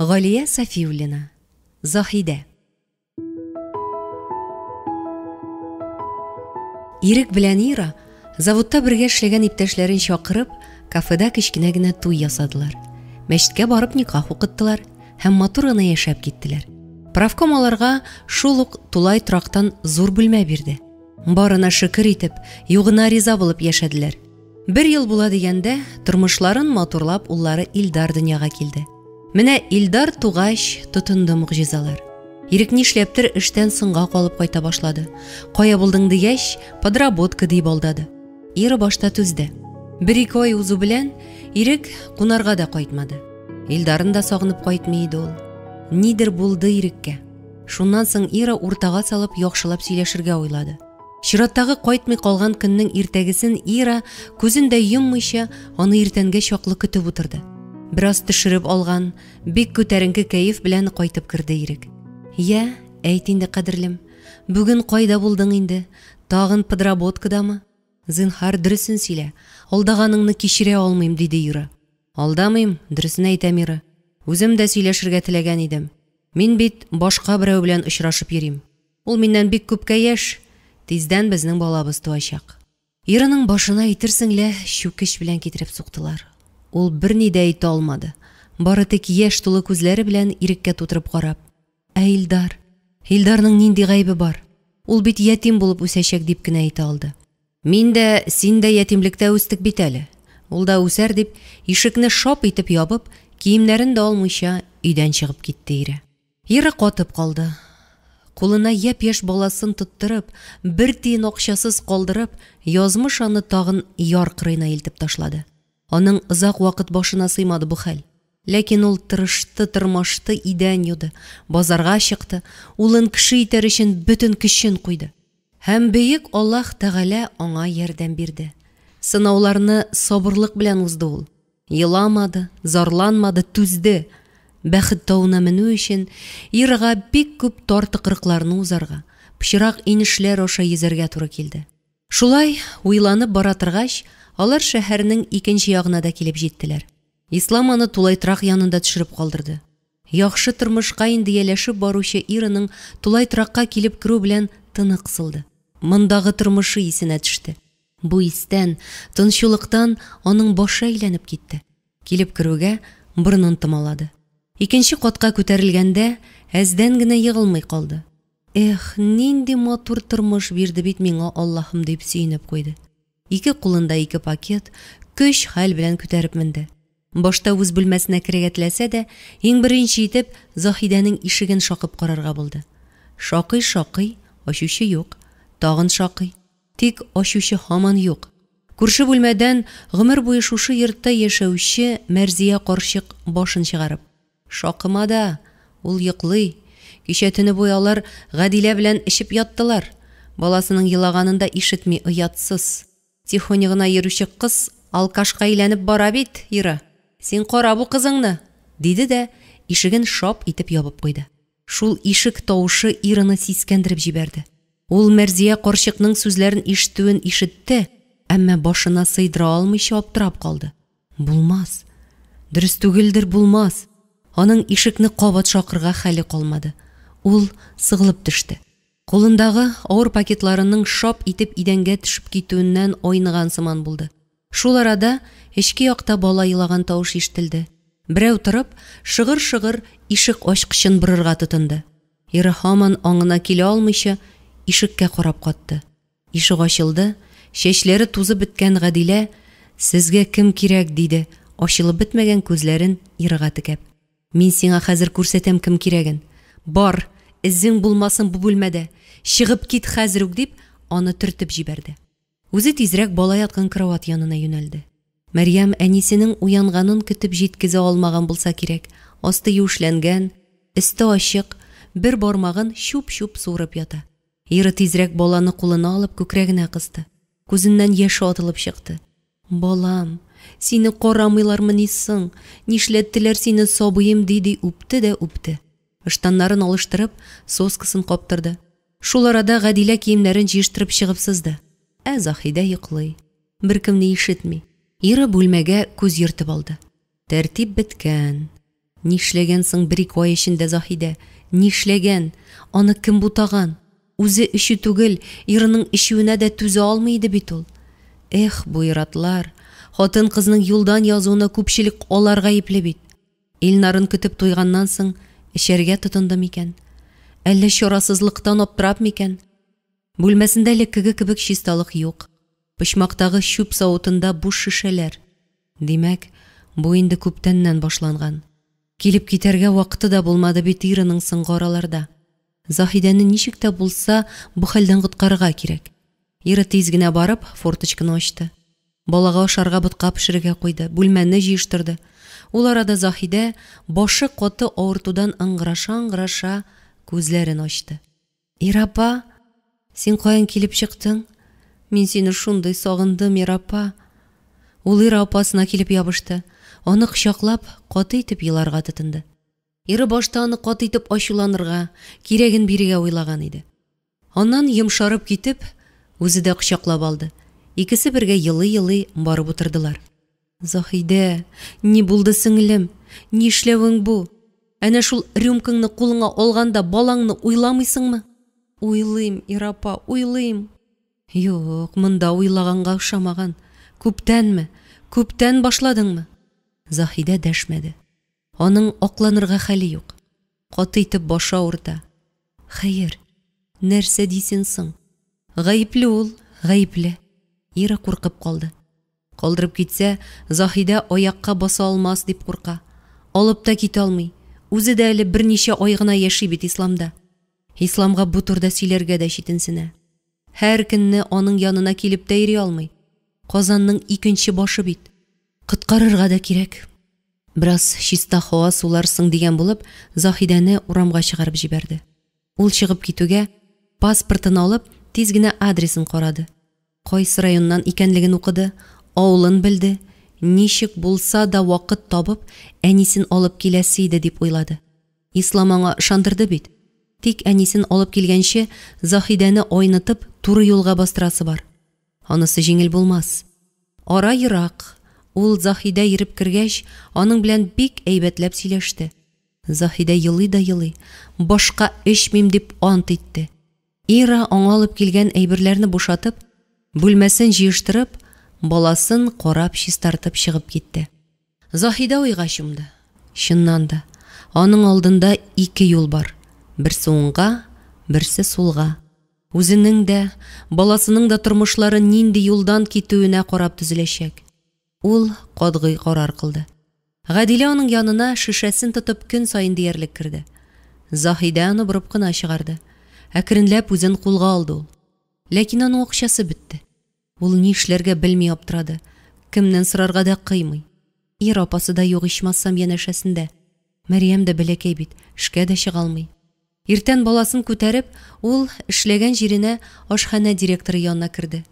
Галия Сафиуллина. Заһидә. Ирек белән Ира заводта бергә эшләгән иптәшләрен чакырып, кафеда кечкенә генә туй ясадылар. Мәчеткә барып никах укыттылар һәм матур гына яшәп киттеләр. Правком аларга шул ук тулай торактан зур бүлмә бирде. Барына шөкер итеп, югына риза булып яшәделәр. Бер ел була дигәндә, тормышларын матурлап уллары Илдар дөньяга килде. Менә Илдар тугач, тотынды могҗизалар. Ирек нишләптер эштән соңга калып кайта башлады. Кая булдың дигәч, подработка дип алдады. Ира башта түзде. Бер-ике ай узу белән Ирек кунарга да кайтмады. Илдарын да сагынып кайтмый иде ул. Нидер булды Иреккә. Шуннан соң Ира уртага салып яхшылап сөйләшергә уйлады. Чираттагы кайтмый калган көннең иртәгесен Ира, күзен дә йоммыйча, аны иртәнгә чаклы көтеп утырды. Бераз төшереп алган, бик күтәренке кәеф белән кайтып керде Ирек. Я, әйт инде, кадерлем, бүген кайда булдың инде? Тагын подработкадамы? Зинһар, дөресен сөйлә. Алдаганыңны кичерә алмыйм, диде Ира. Алдамыйм, дөресен әйтәм, Ира. Үзем дә сөйләшергә теләгән идем. Мин бит башка берәү белән очрашып йөрим. Ул миннән бик күпкә яшь, тиздән безнең балабыз туачак. Ираның башына әйтерсең лә чүкеч белән китереп суктылар. Ул берни дә әйтә алмады. Бары тик яшь тулы күзләре белән Иреккә тутырып карап. Ә Илдар? Илдарның нинди гаебе бар? Ул бит ятим булып үсәчәк, дип кенә әйтә алды. Мин дә, син дә ятимлектә үстек бит әле. Ул да үсәр, дип, ишекне шап итеп ябып, киемнәрен дә алмыйча, өйдән чыгып китте Ира. Ира катып калды. Кулына япь-яшь баласын тоттырып, бер тиен акчасыз калдырып, язмыш аны тагын яр кырыена илтеп ташлады. Аның озак вакыт башына сыймады бу хәл. Ләкин ул тырышты, тырмашты, идән юды, базарга чыкты, улын кеше итәр өчен бөтен көчен куйды. Һәм бөек Аллаһ Тәгалә аңа ярдәм бирде. Сынауларны сабырлык белән узды ул. Еламады, зарланмады, түзде. Бәхет тавына менү өчен Ирага бик күп тар тыкрыкларны узарга, пычрак инешләр аша йөзәргә туры килде. Шулай уйланып бара торгач, алар шәһәрнең икенче ягына да килеп җиттеләр. Ислам аны тулай торак янында төшереп калдырды. Яхшы тормышка инде ияләшеп баручы Ираның тулай торакка килеп керү белән тыны кысылды. Мондагы тормышы исенә төште. Бу истән, тынчулыктан аның башы әйләнеп китте. Килеп керүгә, борынын томалады. Икенче катка күтәрелгәндә, әздән генә егылмый калды. Эх, нинди матур тормыш бирде бит миңа Аллаһым, дип сөенеп куйды. Ике кулында ике пакет, көч-хәл белән күтәреп менде. Башта үз бүлмәсенә керергә теләсә дә, иң беренче итеп Заһидәнең ишеген шакып карарга булды. Шакый-шакый, ачучы юк. Тагын шакый. Тик ачучы һаман юк. Күрше бүлмәдән гомер буе шушы йортта яшәүче Мәрзия карчык башын чыгарып. Шакыма да, ул йоклый. Кичә төне буе алар Гадилә белән эчеп яттылар. Баласының елаганын да ишетми, оятсыз. Тихоня гына йөрүче кыз алкашка әйләнеп бара бит, Ира. Син кара бу кызыңны! диде дә ишеген шап итеп ябып куйды. Шул ишек тавышы Ираны сискәндереп җибәрде. Ул Мәрзия карчыкның сүзләрен ишетүен ишетте, әмма башына сыйдыра алмыйча аптырап калды. Булмас. Дөрес түгелдер, булмас. Аның ишекне кабат шакырга хәле калмады. Ул сыгылып төште. Кулындагы авыр пакетларының шап итеп идәнгә төшеп китүеннән айныган сыман булды. Шул арада эчке якта бала елаган тавыш ишетелде. Берәү торып, шыгыр-шыгыр ишек ачкычын борырга тотынды. Ира һаман аңына килә алмыйча, ишеккә карап катты. Ишек ачылды, чәчләре тузып беткән Гадилә, Сезгә кем кирәк? диде, ачылып бетмәгән күзләрен Ирага текәп. Мин сиңа хәзер күрсәтәм кем кирәген. Бар, эзең булмасын бу бүлмәдә! Чыгып кит хәзер үк! дип, аны төртеп җибәрде. Үзе тизрәк бала яткан кровать янына юнәлде. Мәрьям әнисенең уянганын көтеп җиткезә алмаган булса кирәк, асты юешләнгән, өсте ачык, бер бармагын чуп-чуп суырып ята. Ира тизрәк баланы кулына алып күкрәгенә кысты. Күзеннән яше атылып чыкты. Балам, сине карамыйлармыни соң? Нишләттеләр сине, сабыем, ди-ди үпте дә үпте. Ыштаннарын алыштырып, соскасын каптырды. Шул арада Гадилә киемнәрен җыештырып чыгып сызды. Ә Заһидә йоклый. Беркемне ишетми. Ира бүлмәгә күз йөртеп алды. Тәртип беткән. Нишләгән соң бер-ике ай эчендә Заһидә? Нишләгән? Аны кем бутаган? Үзе эчү түгел, ирының эчүенә дә түзә алмый иде бит ул. Эх, бу ир-атлар! Хатын-кызның юлдан язуына күпчелек алар гаепле бит. Илнарын көтеп туйганнан соң эчәргә тотынды микән? Әллә чарасызлыктан аптырап микән? Бүлмәсендә элеккеге кебек чисталык юк. Почмактагы чүп савытында буш шешәләр. Димәк, бу инде күптәннән башланган. Килеп китәргә вакыты да булмады бит Ираның соңгы араларда. Заһидәне ничек тә булса бу хәлдән коткарырга кирәк. Ира тиз генә барып, форточканы ачты. Балага ашарга ботка пешерергә куйды, бүлмәне җыештырды. Ул арада Заһидә, башы каты авыртудан ыңгыраша-ыңгыраша, күзләрен ачты. Ира апа, син каян килеп чыктың? Мин сине шундый сагындым, Ира апа. Ул Ира апасына килеп ябышты. Аны кочаклап, каты итеп еларга тотынды. Ира башта аны каты итеп ачуланырга, кирәген бирергә уйлаган иде. Аннан йомшарып китеп, үзе дә кочаклап алды. Икесе бергә елый-елый барып утырдылар. Заһидә, ни булды, сеңлем? Нишләвең бу? Әнә шул рюмкаңны кулыңа алганда балаңны уйламыйсыңмы? Уйлыйм, Ира апа, уйлыйм. Юк, монда уйлаганга охшамаган. Күптәнме? Күптән башладыңмы? Заһидә дәшмәде. Аның акланырга хәле юк. Каты итеп башы авырта. Хәер, нәрсә дисен соң? Гаепле ул, гаепле. Ира куркып калды. Калдырып китсә, Заһидә аякка баса алмас дип курка. Алып та китә алмый. Үзе дә әле берничә ай гына яши бит Исламда. Исламга бу турыда сөйләргә дә читенсенә. Һәр көнне аның янына килеп тә йөри алмый. Казанның икенче башы бит. Коткарырга да кирәк. Бераз чиста һава суларсың дигән булып, Заһидәне урамга чыгарып җибәрде. Ул чыгып китүгә, паспортын алып, тиз генә адресын карады. Кайсы районнан икәнлеген укыды, авылын белде, ничек булса да вакыт табып, әнисен алып киләсе иде дип уйлады. Ислам аңа ышандырды бит. Тик әнисен алып килгәнче, Заһидәне айнытып, туры юлга бастырасы бар. Анысы җиңел булмас. Ара ерак. Ул Заһидә ерып кергәч, аның белән бик әйбәтләп сөйләште. Заһидә елый да елый, башка эчмим дип ант итте. Ира аңа алып килгән әйберләрне бушатып, бүлмәсен җыештырып, баласын карап чистартып чыгып китте. Заһидә уйга чумды. Чыннан да, аның алдында ике юл бар. Берсе уңга, берсе сулга. Үзенең дә, баласының да тормышлары нинди юлдан китүенә карап төзеләчәк. Ул катгый карар кылды. Гадилә аның янына шешәсен тотып көн саен диярлек керде. Заһидә аны борып кына чыгарды. Әкренләп үзен кулга алды ул. Ләкин аның акчасы бетте. Ул ни эшләргә белми аптырады. Кемнән сорарга да кыймый. Ир апасы да юк ичмасам янәшәсендә. Мәрьям дә бәләкәй бит, эшкә дә чыга алмый. Иртән баласын күтәреп, ул эшләгән җиренә ашханә директоры янына керде.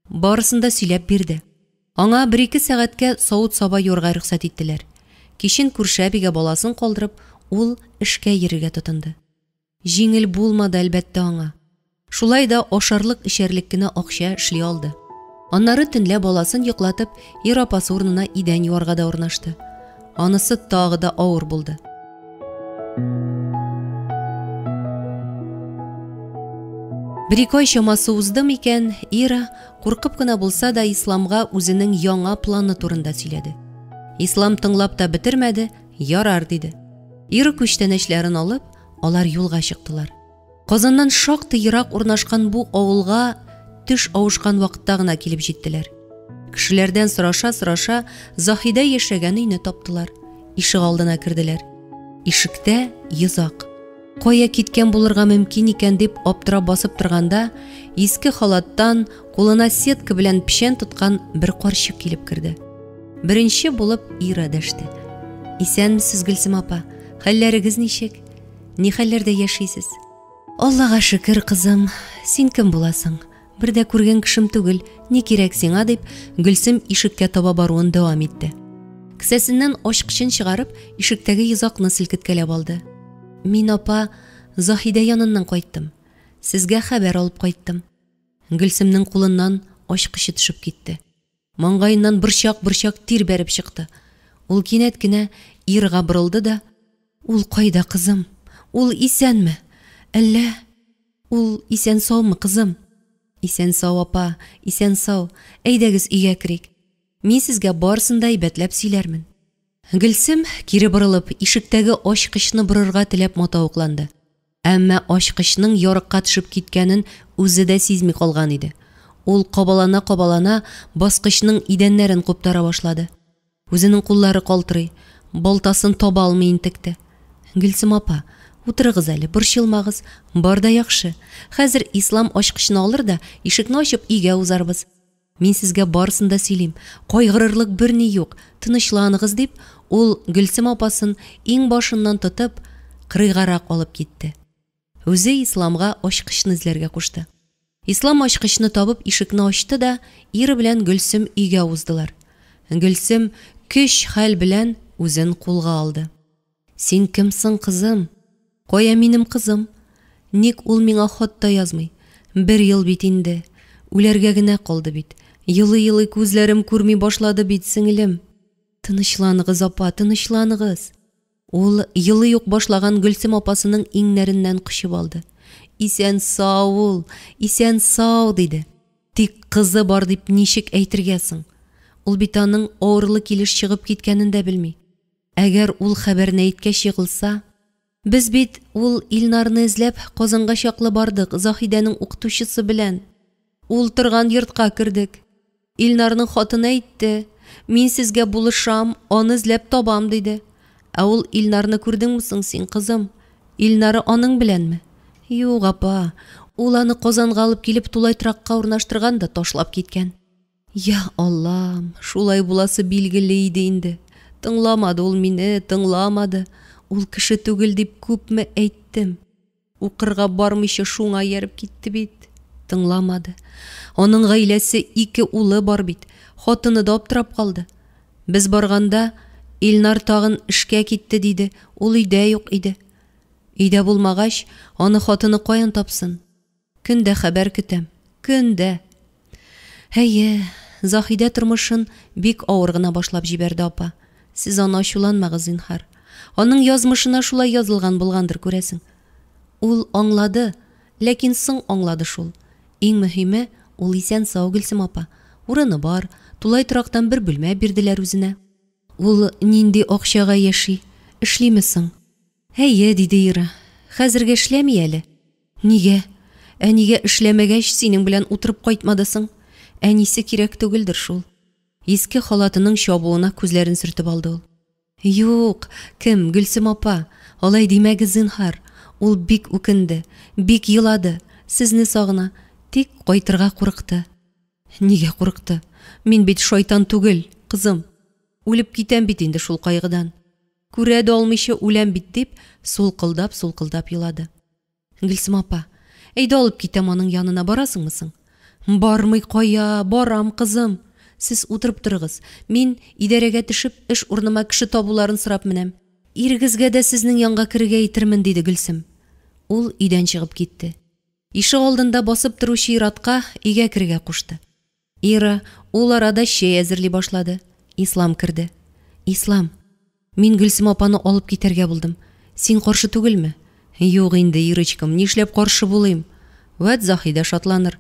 Барысын да сөйләп бирде. Аңа бер-ике сәгатькә савыт-саба юарга рөхсәт иттеләр. Кичен күрше әбигә баласын калдырып, ул эшкә йөрергә тотынды. Җиңел булмады, әлбәттә, аңа. Шулай да ашарлык-эчәрлек кенә акча эшли алды. Аннары төнлә баласын йоклатып, ир апасы урынына идән юарга да урнашты. Анысы тагы да авыр булды. Бер-ике ай чамасы узды микән, Ира, куркып кына булса да, Исламга үзенең яңа планы турында сөйләде. Ислам тыңлап та бетермәде, ярар диде. Ира күчтәнәчләрен алып, алар юлга чыктылар. Казаннан шактый ерак урнашкан бу авылга төш авышкан вакытта гына килеп җиттеләр. Кешеләрдән сораша-сораша Заһидә яшәгән өйне таптылар. Ишегалдына керделәр. Ишектә йозак. Кая киткән булырга мөмкин икән дип аптырап басып торганда, иске халаттан, кулына сетка белән печән тоткан бер карчык килеп керде. Беренче булып Ира дәште. Исәнмесез, Гөлсем апа. Хәлләрегез ничек? Ни хәлләрдә яшисез? Аллага шөкер, кызым. Син кем буласың? Бер дә күргән кешем түгел, ни кирәк сиңа, дип, Гөлсем ишеккә таба баруын дәвам итте. Кесәсеннән ачкычын чыгарып, ишектәге йозакны селкеткәләп алды. Мин, апа, Заһидә яныннан кайттым. Сезгә хәбәр алып кайттым. Гөлсемнең кулыннан ачкычы төшеп китте. Маңгаеннан борчак-борчак тир бәреп чыкты. Ул кинәт кенә Ирга борылды да, Ул кайда, кызым? Ул исәнме? Әллә ул исән-саумы, кызым? Исән-сау, апа, исән-сау. Әйдәгез, өйгә керик. Мин сезгә барысын да әйбәтләп сөйләрмен. Гөлсем, кире борылып, ишектәге ачкычны борырга теләп матавыкланды. Әмма ачкычның ярыкка төшеп киткәнен үзе дә сизми калган иде. Ул кабалана-кабалана баскычның идәннәрен куптара башлады. Үзенең куллары калтырый, балтасын таба алмый интекте. Гөлсем апа, утырыгыз әле, борчылмагыз, бар да яхшы. Хәзер Ислам ачкычны алыр да, ишекне ачып өйгә узарбыз. Мин сезгә барысын да сөйлим, кайгырырлык берни юк, тынычланыгыз, дип, ул Гөлсем апасын иңбашыннан тотып, кырыйгарак алып китте. Үзе Исламга ачкычны эзләргә кушты. Ислам ачкычны табып ишекне ачты да, Ира белән Гөлсем өйгә уздылар. Гөлсем көч-хәл белән үзен кулга алды. Син кем соң, кызым? Кая минем кызым? Ник ул миңа хат та язмый? Бер ел бит инде. Үләргә генә калды бит. Елый-елый күзләрем күрми башлады бит, сеңелем. Тынычланыгыз, апа, тынычланыгыз. Ул елый ук башлаган Гөлсем апасының иңнәреннән кочып алды. Исән-сау ул, исән-сау, диде. Тик кызы бар дип ничек әйтергә соң? Ул бит аның авырлы килеш чыгып киткәнен дә белми. Әгәр ул хәбәрне әйткәч егылса? Без бит ул Илнарны эзләп Казанга чаклы бардык, Заһидәнең укытучысы белән. Ул торган йортка кердек. Илнарның хатыны әйтте, мин сезгә булышам, аны эзләп табам, диде. Ә ул Илнарны күрдеңме соң син, кызым? Илнары аның беләнме? Юк, апа, ул аны Казанга алып килеп тулай торакка урнаштырган да ташлап киткән. Я Аллам, шулай буласы билгеле иде инде. Тыңламады ул мине, тыңламады. Ул кеше түгел дип күпме әйттем. Укырга бармыйча шуңа ияреп китте бит. Тыңламады. Аның гаиләсе, ике улы бар бит. Хатыны да аптырап калды. Без барганда, Илнар тагын эшкә китте, диде. Ул өйдә юк иде. Өйдә булмагач, аны хатыны каян тапсын? Көн дә хәбәр көтәм. Көн дә. Әйе, Заһидә тормышын бик авыр гына башлап җибәрде, апа. Сез аны ачуланмагыз, зинһар. Аның язмышына шулай язылган булгандыр, күрәсең. Ул аңлады, ләкин соң аңлады шул. Иң мөһиме, ул исән-сау, Гөлсем апа. Урыны бар, тулай торактан бер бүлмә бирделәр үзенә. Ул нинди акчага яши, эшлиме соң? Әйе, диде Ира. Хәзергә эшләми әле. Нигә? Ә нигә эшләмәгәч, синең белән утырып кайтмады соң? Әнисе кирәк түгелдер шул. Иске халатының чабуына күзләрен сөртеп алды ул. Юк, кем, Гөлсем апа, алай димәгез, зинһар. Ул бик үкенде, бик елады, сезне сагына, тик кайтырга курыкты. Нигә курыкты? Мин бит шайтан түгел, кызым. Үлеп китәм бит инде шул кайгыдан. Күрә дә алмыйча үләм бит, дип, сулкылдап-сулкылдап елады. Гөлсем апа, әйдә алып китәм аның янына, барасыңмы соң? Бармый кая, барам, кызым. Сез утырып торыгыз. Мин, идарәгә төшеп, эш урыныма кеше табуларын сорап менәм. Ирегезгә дә сезнең янга керергә әйтермен, диде Гөлсем. Ул өйдән чыгып китте. Ишегалдында басып торучы ир-атка өйгә керергә кушты. Ира ул арада чәй әзерли башлады. Ислам керде. Ислам, мин Гөлсем апаны алып китәргә булдым. Син каршы түгелме? Юк инде, Ирочкам, нишләп каршы булыйм? Вәт Заһидә шатланыр.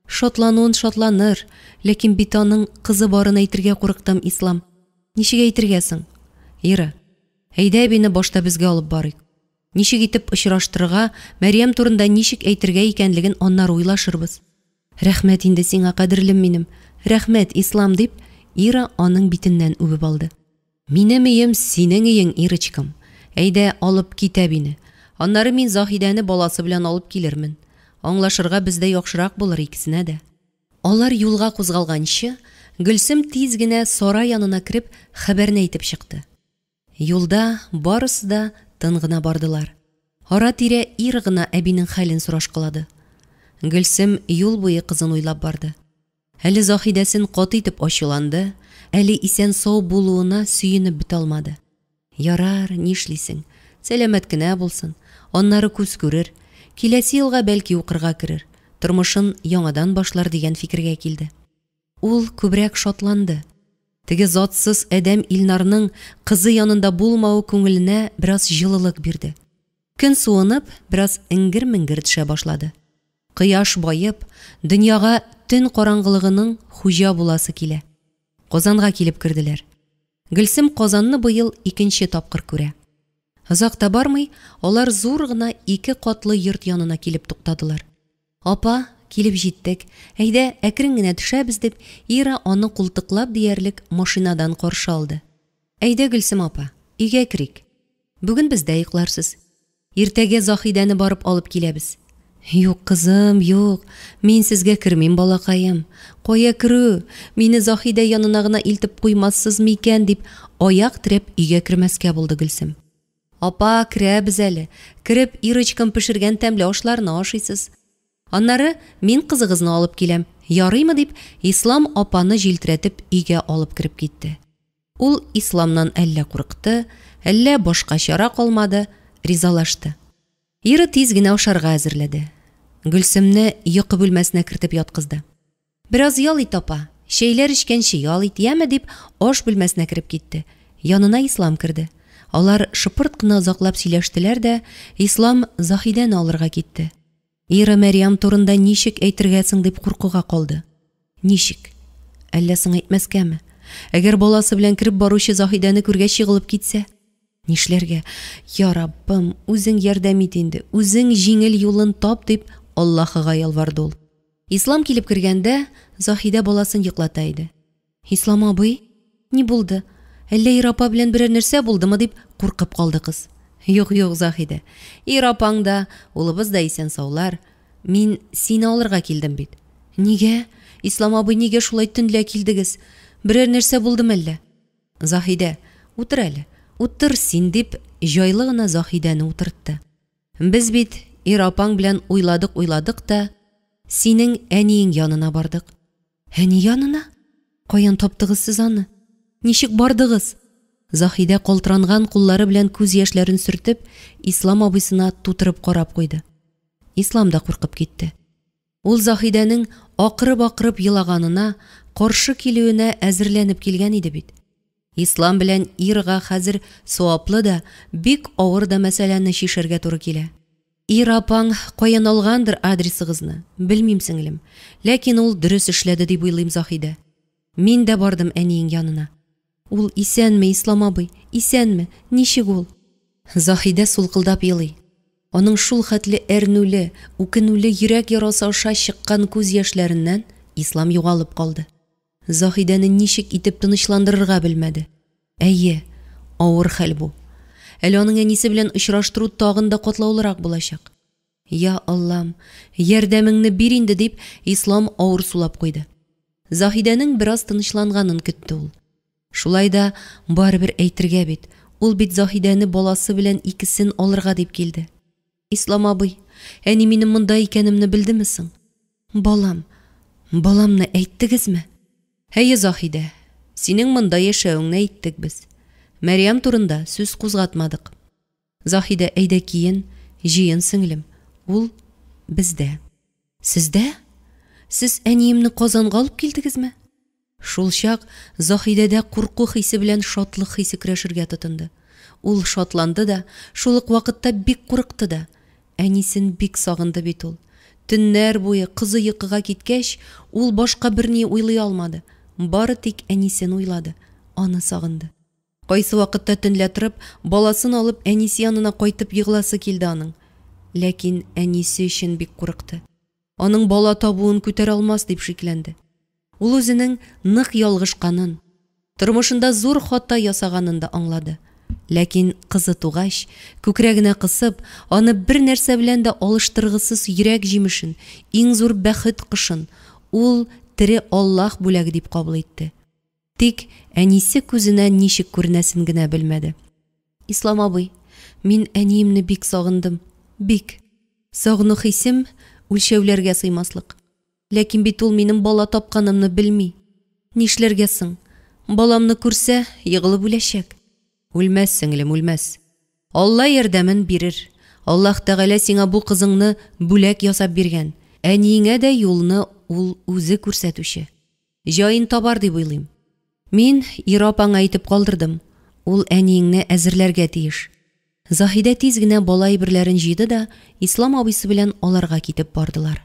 Шатлануын шатланыр, ләкин бит аның кызы барын әйтергә курыктым, Ислам. Ничек әйтергә соң? Ира, әйдә әбине башта безгә алып барыйк. Ничек итеп очраштырырга, Мәрьям турында ничек әйтергә икәнлеген аннары уйлашырбыз. Рәхмәт инде сиңа, кадерлем минем, рәхмәт, Ислам, дип, Ира аның битеннән үбеп алды. Минем өем синең өең, Ирочкам. Әйдә, алып кит әбине. Аннары мин Заһидәне баласы белән алып килермен. Аңлашырга бездә яхшырак булыр икесенә дә. Алар юлга кузгалганчы, Гөлсем тиз генә Сара янына кереп, хәбәрне әйтеп чыкты. Юлда барысы да тын гына бардылар. Ара-тирә ир гына әбинең хәлен сорашкалады. Гөлсем юл буе кызын уйлап барды. Әле Заһидәсен каты итеп ачуланды, әле исән-сау булуына сөенеп бетә алмады. Ярар, нишлисең, сәламәт кенә булсын, аннары күз күрер, киләсе елга бәлки укырга керер, тормышын яңадан башлар дигән фикергә килде. Ул күбрәк шатланды. Теге затсыз адәм Илнарның кызы янында булмавы күңеленә бераз җылылык бирде. Көн суынып, бераз эңгер-меңгер төшә башлады. Кояш баеп, дөньяга төн караңгылыгының хуҗа буласы килә. Казанга килеп керделәр. Гөлсем Казанны быел икенче тапкыр күрә. Озак та бармый, алар зур гына ике катлы йорт янына килеп туктадылар. Апа, килеп җиттек, әйдә, әкрен генә төшәбез, дип, Ира аны култыклап диярлек машинадан каршы алды. Әйдә, Гөлсем апа, өйгә керик. Бүген бездә йокларсыз. Иртәгә Заһидәне барып алып киләбез. Юк, кызым, юк, мин сезгә кермим, балакаем. Кая керү? Мине Заһидә янына гына илтеп куймассыз микән, дип, аяк терәп өйгә кермәскә булды Гөлсем. Апа, керәбез әле. Кереп, Ирочкам пешергән тәмле ашларны ашыйсыз. Аннары мин кызыгызны алып киләм, ярыймы, дип, Ислам апаны җилтерәтеп өйгә алып кереп китте. Ул Исламнан әллә курыкты, әллә башка чара калмады, ризалашты. Ира тиз генә ашарга әзерләде. Гөлсемне йокы бүлмәсенә кертеп яткызды. Бераз ял ит, апа, чәйләр эчкәнче ял ит, яме, дип, аш бүлмәсенә кереп китте. Янына Ислам керде. Алар шыпырт кына озаклап сөйләштеләр дә, Ислам Заһидәне алырга китте. Ира Мәрьям турында ничек әйтергә соң дип куркуга калды. Ничек? Әллә соң әйтмәскәме? Әгәр баласы белән кереп баручы Заһидәне күргәч егылып китсә? Нишләргә? Я Раббым, үзең ярдәм ит инде, үзең җиңел юлын тап, дип Аллаһыга ялварды ул. Ислам килеп кергәндә, Заһидә баласын йоклата иде. Ислам абый, ни булды? Әллә Ира апа белән берәр нәрсә булдымы, дип куркып калды кыз. Юк, юк, Заһидә. Ира апаң да, улыбыз да исән-саулар. Мин сине алырга килдем бит. Нигә? Ислам абый, нигә шулай төнлә килдегез? Берәр нәрсә булдымы әллә? Заһидә, утыр әле. Утыр син, дип, җайлы гына Заһидәне утыртты. Без бит Ира апаң белән уйладык-уйладык та, синең әниең янына бардык. Әни янына? Каян таптыгыз сез аны? Ничек бардыгыз? Заһидә калтыранган куллары белән күз яшьләрен сөртеп, Ислам абыйсына тутырып карап куйды. Ислам да куркып китте. Ул Заһидәнең акырып-акырып елаганына, каршы килүенә әзерләнеп килгән иде бит. Ислам белән Ирага хәзер саваплы да, бик авыр да мәсьәләне чишәргә туры килә. Ира апаң каян алгандыр адресыгызны, белмим, сеңлем. Ләкин ул дөрес эшләде дип уйлыйм, Заһидә. Мин дә бардым әниең янына. Ул исәнме, Ислам абый, исәнме, ничек ул? Заһидә сулкылдап елый. Аның шул хәтле әрнүле, үкенүле йөрәк ярасы аша чыккан күз яшьләреннән Ислам югалып калды. Заһидәне ничек итеп тынычландырырга белмәде. Әйе, авыр хәл бу. Әле аның әнисе белән очраштыру тагын да катлаулырак булачак. Я Аллам, ярдәмеңне бир инде, дип, Ислам авыр сулап куйды. Заһидәнең бераз тынычланганын көтте ул. Шулай да барыбер әйтергә бит, ул бит Заһидәне баласы белән икесен алырга дип килде. Ислам абый, әни минем монда икәнемне белдеме соң? Балам, баламны әйттегезме? Әйе, Заһидә, синең монда яшәвеңне әйттек без. Мәрьям турында сүз кузгатмадык. Заһидә, әйдә киен, җыен, сеңлем. Ул бездә. Сездә? Сез әниемне Казанга алып килдегезме? Шулчак Заһидәдә курку хисе белән шатлык хисе көрәшергә тотынды. Ул шатланды да, шул ук вакытта бик курыкты да. Әнисен бик сагынды бит ул. Төннәр буе, кызы йокыга киткәч, ул башка берни уйлый алмады. Бары тик әнисен уйлады, аны сагынды. Кайсы вакытта төнлә торып, баласын алып, әнисе янына кайтып егыласы килде аның. Ләкин әнисе өчен бик курыкты. Аның бала табуын күтәрә алмас дип шикләнде. Ул үзенең нык ялгышканын, тормышында зур хата ясаганын да аңлады. Ләкин кызы тугач, күкрәгенә кысып, аны бер нәрсә белән дә алыштыргысыз йөрәк җимешен, иң зур бәхет кошын, ул тере Аллаһ бүләге дип кабул итте. Тик әнисе күзенә ничек күренәсен генә белмәде. Ислам абый, мин әниемне бик сагындым, бик. Сагыну хисем үлчәүләргә сыймаслык. Ләкин бит ул минем бала тапканымны белми. Нишләргә соң? Баламны күрсә, егылып үләчәк. Үлмәс, сеңлем, үлмәс. Алла ярдәмен бирер. Аллаһ Тәгалә сиңа бу кызыңны бүләк ясап биргән. Әниеңә дә юлны ул үзе күрсәтүче. Җаен табар дип уйлыйм. Мин Ира апаңа әйтеп калдырдым, ул әниеңне әзерләргә тиеш. Заһидә тиз генә бала әйберләрен җыйды да Ислам абыйсы белән аларга китеп бардылар.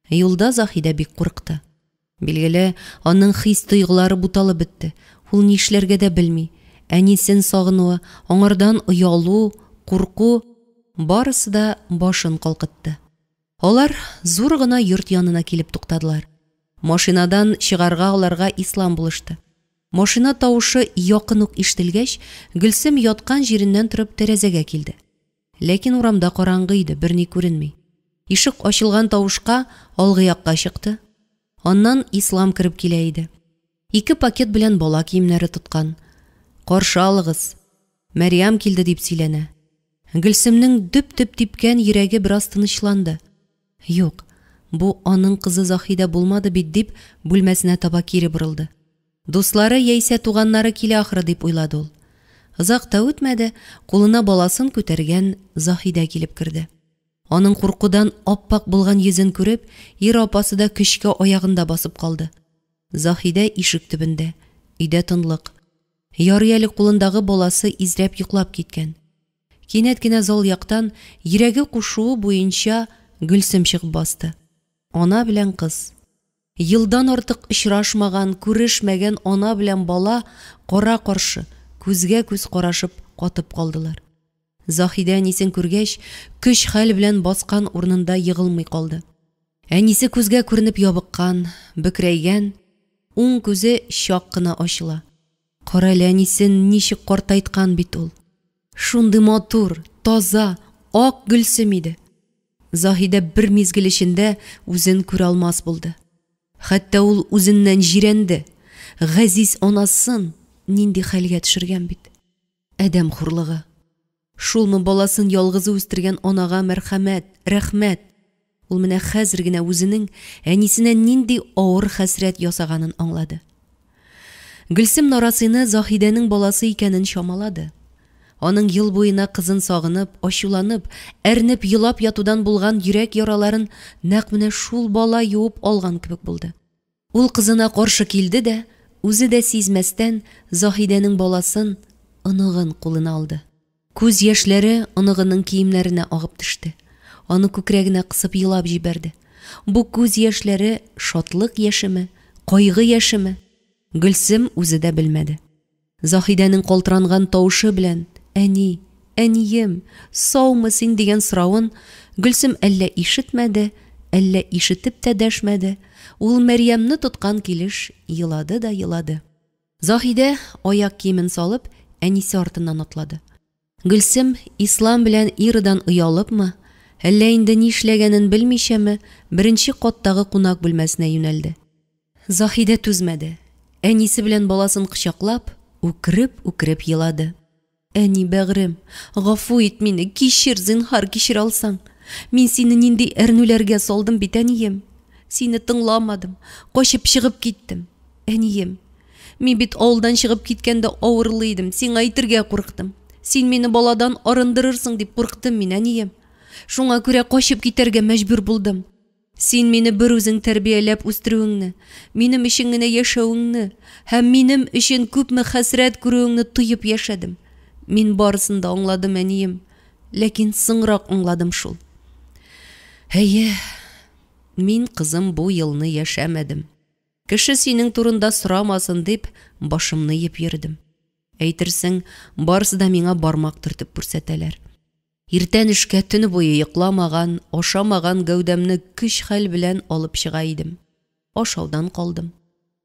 Юлда Заһидә бик курыкты. Билгеле, аның хис-тойгылары буталып бетте. Ул нишләргә дә белми. Әнисен сагынуы, аңардан оялу, курку, барысы да башын калкытты. Алар зур гына йорт янына килеп туктадылар. Машинадан чыгарга аларга Ислам булышты. Машина тавышы якын ук ишетелгәч, Гөлсем яткан җиреннән торып тәрәзәгә килде. Ләкин урамда караңгы иде, берни күренми. Ишек ачылган тавышка алгы якка чыкты. Аннан Ислам кереп килә иде. Ике пакет белән бала киемнәре тоткан. Каршы алыгыз! Мәрьям килде, дип сөйләнә. Гөлсемнең дөп-дөп типкән йөрәге бераз тынычланды. Юк, бу аның кызы Заһидә булмады бит, дип, бүлмәсенә таба кире борылды. Дуслары яисә туганнары килә ахры, дип уйлады ул. Озак та үтмәде, кулына баласын күтәргән Заһидә килеп керде. Аның куркудан ап-ак булган йөзен күреп, ир апасы да көчкә аягында басып калды. Заһидә ишек төбендә. Өйдә тынлык. Ярый әле кулындагы баласы изрәп йоклап киткән. Кинәт кенә зал яктан, йөрәге кушуы буенча, Гөлсем чыгып басты. Ана белән кыз. Елдан артык очрашмаган, күрешмәгән ана белән бала кара-каршы, күзгә-күз карашып катып калдылар. Заһидә әнисен күргәч, көч-хәл белән баскан урынында егылмый калды. Әнисе күзгә күренеп ябыккан, бөкрәйгән, уң күзе чак кына ачыла. Карале, әнисен ничек картайткан бит ул. Шундый матур, таза, ак Гөлсем иде. Заһидә бер мизгел эчендә үзен күралмас булды. Хәтта ул үзеннән җирәнде. Газиз анасын нинди хәлгә төшергән бит. Адәм хурлыгы. Шулмы баласын ялгызы үстергән анага мәрхәмәт, рәхмәт? Ул менә хәзер генә үзенең әнисенә нинди авыр хәсрәт ясаганын аңлады. Гөлсем нарасыйны Заһидәнең баласы икәнен чамалады. Аның ел буена кызын сагынып, ачуланып, әрнеп елап ятудан булган йөрәк яраларын нәкъ менә шул бала юып алган кебек булды. Ул кызына каршы килде дә, үзе дә сизмәстән, Заһидәнең баласын, оныгын кулына алды. Күз яшьләре оныгының киемнәренә агып төште. Аны күкрәгенә кысып елап җибәрде. Бу күз яшьләре шатлык яшеме, кайгы яшеме? Гөлсем үзе дә белмәде. Заһидәнең калтыранган тавышы белән, Әни, әнием, саумы син? дигән соравын Гөлсем әллә ишетмәде, әллә ишетеп тә дәшмәде, ул Мәрьямне тоткан килеш елады да елады. Заһидә, аяк киемен салып, әнисе артыннан атлады. Гөлсем, Ислам белән Ирадан оялыпмы, әллә инде нишләгәнен белмичәме, беренче каттагы кунак бүлмәсенә юнәлде. Заһидә түзмәде, әнисе белән баласын кочаклап, үкереп-үкереп елады. Әни, бәгърем, гафу ит мине, кичер, зинһар, кичерә алсаң. Мин сине нинди әрнүләргә салдым бит, әнием. Сине тыңламадым, качып чыгып киттем. Әнием, мин бит авылдан чыгып киткәндә авырлы идем, сиңа әйтергә курыктым. Син мине баладан арындырырсың дип курыктым мин, әнием. Шуңа күрә качып китәргә мәҗбүр булдым. Син мине бер үзең тәрбияләп үстерүеңне, минем өчен генә яшәвеңне һәм минем өчен күпме хәсрәт күрүеңне тоеп яшәдем. Мин барысын да аңладым, әнием, ләкин соңрак аңладым шул. Әйе, мин, кызым, бу елны яшәмәдем. Кеше синең турында сорамасын дип, башымны иеп йөрдем. Әйтерсең, барысы да миңа бармак төртеп күрсәтәләр. Иртән эшкә төне буе йокламаган, ашамаган гәүдәмне көч-хәл белән алып чыга идем. Ашаудан калдым.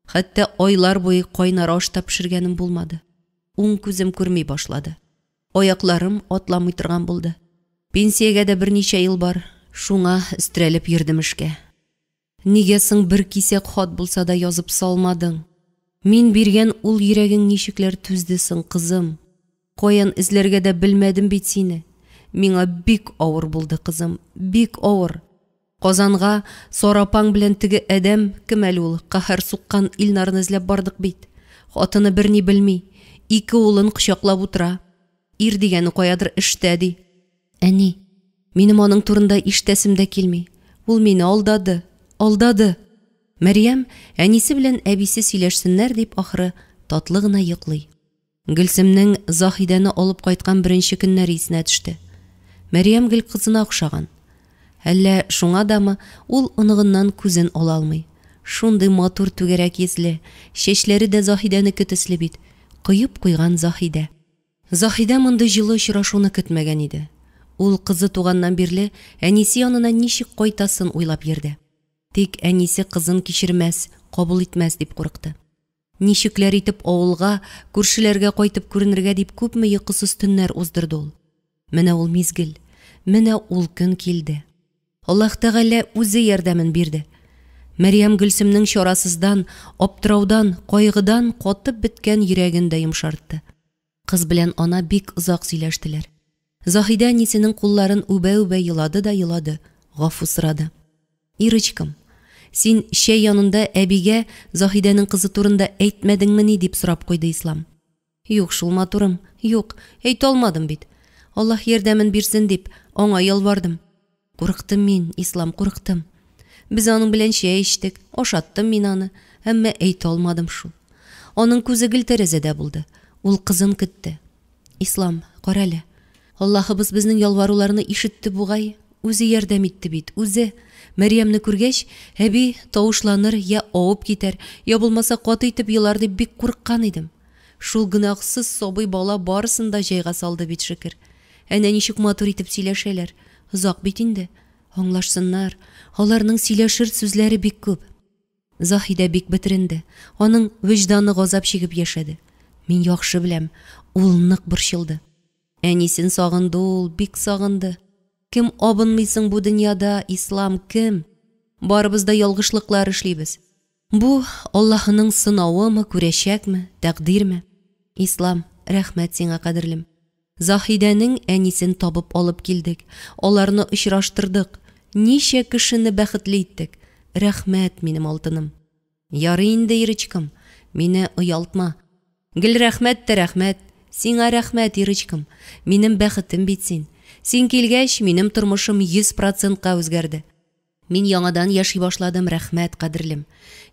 Хәтта айлар буе кайнар аш та пешергәнем булмады. Уң күзем күрми башлады. Аякларым атламый торган булды. Пенсиягә дә берничә ел бар, шуңа өстерәлеп йөрдем эшкә. Нигә соң бер кисәк хат булса да язып салмадың? Мин биргән ул йөрәгең ничекләр түзде соң, кызым? Каян эзләргә дә белмәдем бит сине. Миңа бик авыр булды, кызым, бик авыр. Казанга Сара апаң белән теге адәм, кем әле ул, каһәр суккан Илнарны эзләп бардык бит. Хатыны берни белми, ике улын кочаклап утыра. Ир дигәне каядыр эштә, ди. Әни, минем аның турында ишетәсем дә килми. Ул мине алдады, алдады. Мәрьям, әнисе белән әбисе сөйләшсеннәр дип, ахры, Татлы гына йоклый. Гөлсемнең Заһидәне алып кайткан беренче көннәре исенә төште. Мәрьям гел кызына охшаган. Әллә шуңа дамы, ул оныгыннан күзен ала алмый. Шундый матур түгәрәк йөзле, чәчләре дә Заһидәнеке төсле бит. Коеп куйган Заһидә. Заһидә мондый җылы очрашуны көтмәгән иде. Ул кызы туганнан бирле әнисе янына ничек кайтасын уйлап йөрде. Тик әнисе кызын кичермәс, кабул итмәс дип курыкты. Ничекләр итеп авылга, күршеләргә кайтып күренергә дип күпме йокысыз төннәр уздырды ул. Менә ул мизгел, менә ул көн килде. Аллаһ Тәгалә үзе ярдәмен бирде. Мәрьям Гөлсемнең чарасыздан, аптыраудан, кайгыдан катып беткән йөрәген дә йомшартты. Кыз белән ана бик озак сөйләштеләр. Заһидә әнисенең кулларын үбә-үбә елады да елады, гафу сорады. Ирочкам, син чәй янында әбигә Заһидәнең кызы турында әйтмәдеңмени, дип сорап куйды Ислам. Юк шул, матурым, юк, әйтә алмадым бит. Аллаһ ярдәмен бирсен дип, аңа ялвардым. Курыктым мин, Ислам, курыктым. Без аның белән чәй эчтек, ашаттым мин аны, әмма әйтә алмадым шул. Аның күзе гел тәрәзәдә булды. Ул кызын көтте. Ислам, карале. Аллаһыбыз безнең ялваруларны ишетте бугай, үзе ярдәм итте бит, үзе. Мәрьямне күргәч, әби тавышланыр, я авып китәр, я булмаса каты итеп елар дип бик курыккан идем. Шул гөнаһсыз сабый бала барысын да җайга салды бит, шөкер. Әнә ничек матур итеп сөйләшәләр. Озак бит инде. Аңлашсыннар. Аларның сөйләшер сүзләре бик күп. Заһидә бик бетеренде. Аның вөҗданы газап чигеп яшәде. Мин яхшы беләм, ул нык борчылды. Әнисен сагынды ул, бик сагынды. Кем абынмый соң бу дөньяда, Ислам, кем? Барыбыз да ялгышлыклар эшлибез. Бу Аллаһының сынавымы, күрәчәкме, тәкъдирме? Ислам, рәхмәт сиңа, кадерлем. Заһидәнең әнисен табып алып килдек, аларны очраштырдык, ничә кешене бәхетле иттек. Рәхмәт, минем алтыным. Ярый инде, Ирочкам, мине оялтма. Гел рәхмәт тә рәхмәт. Сиңа рәхмәт, Ирочкам. Минем бәхетем бит син. Син килгәч, минем тормышым 100 процентка үзгәрде. Мин яңадан яши башладым, рәхмәт, кадерлем.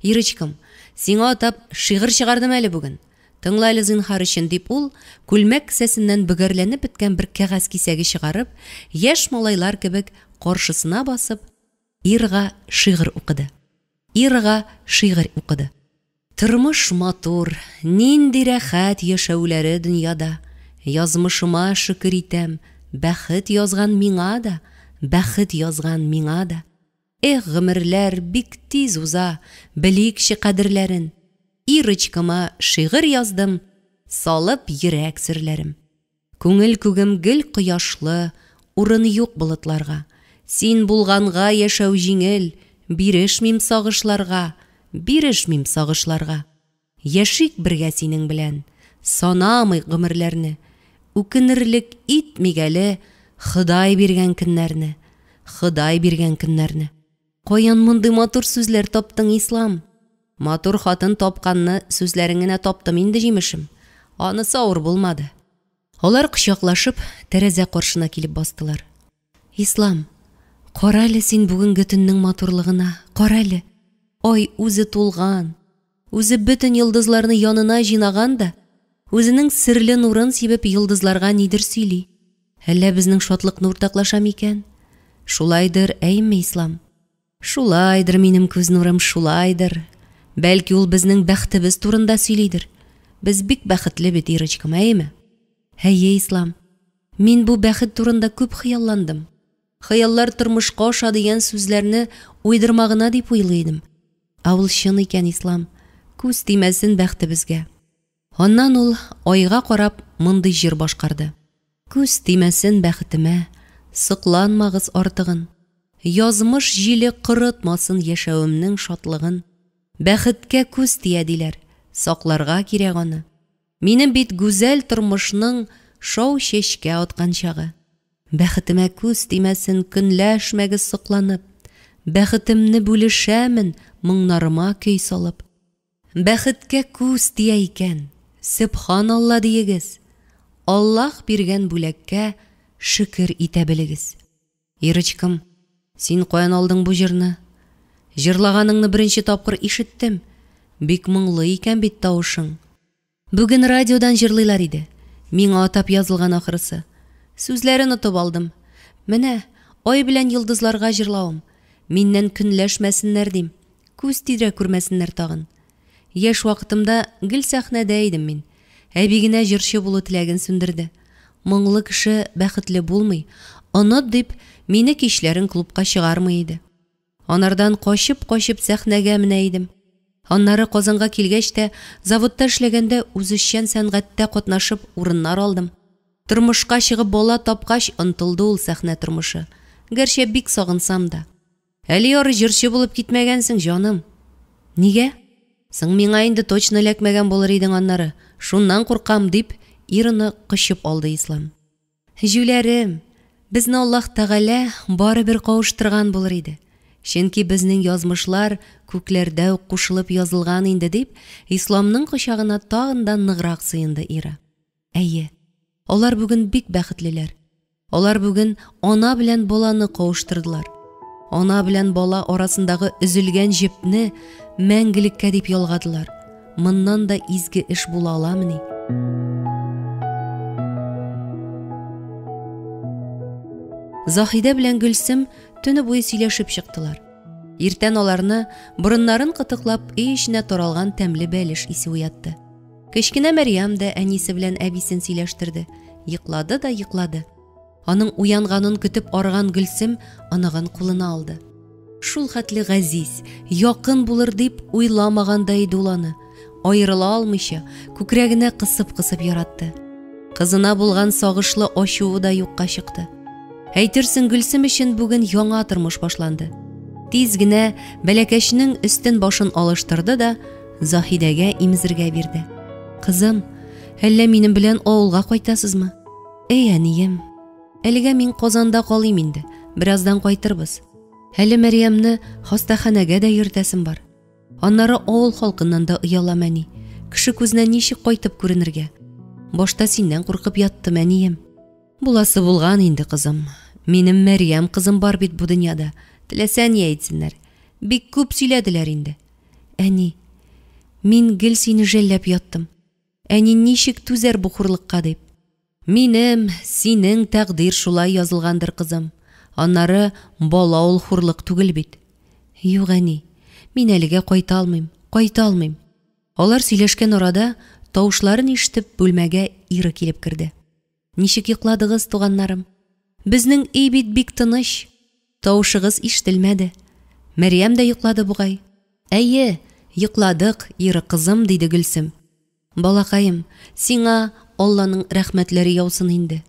Ирочкам, сиңа атап шигырь чыгардым әле бүген. Тыңла әле зинһар өчен, дип ул, күлмәк кесәсеннән бөгәрләнеп беткән бер кәгазь кисәге чыгарып, яшь малайлар кебек каршысына басып, Ирга шигырь укыды. Ирга шигырь укыды. Тормыш матур, нинди рәхәт яшәүләре дөньяда. Язмышыма шөкер итәм, бәхет язган миңа да, бәхет язган миңа да. Эх, гомерләр бик тиз уза, беликче кадерләрен. Ирочкама шигырь яздым, салып йөрәк серләрем. Күңел күгем гел кояшлы, урын юк болытларга. Син булганга яшәү җиңел, бирешмим сагышларга, бирешмим сагышларга. Яшик бергә синең белән, санамыйк гомерләрне. Үкенерлек итмик әле Ходай биргән көннәрне, Ходай биргән көннәрне. Каян мондый матур сүзләр таптың, Ислам? Матур хатын тапканны сүзләрен генә таптым инде, җимешем. Анысы авыр булмады. Алар кочаклашып тәрәзә каршына килеп бастылар. Ислам, карале син бүгенге төннең матурлыгына, карале. Ай үзе тулган, үзе бөтен йолдызларны янына җыйнаган да, үзенең серле нурын сибеп йолдызларга нидер сөйли. Әллә безнең шатлыкны уртаклаша микән? Шулайдыр, әйме, Ислам? Шулайдыр, минем күз нурым, шулайдыр. Бәлки ул безнең бәхетебез турында сөйлидер. Без бик бәхетле бит, Ирочкам, әйеме? Әйе, Ислам. Мин бу бәхет турында күп хыялландым. Хыяллар тормышка аша дигән сүзләрне уйдырма гына дип уйлый идем. Ә ул чын икән, Ислам. Күз тимәсен бәхетебезгә. Аннан ул айга карап мондый җыр башкарды. Күз тимәсен бәхетемә, сокланмагыз артыгын. Язмыш җиле корытмасын яшәвемнең шатлыгын. Бәхеткә күз тия диләр, сакларга кирәк аны. Минем бит гүзәл тормышның шау чәчкә аткан чагы. Бәхетемә күз тимәсен, көнләшмәгез сокланып. Бәхетемне бүлешәмен, моңнарыма көй салып. Бәхеткә күз тия икән, сөбханалла диегез. Аллаһ биргән бүләккә шөкер итә белегез. Ирочкам, син каян алдың бу җырны? Җырлаганыңны беренче тапкыр ишеттем. Бик моңлы икән бит тавышың. Бүген радиодан җырлыйлар иде. Миңа атап язылган ахрысы. Сүзләрен отып алдым. Менә, ай белән йолдызларга җырлавым. Миннән көнләшмәсеннәр дим. Күз тидерә күрмәсеннәр тагын. Яшь вакытымда гел сәхнәдә идем мин. Әби генә җырчы булу теләген сүндерде. Моңлы кеше бәхетле булмый, оныт дип, мине кичләрен клубка чыгармый иде. Анардан качып-качып сәхнәгә менә идем. Аннары Казанга килгәч тә, заводта эшләгәндә үзешчән сәнгатьтә катнашып урыннар алдым. Тормышка чыгып бала тапкач онтылды ул сәхнә тормышы. Гәрчә бик сагынсам да. Әле ярый җырчы булып китмәгәнсең, җаным. Нигә? Соң миңа инде точно эләкмәгән булыр идең аннары. Шуннан куркам, дип, Ираны кочып алды Ислам. Җүләрем, безне Аллаһ Тәгалә барыбер кавыштырган булыр иде. Чөнки безнең язмышлар күкләрдә үк кушылып язылган инде, дип, Исламның кочагына тагын да ныграк сыенды Ира. Әйе, алар бүген бик бәхетлеләр. Алар бүген ана белән баланы кавыштырдылар. Ана белән бала арасындагы өзелгән җепне мәңгелеккә дип ялгадылар. Моннан да изге эш була аламыни? Заһидә белән Гөлсем төне буе сөйләшеп чыктылар. Иртән аларны борыннарын кытыклап өй эченә таралган тәмле бәлеш исе уятты. Кечкенә Мәрьям дә әнисе белән әбисен сөйләштерде. Йоклады да йоклады. Аның уянганын көтеп арыган Гөлсем оныгын кулына алды. Шул хәтле газиз, якын булыр дип уйламаган да иде ул аны. Аерыла алмыйча, күкрәгенә кысып-кысып яратты. Кызына булган сагышлы ачуы да юкка чыкты. Әйтерсең, Гөлсем өчен бүген яңа тормыш башланды. Тиз генә бәләкәчнең өстен-башын алыштырды да Заһидәгә имезергә бирде. Кызым, әллә минем белән авылга кайтасызмы? Эй, әнием, әлегә мин Казанда калыйм инде, бераздан кайтырбыз. Әле Мәрьямне хастаханәгә дә йөртәсем бар. Аннары авыл халкыннан да оялам, әни. Кеше күзенә ничек кайтып күренергә? Башта синнән куркып яттым, әнием. Буласы булган инде, кызым. Минем Мәрьям кызым бар бит бу дөньяда. Теләсә ни әйтсеннәр. Бик күп сөйләделәр инде. Әни, мин гел сине жәлләп яттым. Әни ничек түзәр бу хурлыкка дип. Минем, синең тәкъдир шулай язылгандыр, кызым. Аннары бала ул хурлык түгел бит. Юк, әни, мин әлегә кайта алмыйм, кайта алмыйм. Алар сөйләшкән арада, тавышларын ишетеп, бүлмәгә Ира килеп керде. Ничек йокладыгыз, туганнарым? Безнең өй бит бик тыныч. Тавышыгыз ишетелмәде. Мәрьям дә йоклады бугай. Әйе, йокладык, Ира кызым, диде Гөлсем. Балакаем, сиңа Алланың рәхмәтләре яусын инде.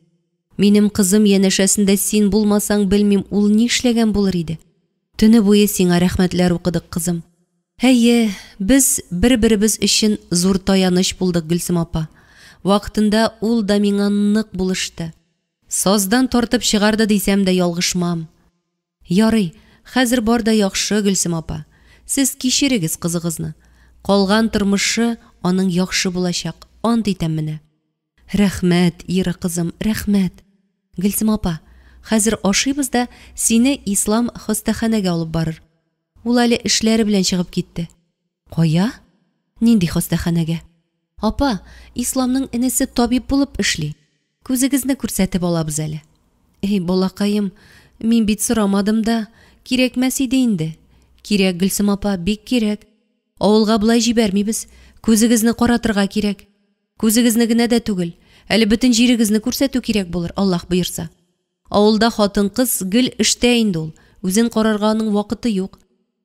Минем кызым янәшәсендә син булмасаң, белмим, ул нишләгән булыр иде. Төне буе сиңа рәхмәтләр укыдык, кызым. Әйе, без бер-беребез өчен зур таяныч булдык, Гөлсем апа. Вакытында ул да миңа нык булышты. Саздан тартып чыгарды дисәм дә ялгышмам. Ярый, хәзер бар да яхшы, Гөлсем апа. Сез кичерегез кызыгызны. Калган тормышы аның яхшы булачак, ант итәм менә. Рәхмәт, Ира кызым, рәхмәт. Гөлсем апа, хәзер ашыйбыз да, сине Ислам хастаханәгә алып барыр. Ул әле эшләре белән чыгып китте. Кая? Нинди хастаханәгә? Апа, Исламның энесе табиб булып эшли. Күзегезне күрсәтеп алабыз әле. Эй, балакаем, мин бит сорамадым да, кирәкмәс иде инде. Кирәк, Гөлсем апа, бик кирәк. Авылга болай җибәрмибез. Күзегезне каратырга кирәк. Күзегезне генә дә түгел, әле бөтен җирегезне күрсәтү кирәк булыр, Аллаһ боерса. Авылда хатын-кыз гел эштә инде ул, үзен карарга аның вакыты юк.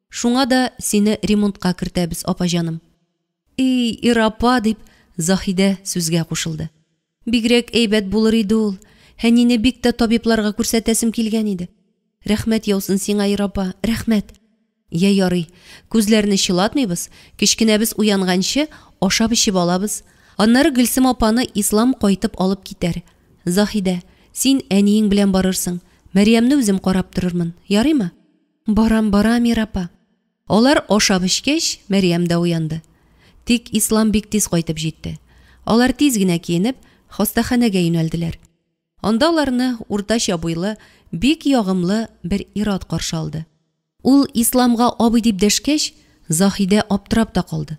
Шуңа да сине ремонтка кертәбез, апа җаным. И, Ира апа, дип, Заһидә сүзгә кушылды. Бигрәк әйбәт булыр иде ул. Әнине бик тә табибларга күрсәтәсем килгән иде. Рәхмәт яусын сиңа, Ира апа, рәхмәт. Йә ярый, күзләрне чылатмыйбыз, кечкенәбез уянганчы ашап-эчеп алабыз. Аннары Гөлсем апаны Ислам кайтып алып китәр. Заһидә, син әниең белән барырсың. Мәрьямне үзем карап торырмын, ярыймы? Барам, барам, Ира апа. Алар ашап эчкәч, Мәрьям дә уянды. Тик Ислам бик тиз кайтып җитте. Алар тиз генә киенеп, хастаханәгә юнәлделәр. Анда аларны уртача буйлы, бик ягымлы бер ир-ат каршы алды. Ул Исламга абый дип дәшкәч, Заһидә аптырап та калды.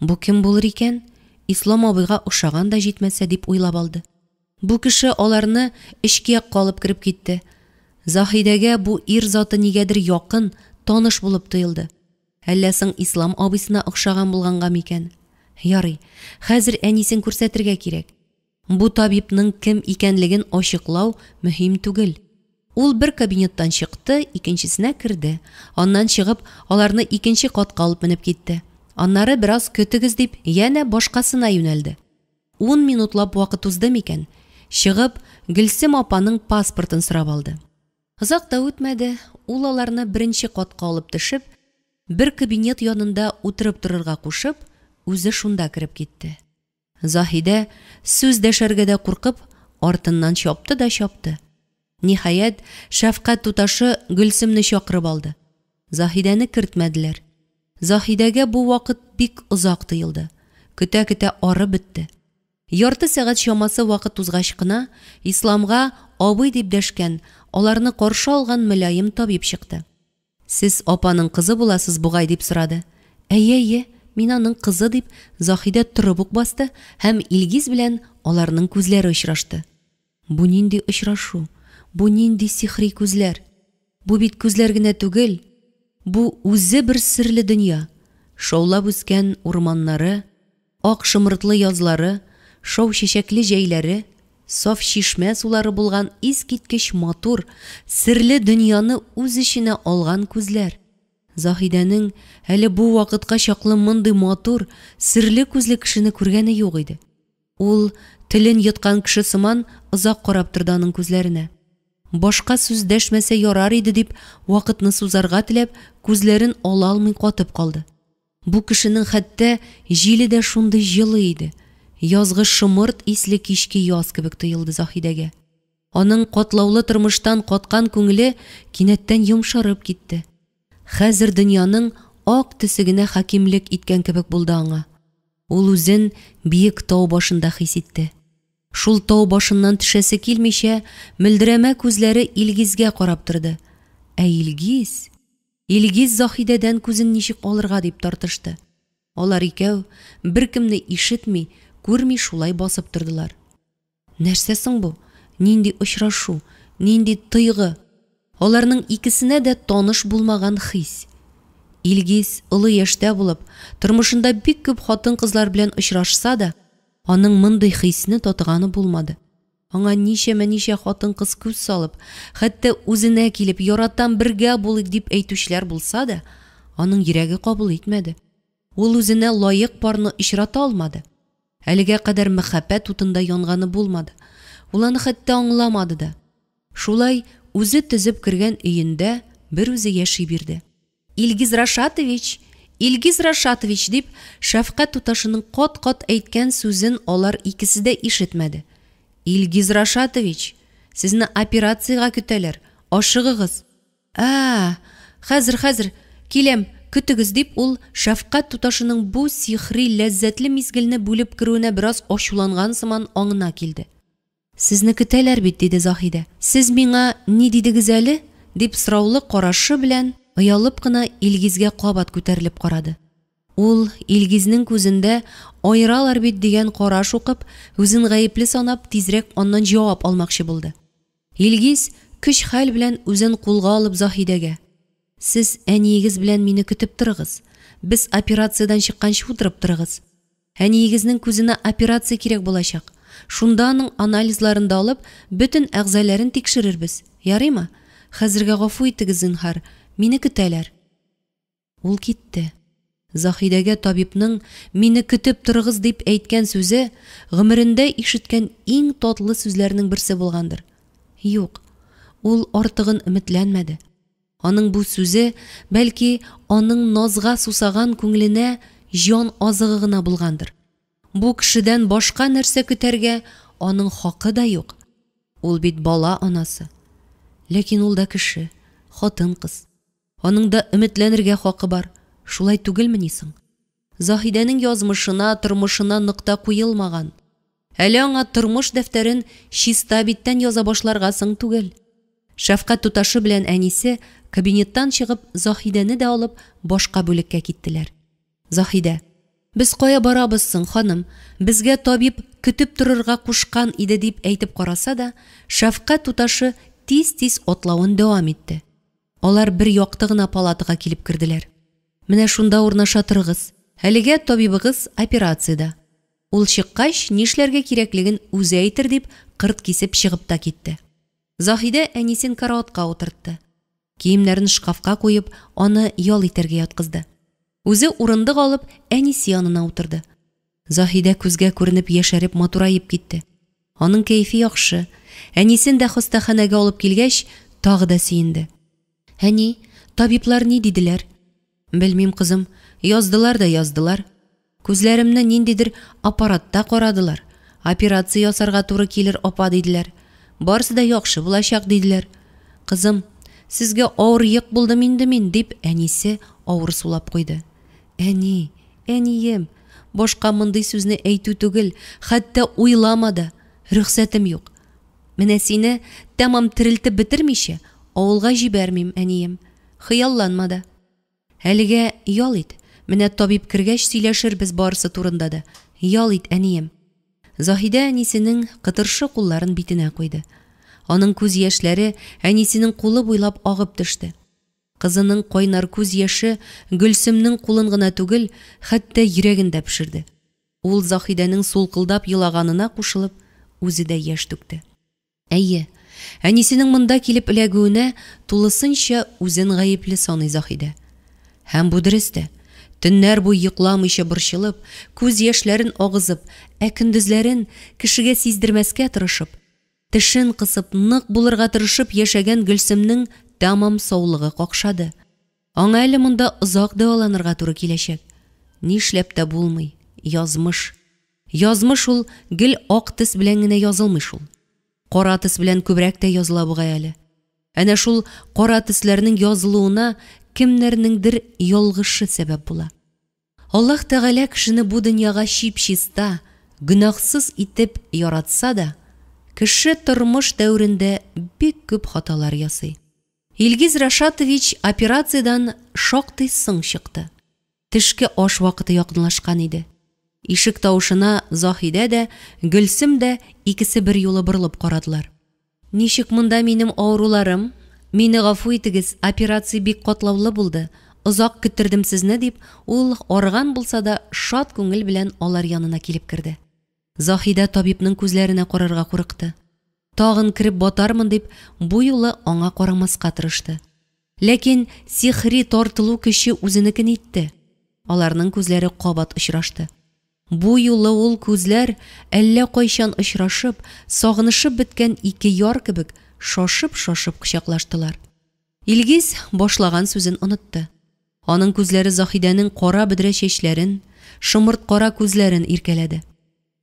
Бу кем булыр икән? Ислам абыйга ошаган да җитмәсә, дип уйлап алды. Бу кеше аларны эчке якка алып кереп китте. Заһидәгә бу ир заты нигәдер якын, таныш булып тоелды. Әллә соң Ислам абыйсына охшаган булганга микән? Ярый, хәзер әнисен күрсәтергә кирәк. Бу табибның кем икәнлеген ачыклау мөһим түгел. Ул бер кабинеттан чыкты, икенчесенә керде. Аннан чыгып, аларны икенче катка алып менеп китте. Аннары бераз көтегез дип, янә башкасына юнәлде. Ун минутлап вакыт узды микән, чыгып, Гөлсем апаның паспортын сорап алды. Озак та үтмәде, ул аларны беренче катка алып төшеп, бер кабинет янында утырып торырга кушып, үзе шунда кереп китте. Заһидә, сүз дәшәргә дә куркып, артыннан чапты да чапты. Ниһаять, шәфкать туташы Гөлсемне чакырып алды. Заһидәне кертмәделәр. Заһидәгә бу вакыт бик озак тоелды. Көтә-көтә арып бетте. Ярты сәгать чамасы вакыт узгач кына, Исламга абый дип дәшкән, аларны каршы алган мөлаем табиб чыкты. Сез апаның кызы буласыз бугай, дип сорады. Әйе, әйе, мин аның кызы, дип Заһидә торып ук басты һәм Илгиз белән аларның күзләре очрашты. Бу нинди очрашу? Бу нинди сихри күзләр? Бу бит күзләр генә түгел, бу үзе бер серле дөнья. Шаулап үскән урманнары, ак шомыртлы язлары, шау чәчәкле җәйләре, саф чишмә сулары булган искиткеч матур, серле дөньяны үз эченә алган күзләр. Заһидәнең әле бу вакытка чаклы мондый матур, серле күзле кешене күргәне юк иде. Ул, телен йоткан кеше сыман, озак карап торды аның күзләренә. Башка сүз дәшмәсә ярар иде дип, вакытны сузарга теләп, күзләрен ала алмый катып калды. Бу кешенең хәтта җиле дә шундый җылы иде. Язгы шомырт исле кичке яз кебек тоелды Заһидәгә. Аның катлаулы тормыштан каткан күңеле кинәттән йомшарып китте. Хәзер дөньяның ак төсе генә хакимлек иткән кебек булды аңа. Ул үзен биек тау башында хис итте. Шул тау башыннан төшәсе килмичә, мөлдерәмә күзләре Илгизгә карап торды. Ә Илгиз... Илгиз Заһидәдән күзен ничек алырга дип тартышты. Алар икәү, беркемне ишетми, күрми шулай басып тордылар. Нәрсә соң бу? Нинди очрашу? Нинди тойгы? Аларның икесенә дә таныш булмаган хис. Илгиз олы яшьтә булып, тормышында бик күп хатын-кызлар белән очрашса да, аның мондый хисне татыганы булмады. Аңа ничәмә-ничә хатын-кыз күз салып, хәтта үзенә килеп, яратам, бергә булыйк дип әйтүчеләр булса да, аның йөрәге кабул итмәде. Ул үзенә лаек парны очрата алмады. Әлегә кадәр мәхәббәт утында янганы булмады. Ул аны хәтта аңламады да. Шулай үзе төзеп кергән өендә берүзе яши бирде. Илгиз Рашатович! Илгиз Рашатович! дип, шәфкать туташының кат-кат әйткән сүзен алар икесе дә ишетмәде. Илгиз Рашатович! Сезне операциягә көтәләр, ашыгыгыз! Ә-ә, хәзер, хәзер, киләм, көтегез, дип ул шәфкать туташының бу сихри ләззәтле мизгелне бүлеп керүенә бераз ачуланган сыман аңына килде. Сезне көтәләр бит, диде Заһидә. Сез миңа ни дидегез әле? дип сораулы карашы белән оялып кына Илгизгә кабат күтәрелеп карады. Ул, Илгизнең күзендә аералар бит дигән караш укып, үзен гаепле санап, тизрәк аннан җавап алмакчы булды. Илгиз көч-хәл белән үзен кулга алып Заһидәгә, Сез әниегез белән мине көтеп торыгыз. Без операциядән чыкканчы утырып торыгыз. Әниегезнең күзенә операция кирәк булачак. Шунда аның анализларын да алып, бөтен әгъзаләрен тикшерербез. Ярыймы? Хәзергә гафу итегез, зинһар. Мине көтәләр. Ул китте. Заһидәгә табибның мине көтеп торыгыз дип әйткән сүзе гомерендә ишеткән иң татлы сүзләрнең берсе булгандыр. Юк, ул артыгын өметләнмәде. Аның бу сүзе, бәлки, аның назга сусаган күңеленә җан азыгы гына булгандыр. Бу кешедән башка нәрсә көтәргә аның хакы да юк. Ул бит бала анасы. Ләкин ул да кеше, хатын-кыз. Аның да өметләнергә хакы бар, шулай түгелмени соң? Заһидәнең язмышына, тормышына нокта куелмаган. Әле аңа тормыш дәфтәрен чиста биттән яза башларга соң түгел. Шәфкать туташы белән әнисе кабинеттан чыгып Заһидәне дә алып башка бүлеккә киттеләр. Заһидә. Без кая барабыз соң, ханым? Безгә табиб көтеп торырга кушкан иде, дип әйтеп караса да, шәфкать туташы тиз-тиз атлавын дәвам итте. Алар бер якты гына палатага килеп керделәр. Менә шунда урнаша торыгыз. Әлегә табибыгыз операциядә. Ул чыккач, нишләргә кирәклеген үзе әйтер, дип кырт кисеп чыгып та китте. Заһидә әнисен караватка утыртты. Киемнәрен шкафка куеп, аны ял итәргә яткызды. Үзе урындык алып, әнисе янына утырды. Заһидә күзгә күренеп яшәреп матураеп китте. Аның кәефе яхшы. Әнисен дә хастаханәгә алып килгәч, тагы да сөенде. Әни, табиблар ни диделәр? Белмим, кызым, яздылар да яздылар. Күзләремне ниндидер аппаратта карадылар. Операция ясарга туры килер, апа, диделәр. Барысы да яхшы булачак, диделәр. Кызым, сезгә авыр йөк булдым инде мин, дип әнисе авыр сулап куйды. Әни, әнием, башка мондый сүзне әйтү түгел, хәтта уйлама да, рөхсәтем юк. Менә сине тәмам терелтеп бетермичә, авылга җибәрмим, әнием. Хыялланма да. Әлегә ял ит. Менә табиб кергәч сөйләшербез барысы турында да. Ял ит, әнием. Заһидә әнисенең кытыршы кулларын битенә куйды. Аның күз яшьләре әнисенең кулы буйлап агып төште. Кызының кайнар күз яше Гөлсемнең кулын гына түгел, хәтта йөрәген дә пешерде. Ул Заһидәнең сулкылдап елаганына кушылып, үзе дә яшь түкте. Әйе, әнисенең монда килеп эләгүенә тулысынча үзен гаепле саный Заһидә. Һәм бу дөрес тә. Төннәр буе йокламыйча борчылып, күз яшьләрен агызып, ә көндезләрен кешегә сиздермәскә тырышып, тешен кысып, нык булырга тырышып яшәгән Гөлсемнең тәмам саулыгы какшады. Аңа әле монда озак дәваланырга туры киләчәк. Нишләп тә булмый, язмыш. Язмыш ул гел ак төс белән генә язылмый шул. Кара төс белән күбрәк тә языла бугай әле. Әнә шул кара төсләрнең язылуына кемнәрнеңдер ялгышы сәбәп була. Аллаһ Тәгалә кешене бу дөньяга чип-чиста, гөнаһсыз итеп яратса да, кеше тормыш дәверендә бик күп хаталар ясый. Илгиз Рашатович операциядән шактый соң чыкты. Төшке аш вакыты якынлашкан иде. Ишек тавышына Заһидә дә, Гөлсем дә икесе берьюлы борылып карадылар. Ничек монда минем авыруларым? Мине гафу итегез, операция бик катлаулы булды, озак көттердем сезне, дип, ул, арыган булса да, шат күңел белән алар янына килеп керде. Заһидә табибның күзләренә карарга курыкты. Тагын кереп батармын дип, бу юлы аңа карамаска тырышты. Ләкин сихри тартылу көче үзенекен итте. Аларның күзләре кабат очрашты. Бу юлы ул күзләр әллә кайчан очрашып, сагынышып беткән ике яр кебек шашып-шашып кочаклаштылар. Илгиз башлаган сүзен онытты. Аның күзләре Заһидәнең кара бөдрә чәчләрен, шомырт кара күзләрен иркәләде.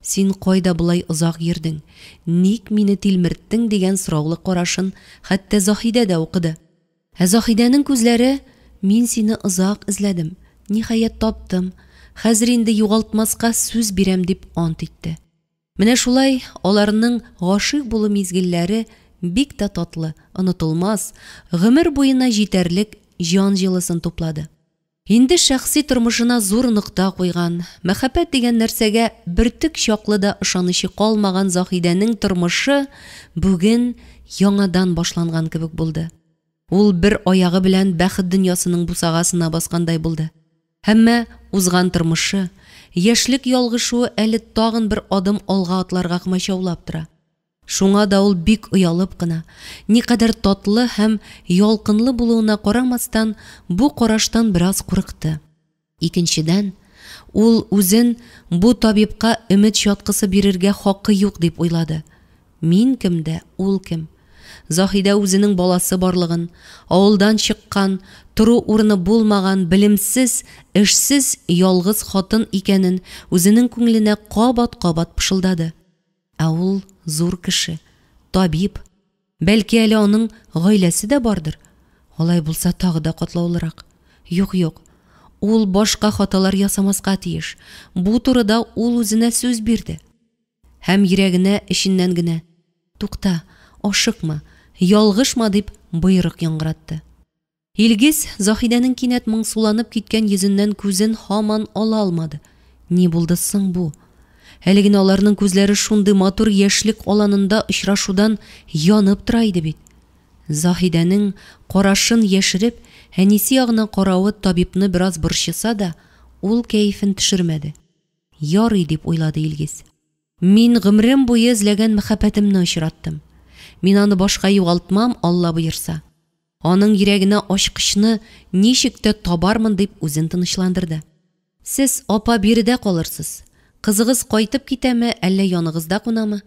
Син кайда болай озак йөрдең, ник мине тилмерттең дигән сораулы карашын хәтта Заһидә дә укыды. Ә Заһидәнең күзләре мин сине озак эзләдем, ниһаять таптым, хәзер инде югалтмаска сүз бирәм дип ант итте. Менә шулай аларның гашыйк булу мизгелләре бик тә татлы, онытылмас, гомер буена җитәрлек җан җылысын туплады. Инде шәхси тормышына зур нокта куйган, мәхәббәт дигән нәрсәгә бөртек чаклы да ышанычы калмаган Заһидәнең тормышы бүген яңадан башланган кебек булды. Ул бер аягы белән бәхет дөньясының бусагасына баскандай булды. Әмма узган тормышы, яшьлек ялгышуы әле тагын бер адым алга атларга комачаулап тора. Шуңа да ул бик оялып кына, никадәр татлы һәм ялкынлы булуына карамастан, бу караштан бераз курыкты. Икенчедән, ул үзен бу табибка өмет чаткысы бирергә хакы юк дип уйлады. Мин кем дә, ул кем? Заһидә үзенең баласы барлыгын, авылдан чыккан, тору урыны булмаган, белемсез, эшсез ялгыз хатын икәнен үзенең күңеленә кабат-кабат пышылдады. Ә ул зур кеше, табиб. Бәлки әле аның гаиләсе дә бардыр. Алай булса тагы да катлаулырак. Юк, юк. Ул башка хаталар ясамаска тиеш. Бу турыда ул үзенә сүз бирде. Һәм йөрәгенә эченнән генә: "Тукта, ашыкма, ялгышма", дип боерык яңгыратты. Илгиз Заһидәнең кинәт моңсуланып киткән йөзеннән күзен һаман ала алмады. Ни булды соң бу? Әле генә аларның күзләре шундый матур яшьлек аланында очрашудан янып тора иде бит. Заһидәнең, карашын яшереп, әнисе ягына каравы табибны бераз борчыса да, ул кәефен төшермәде. Ярый, дип уйлады Илгиз. Мин гомерем буе эзләгән мәхәббәтемне очраттым. Мин аны башка югалтмам, Алла боерса. Аның йөрәгенә ачкычны ничек тә табармын, дип үзен тынычландырды. Сез, апа, биредә калырсыз. Кызыгыз кайтып китәме, әллә яныгызда кунамы?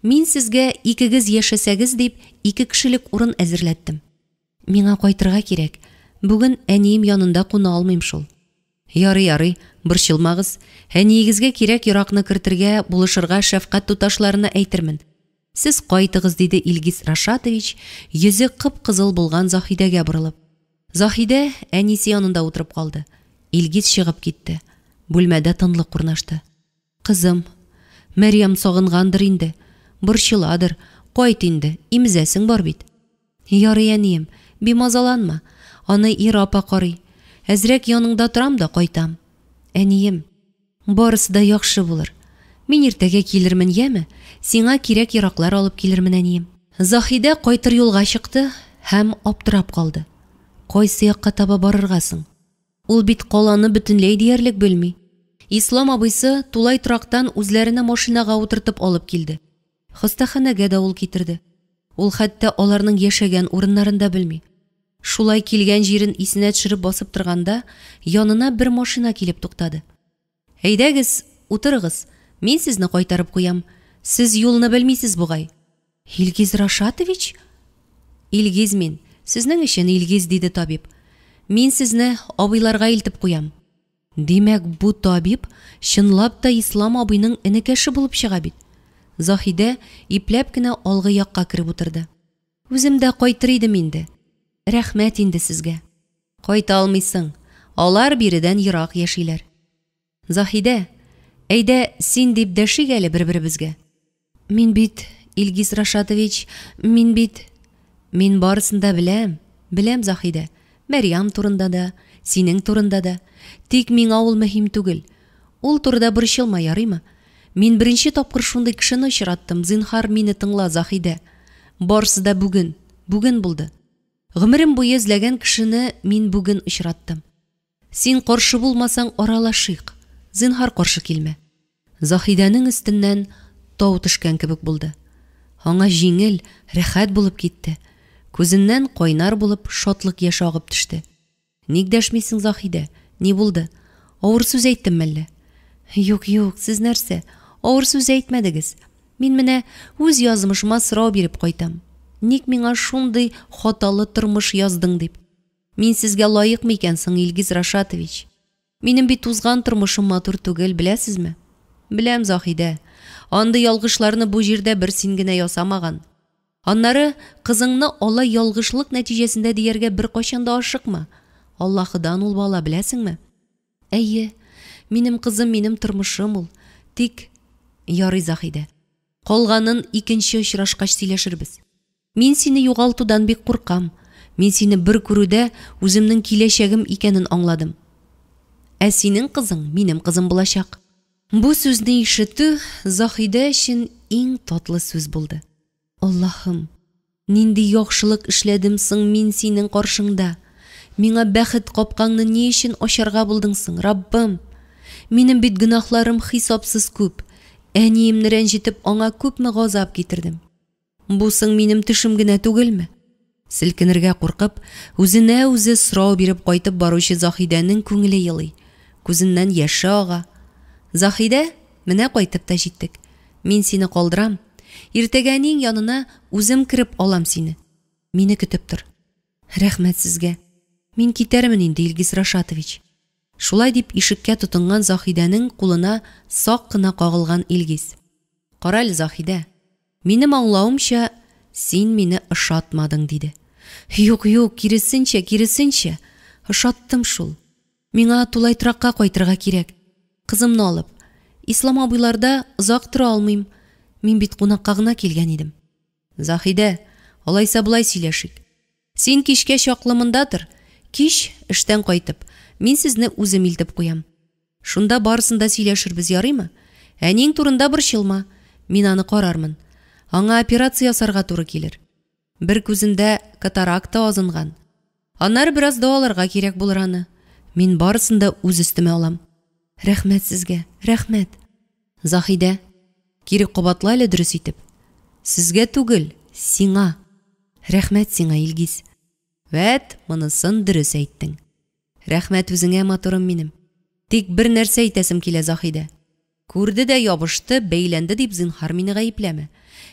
Мин сезгә, икегез яшәсәгез дип, ике кешелек урын әзерләттем. Миңа кайтырга кирәк. Бүген әнием янында куна алмыйм шул. Ярый, ярый, борчылмагыз. Әниегезгә кирәк-яракны кертергә, булышырга шәфкать туташларына әйтермен. Сез кайтыгыз, диде Илгиз Рашатович, йөзе кып-кызыл булган Заһидәгә борылып. Заһидә әнисе янында утырып калды. Илгиз чыгып китте. Бүлмәдә тынлык урнашты. Кызым, Мәрьям сагынгандыр инде, борчыладыр, кайт инде, имезәсең бар бит. Ярый, әнием, бимазаланма, аны Ира апа карый. Әзрәк яныңда торам да кайтам. Әнием, барысы да яхшы булыр. Мин иртәгә килермен, яме? Сиңа кирәк-яраклар алып килермен, әнием. Заһидә кайтыр юлга чыкты һәм аптырап калды. Кайсы якка таба барырга соң? Ул бит каланы бөтенләй диярлек белми. Ислам абыйсы тулай торактан үзләренә машинага утыртып алып килде. Хастаханәгә дә ул китерде. Ул хәтта аларның яшәгән урыннарын да белми. Шулай килгән җирен исенә төшереп басып торганда, янына бер машина килеп туктады. Әйдәгез, утырыгыз, мин сезне кайтарып куям. Сез юлны белмисез бугай. Илгиз Рашатович? Илгиз мин. Сезнең өчен Илгиз, диде табиб. Мин сезне абыйларга илтеп куям. Димәк, бу табиб чынлап та Ислам абыйның энекәше булып чыга бит. Заһидә ипләп кенә алгы якка кереп утырды. Үзем дә кайтыр идем инде. Рәхмәт инде сезгә. Кайта алмыйсың. Алар биредән ерак яшиләр. Заһидә, әйдә, син дип дәшик әле бер-беребезгә. Мин бит, Илгиз Рашатович, мин бит... Мин барысын да беләм, беләм, Заһидә. Мәрьям турында да, синең турында да. Тик миңа ул мөһим түгел. Ул турыда борчылма, ярыймы? Мин беренче тапкыр шундый кешене очраттым, зинһар, мине тыңла, Заһидә. Барысы да бүген, бүген булды. Гомерем буе эзләгән кешене мин бүген очраттым. Син каршы булмасаң, аралашыйк. Зинһар, каршы килмә. Заһидәнең өстеннән тау төшкән кебек булды. Аңа җиңел, рәхәт булып китте. Күзеннән кайнар булып шатлык яше агып төште. Ник дәшмисең, Заһидә? Ни булды? Авыр сүз әйттем мәллә? Юк, юк, сез нәрсә? Авыр сүз әйтмәдегез. Мин менә үз язмышыма сорау биреп кайтам. Ник миңа шундый хаталы тормыш яздың дип. Мин сезгә лаекмы икән соң, Илгиз Рашатович? Минем бит узган тормышым матур түгел, беләсезме? Беләм, Заһидә. Андый ялгышларны бу җирдә бер син генә ясамаган. Аннары кызыңны алай ялгышлык нәтиҗәсендә дияргә беркайчан да ашыкма. Аллаһыдан ул бала, беләсеңме? Әйе, минем кызым минем тормышым ул. Тик ярый, Заһидә. Калганын икенче очрашкач сөйләшербез. Мин сине югалтудан бик куркам. Мин сине бер күрүдә үземнең киләчәгем икәнен аңладым. Ә синең кызың минем кызым булачак. Бу сүзне ишетү Заһидә өчен иң татлы сүз булды. Аллаһым, нинди яхшылык эшләдем соң мин синең каршыңда? Миңа бәхет капкаңны ни өчен ачарга булдың соң, Раббым? Минем бит гөнаһларым хисапсыз күп. Әниемне рәнҗетеп, аңа күпме газап китердем. Бу соң минем төшем генә түгелме? Селкенергә куркып, үзенә үзе сорау биреп кайтып баручы Заһидәнең күңеле елый, күзеннән яше ага. Заһидә, менә кайтып та җиттек. Мин сине калдырам. Иртәгә әниең янына үзем кереп алам сине. Мине көтеп тор. Рәхмәт сезгә. Мин китәрмен инде, Илгиз Рашатович. Шулай дип ишеккә тотынган Заһидәнең кулына сак кына кагылган Илгиз. Карале, Заһидә, минем аңлавымча, син мине ошатмадың, диде. Юк, юк, киресенчә, киресенчә, ошаттым шул. Миңа тулай торакка кайтырга кирәк. Кызымны алып. Ислам абыйларда озак тора алмыйм. Мин бит кунакка гына килгән идем. Заһидә, алайса болай сөйләшик. Син кичкә чаклы монда тор. Кич, эштән кайтып, мин сезне үзем илтеп куям. Шунда барысын да сөйләшербез, ярыймы? Әниең турында борчылма, мин аны карармын. Аңа операция ясарга туры килер. Бер күзендә катаракта азынган. Аннары бераз дәваларга кирәк булыр аны. Мин барысын да үз өстемә алам. Рәхмәт сезгә, рәхмәт. Заһидә, кире кабатла әле дөрес итеп. Сезгә түгел, сиңа. Рәхмәт сиңа, Илгиз. Вәт, монысын дөрес әйттең. Рәхмәт үзеңә, матурым минем. Тик бер нәрсә әйтәсем килә, Заһидә. Күрде дә ябышты, бәйләнде дип зинһар мине гаепләмә.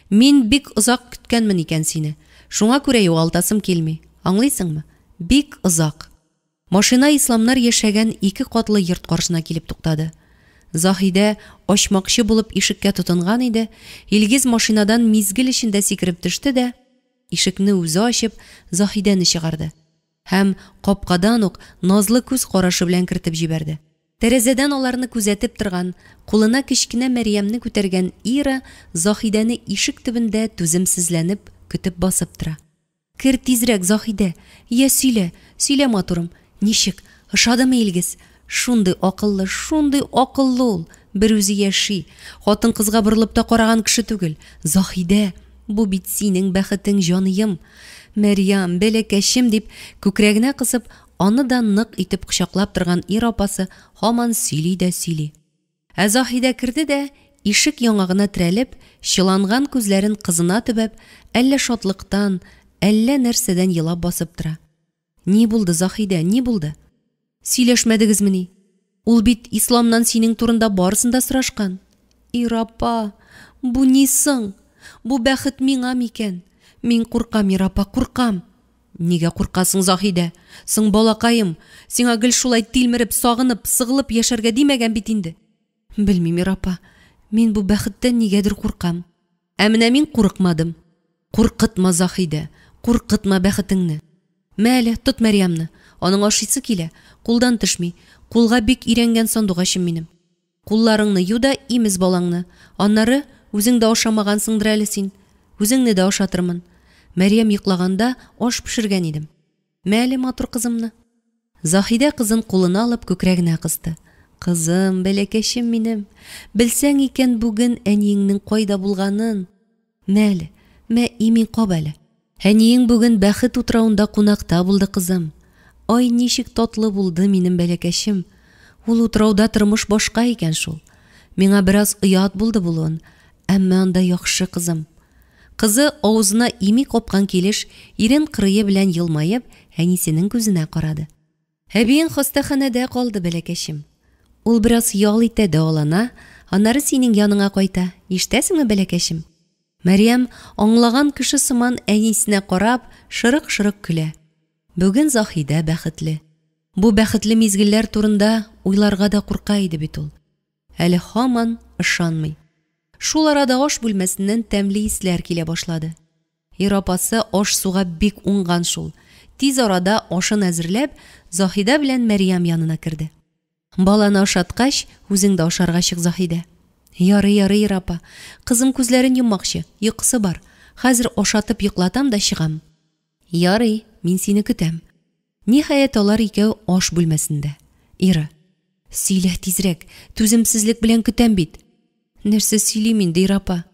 Мин бик озак көткәнмен икән сине. Шуңа күрә югалтасым килми. Аңлыйсыңмы? Бик озак. Машина Исламнар яшәгән ике катлы йорт каршына килеп туктады. Заһидә ачмакчы булып ишеккә тотынган иде, Илгиз машинадан мизгел эчендә сикереп төште дә, ишекне үзе ачып, Заһидәне чыгарды һәм капкадан ук назлы күз карашы белән кертеп җибәрде. Тәрәзәдән аларны күзәтеп торган, кулына кечкенә Мәрьямне күтәргән Ира Заһидәне ишек төбендә түземсезләнеп көтеп басып тора. Кер тизрәк, Заһидә! Йә, сөйлә, сөйлә, матурым! Ничек, ошадымы Илгиз? Шундый акыллы, шундый акыллы ул! Берүзе яши. Хатын-кызга борылып та караган кеше түгел. Заһидә! Бу бит синең бәхетең, җаныем! Мәрьям, бәләкәчем, дип, күкрәгенә кысып, аны да нык итеп кочаклап торган ир апасы һаман сөйли дә сөйли. Ә Заһидә керде дә, ишек яңагына терәлеп, чыланган күзләрен кызына төбәп, әллә шатлыктан, әллә нәрсәдән елап басып тора. Ни булды, Заһидә, ни булды? Сөйләшмәдегезмени? Ул бит Исламнан синең турында барысын да сорашкан. Ир-апа, бу ни соң? Бу бәхет миңа микән? Мин куркам, ир-апа, куркам. Нигә куркасың, Заһидә? Соң, балакаем, сиңа гел шулай тилмереп, сагынып, сыгылып яшәргә димәгән бит инде. Белмим, ир-апа, мин бу бәхеттән нигәдер куркам. Ә менә мин курыкмадым. Куркытма, Заһидә, куркытма бәхетеңне. Мә әле, тот Мәрьямны. Аның ашыйсы килә, кулдан төшми. Кулга бик өйрәнгән сандугачым минем. Кулларыңны ю да имез балаңны. Аннары, үзең дә ашамагансыңдыр әле син. Үзеңне дә ашатырмын. Мәрьям йоклаганда аш пешергән идем. Мә әле матур кызымны. Заһидә кызын кулына алып күкрәгенә кысты. Кызым, бәләкәчем минем, белсәң икән бүген әниеңнең кайда булганын. Мә әле, мә имин кап әле. Әниең бүген бәхет утравында кунакта булды, кызым. Ай, ничек татлы булды минем бәләкәчем. Ул утрауда тормыш башка икән шул. Миңа бераз оят булды булуын, әмма анда яхшы, кызым. Кызы, авызына ими капкан килеш, ирен кырые белән елмаеп, әнисенең күзенә карады. Әбиең хастаханәдә калды, бәләкәчем. Ул бераз ял итә, дәвалана, аннары синең яныңа кайта. Ишетәсеңме, бәләкәчем? Мәрьям, аңлаган кеше сыман әнисенә карап, шырык-шырык көлә. Бүген Заһидә бәхетле. Бу бәхетле мизгелләр турында уйларга да курка иде бит ул. Әле һаман ышанмый. Шул арада аш бүлмәсеннән тәмле исләр килә башлады. Ир апасы аш-суга бик уңган шул. Тиз арада ашын әзерләп, Заһидә белән Мәрьям янына керде. Баланы ашаткач, үзең дә ашарга чык, Заһидә. Ярый, ярый, ир апа. Кызым күзләрен йоммакчы, йокысы бар. Хәзер ашатып йоклатам да чыгам. Ярый, мин сине көтәм. Ниһаять, алар икәү аш бүлмәсендә. Ира. Сөйлә тизрәк, түземсезлек белән көтәм бит. Нәрсә сөйлим инде, Ира апа?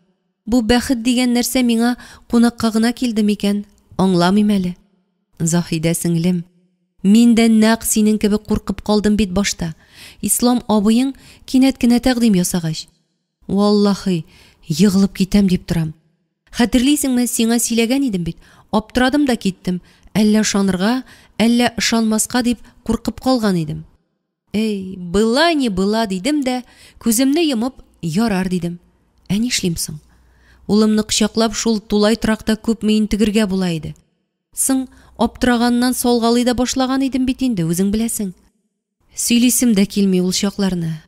Бу бәхет дигән нәрсә миңа кунакка гына килде микән? Аңламыйм әле. Заһидә сеңлем, мин дә нәкъ синең кебек куркып калдым бит башта. Ислам абыең кинәт кенә тәкъдим ясагач. Валлаһи, егылып китәм дип торам. Хәтерлисеңме, сиңа сөйләгән идем бит. Аптырадым да киттем. Әллә ышанырга, әллә ышанмаска дип куркып калган идем. Эй, была не была дидем дә, күземне йомып, ярар дидем. Ә нишлим соң? Улымны кочаклап шул тулай торакта күпме интегергә була иде. Соң, аптыраганнан салгалый да башлаган идем бит инде, үзең беләсең. Сөйлисем дә килми ул чакларны.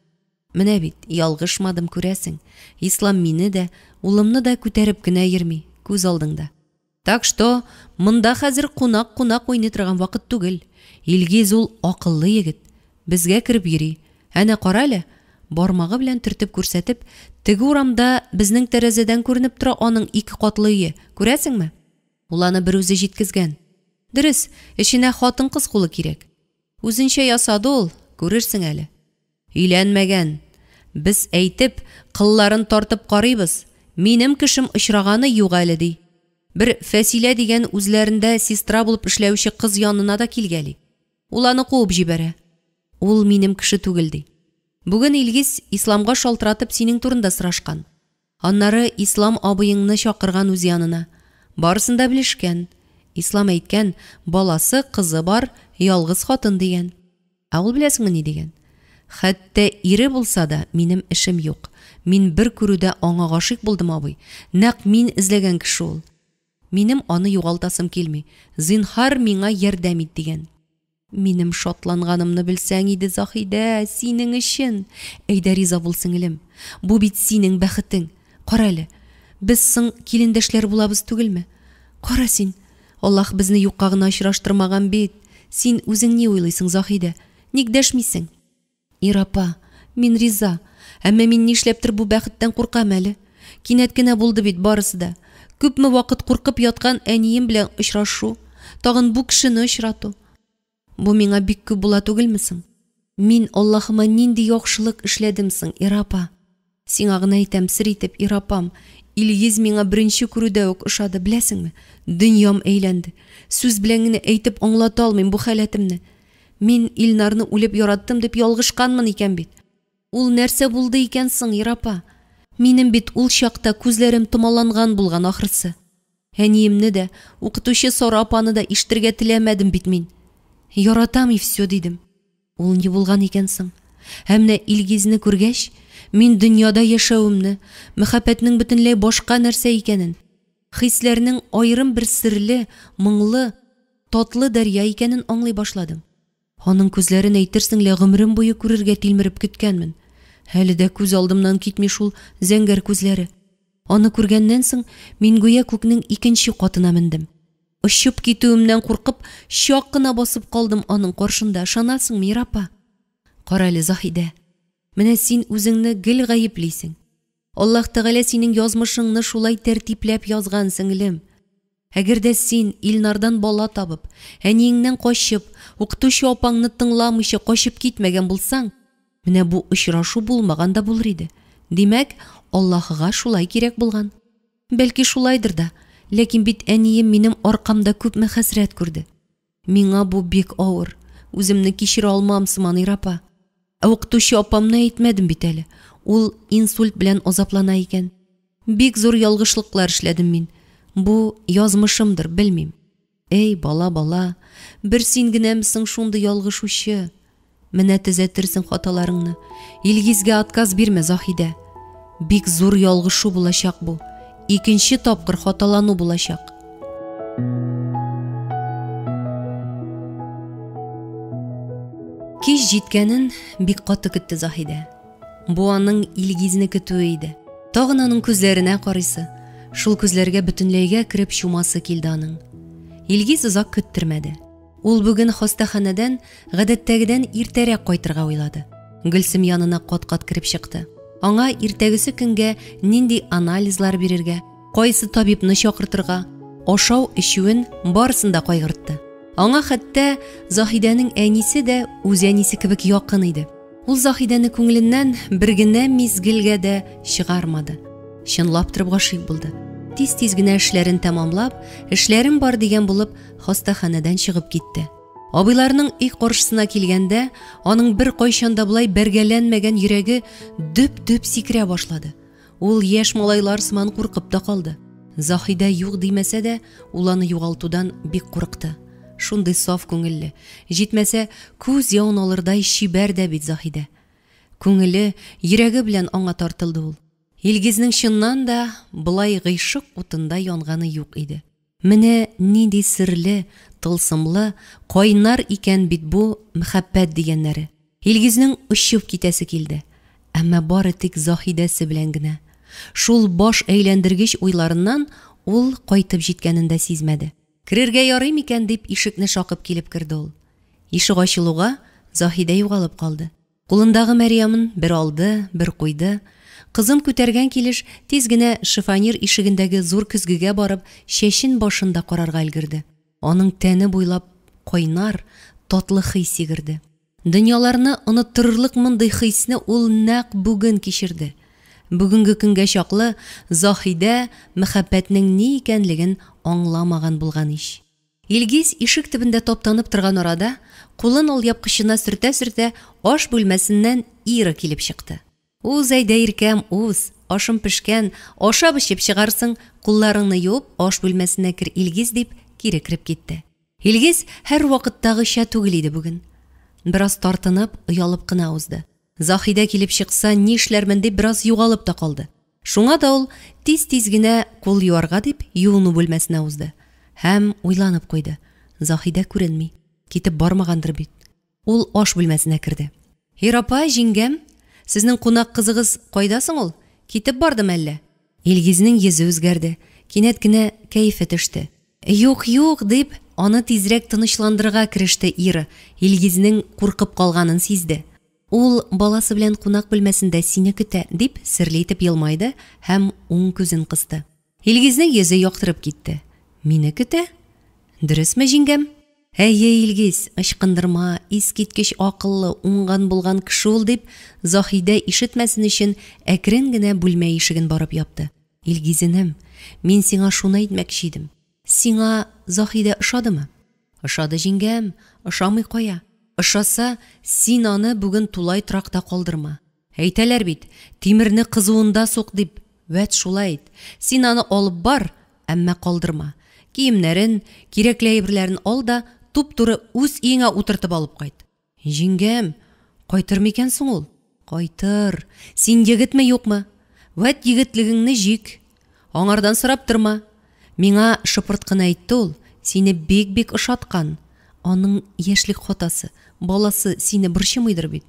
Менә бит, ялгышмадым, күрәсең. Ислам мине дә, улымны да күтәреп кенә йөрми, күз алдыңда. Так что, монда хәзер кунак-кунак уйный торган вакыт түгел. Илгиз ул акыллы егет. Безгә кереп йөри. Әнә кара әле, бармагы белән төртеп күрсәтеп, теге урамда безнең тәрәзәдән күренеп тора аның ике катлы өе, күрәсеңме? Ул аны берүзе җиткезгән. Дөрес, эченә хатын-кыз кулы кирәк. Үзенчә ясады ул, күрерсең әле. Өйләнмәгән. Без әйтеп, кылларын тартып карыйбыз, минем кешем очраганы юк әле, ди. Бер Фәсилә дигән үзләрендә сестра булып эшләүче кыз янына да килгәли. Ул аны куып җибәрә. Ул минем кеше түгел, ди. Бүген Илгиз Исламга шалтыратып синең турында сорашкан. Аннары Ислам абыеңны чакырган үз янына. Барысын да белешкән. Ислам әйткән, баласы, кызы бар, ялгыз хатын дигән. Ә ул беләсеңме ни дигән? Хәтта ире булса да, минем эшем юк. Мин бер күрүдә аңа гашыйк булдым, абый. Нәкъ мин эзләгән кеше ул. Минем аны югалтасым килми. Зинһар, миңа ярдәм ит, дигән. Минем шатланганымны белсәң иде, Заһидә, синең өчен. Әйдә риза бул, сеңелем. Бу бит синең бәхетең. Кара әле, без соң килендәшләр булабыз түгелме? Кара син, Аллаһ безне юкка гына очраштырмаган бит. Син үзең ни уйлыйсың, Заһидә? Ник дәшмисең? Ир апа, мин риза. Әмма мин нишләптер бу бәхеттән куркам әле. Кинәт кенә булды бит барысы да. Күпме вакыт куркып яткан әнием белән очрашу, тагын бу кешене очрату. Бу миңа бик күп була түгелме соң? Мин Аллаһыма нинди яхшылык эшләдем соң, Ира апа? Сиңа гына әйтәм, сер итеп, Ира апам, Илгиз миңа беренче күрүдә үк ошады, беләсеңме? Дөньям әйләнде. Сүз белән генә әйтеп аңлата алмыйм бу халәтемне. Мин Илнарны үлеп яраттым дип ялгышканмын икән бит. Ул нәрсә булды икән соң, Ира апа? Минем бит ул чакта күзләрем томаланган булган ахрысы. Әниемне дә, укытучы Сара апаны да ишетергә теләмәдем бит мин. Яратам и все, дидем. Ул ни булган икән соң? Ә менә Илгизне күргәч, мин дөньяда яшәвемне, мәхәббәтнең бөтенләй башка нәрсә икәнен, хисләрнең аерым бер серле, моңлы, татлы дәрья икәнен аңлый башладым. Аның күзләрен әйтерсең лә гомерем буе күрергә тилмереп көткәнмен. Әле дә күз алдымнан китми шул зәңгәр күзләре. Аны күргәннән соң, мин гүя күкнең икенче катына мендем. Очып китүемнән куркып, чак кына басып калдым аның каршында, ышанасыңмы, Ира апа? Карале, Заһидә, менә син үзеңне гел гаеплисең. Аллаһ Тәгалә синең язмышыңны шулай тәртипләп язган, сеңлем. Әгәр дә син Илнардан бала табып, әниеңнән качып, укытучы апаңны тыңламыйча качып китмәгән булсаң, менә бу очрашу булмаган да булыр иде. Димәк, Аллаһыга шулай кирәк булган. Бәлки шулайдыр да, ләкин бит әнием минем аркамда күпме хәсрәт күрде. Миңа бу бик авыр, үземне кичерә алмам сыман, Ира апа. Ә укытучы апамны әйтмәдем бит әле. Ул инсульт белән азаплана икән. Бик зур ялгышлыклар эшләдем мин. Бу язмышымдыр, белмим. Әй, бала, бала, бер син генәме соң шундый ялгышучы? Менә төзәтерсең хаталарыңны. Илгизгә отказ бирмә, Заһидә. Бик зур ялгышу булачак бу. Икенче тапкыр хаталану булачак. Кич җиткәнен бик каты көтте Заһидә. Бу аның Илгизне көтүе иде. Тагын аның күзләренә карыйсы, шул күзләргә бөтенләйгә кереп чумасы килде аның. Илгиз озак көттермәде. Ул бүген хастаханәдән гадәттәгедән иртәрәк кайтырга уйлады. Гөлсем янына кат-кат кереп чыкты. Аңа иртәгесе көнгә нинди анализлар бирергә, кайсы табибны чакыртырга, ашау-эчүен барысын да кайгыртты. Аңа хәтта Заһидәнең әнисе дә үз әнисе кебек якын иде. Ул Заһидәне күңеленнән бер генә мизгелгә дә чыгармады. Чынлап торып гашыйк булды. Тиз-тиз генә эшләрен тәмамлап, эшләрем бар дигән булып, хастаханәдән чыгып китте. Абыйларының өй каршысына килгәндә, аның бер кайчан да болай бәргәләнмәгән йөрәге дөп-дөп сикерә башлады. Ул яшь малайлар сыман куркып та калды. Заһидә юк димәсә дә, ул аны югалтудан бик курыкты. Шундый саф күңелле, җитмәсә, күз явын алырдай чибәр дә бит Заһидә. Күңеле, йөрәге белән аңа тартылды ул. Илгизнең чыннан да болай гыйшык утында янганы юк иде. Менә нинди серле, тылсымлы, кайнар икән бит бу мәхәббәт дигәннәре. Илгизнең очып китәсе килде. Әмма бары тик Заһидәсе белән генә. Шул баш әйләндергеч уйларыннан ул кайтып җиткәнен дә сизмәде. Керергә ярый микән дип ишекне шакып килеп керде ул. Ишек ачылуга, Заһидә югалып калды. Кулындагы Мәрьямын бер алды, бер куйды. Кызын күтәргән килеш, тиз генә шифоньер ишегендәге зур көзгегә барып, чәчен-башын да карарга өлгерде. Аның тәне буйлап кайнар, татлы хис йөгерде. Дөньяларны оныттырырлык мондый хисне ул нәкъ бүген кичерде. Бүгенге көнгә чаклы Заһидә мәхәббәтнең ни икәнлеген аңламаган булган ич. Илгиз ишек төбендә таптанып торган арада, кулын алъяпкычына сөртә-сөртә, аш бүлмәсеннән Ира килеп чыкты. Уз, әйдә, иркәм, уз, ашым пешкән, ашап-эчеп чыгарсың, кулларыңны юып, аш бүлмәсенә кер, Илгиз, дип, кире кереп китте. Илгиз һәрвакыттагыча түгел иде бүген. Бераз тартынып, оялып кына узды. Заһидә килеп чыкса, нишләрмен дип бераз югалып та калды. Шуңа да ул тиз-тиз генә кул юарга дип юыну бүлмәсенә узды. Һәм уйланып куйды. Заһидә күренми. Китеп бармагандыр бит. Ул аш бүлмәсенә керде. Ир апа, җиңгәм, сезнең кунак кызыгыз кайда соң ул? Китеп бардымы әллә? Илгизнең йөзе үзгәрде, кинәт кенә кәефе төште. Юк, юк, дип, аны тизрәк тынычландырырга кереште Ира, Илгизнең куркып калганын сизде. Ул баласы белән кунак бүлмәсендә сине көтә, дип серле итеп елмайды һәм уң күзен кысты. Илгизнең йөзе яктырып китте. Мине көтә? Дөресме, җиңгәм? Әйе, Илгиз, ычкындырма, искиткеч акыллы, уңган-булган кеше ул, дип, Заһидә ишетмәсен өчен әкрен генә бүлмә ишеген барып япты. Илгиз энем, мин сиңа шуны әйтмәкче идем. Сиңа Заһидә ошадымы? Ошады, җиңгәм, ошамый кая. Ошаса, син аны бүген тулай торакта калдырма. Әйтәләр бит, тимерне кызуында сук дип, вәт шулай ит. Син аны алып бар, әмма калдырма. Киемнәрен, кирәкле әйберләрен ал да, туп-туры үз өеңә утыртып алып кайт. Җиңгәм, кайтыр микән соң ул? Кайтыр. Син егетме, юкмы? Вәт егетлегеңне җик. Аңардан сорап торма. Миңа шыпырт кына әйтте ул, сине бик-бик ошаткан. Аның яшьлек хатасы, баласы сине борчымыйдыр бит?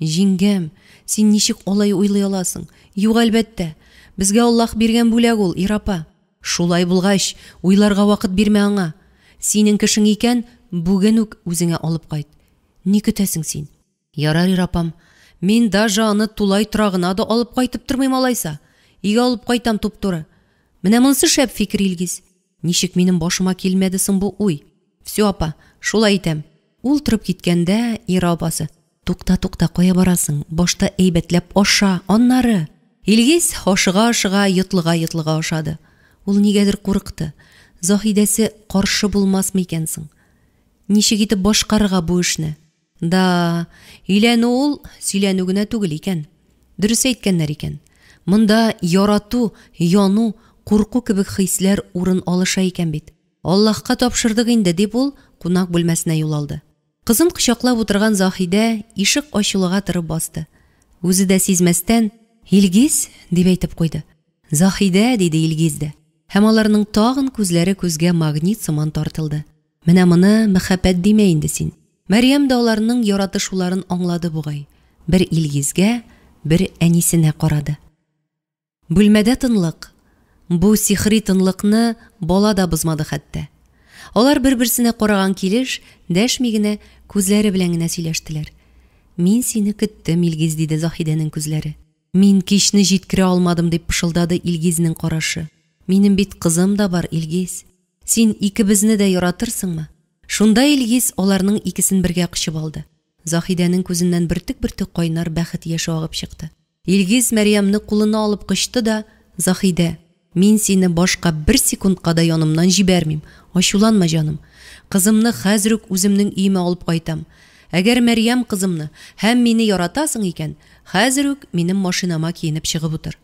Җиңгәм, син ничек алай уйлый аласың? Юк, әлбәттә. Безгә Аллаһ биргән бүләк ул, Ир-апа. Шулай булгач, уйларга вакыт бирмә аңа. Синең кешең икән, бүген үк үзеңә алып кайт. Ни көтәсең син? Ярар, ир-апам, мин даже аны тулай торагына да алып кайтып тормыйм алайса. Өйгә алып кайтам туп-туры. Менә монысы шәп фикер, Илгиз. Ничек минем башыма килмәде соң бу уй? Всё, апа, шулай итәм. Ул торып киткәндә, Ира апасы, Тукта, тукта, кая барасың, башта әйбәтләп аша, аннары. Илгиз ашыга-ашыга, йотлыга-йотлыга ашады. Ул нигәдер курыкты. Заһидәсе каршы булмасмы икән соң? Ничек итеп башкарырга бу эшне? Да, өйләнү ул сөйләнү генә түгел икән. Дөрес әйткәннәр икән. Монда ярату, яну, курку кебек хисләр урын алыша икән бит. Аллаһка тапшырдык инде, дип ул кунак бүлмәсенә юл алды. Кызын кочаклап утырган Заһидә ишек ачылуга торып басты. Үзе дә сизмәстән, Илгиз? дип әйтеп куйды. Заһидә, диде Илгиз дә. Һәм аларның тагын күзләре күзгә магнит сыман тартылды. Менә моны мәхәббәт димә инде син. Мәрьям дә аларның яратышуларын аңлады бугай. Бер Илгизгә, бер әнисенә карады. Бүлмәдә тынлык. Бу сихри тынлыкны бала да бозмады хәтта. Алар бер-берсенә караган килеш, дәшми генә, күзләре белән генә сөйләштеләр. Мин сине көттем, Илгиз, диде Заһидәнең күзләре. Мин кичне җиткерә алмадым, дип пышылдады Илгизнең карашы. Минем бит кызым да бар, Илгиз. Син икебезне дә яратырсыңмы? Шунда Илгиз аларның икесен бергә кочып алды. Заһидәнең күзеннән бөртек-бөртек кайнар бәхет яше агып чыкты. Илгиз Мәрьямне кулына алып кочты да, Заһидә, мин сине башка бер секундка да янымнан җибәрмим, ачуланма, җаным. Кызымны хәзер үк үземнең өемә алып кайтам. Әгәр Мәрьям кызымны һәм мине яратасың икән, хәзер үк минем машинама киенеп чыгып утыр.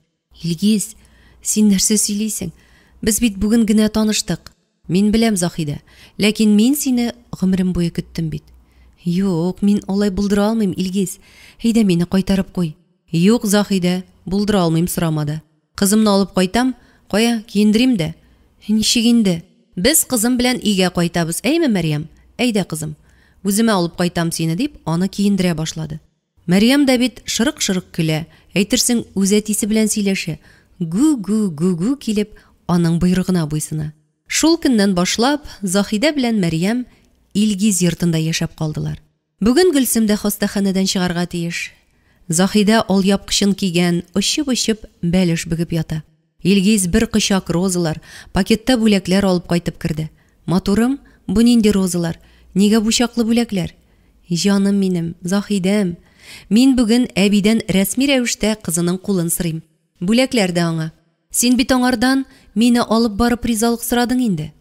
Илгиз, син нәрсә сөйлисең? Без бит бүген генә таныштык. Мин беләм, Заһидә, ләкин мин сине гомерем буе көттем бит. Юк, мин алай булдыра алмыйм, Илгиз. Әйдә мине кайтарып куй. Юк, Заһидә, булдыра алмыйм, сорама да. Кызымны алып кайтам, кая, киендерим дә. Ничек инде? Без кызым белән өйгә кайтабыз, әйме, Мәрьям? Әйдә, кызым. Үземә алып кайтам сине, дип, аны киендерә башлады. Мәрьям дә бит шырык-шырык көлә, әйтерсең, үз әтисе белән сөйләшә, гү-гү, гү-гү килеп, аның боерыгына буйсына. Шул көннән башлап, Заһидә белән Мәрьям Илгиз йортында яшәп калдылар. Бүген Гөлсем дә хастаханәдән чыгарга тиеш. Заһидә алъяпкычын кигән, очып-очып бәлеш бөгеп ята. Илгиз бер кочак розалар, пакетта бүләкләр алып кайтып керде. Матурым, бу нинди розалар? Нигә бу чаклы бүләкләр? Җаным минем, Заһидәм, мин бүген әбидән рәсми рәвештә кызының кулын сорыйм. Бүләкләр дә аңа. Син бит аңардан мине алып барып ризалык сорадың инде.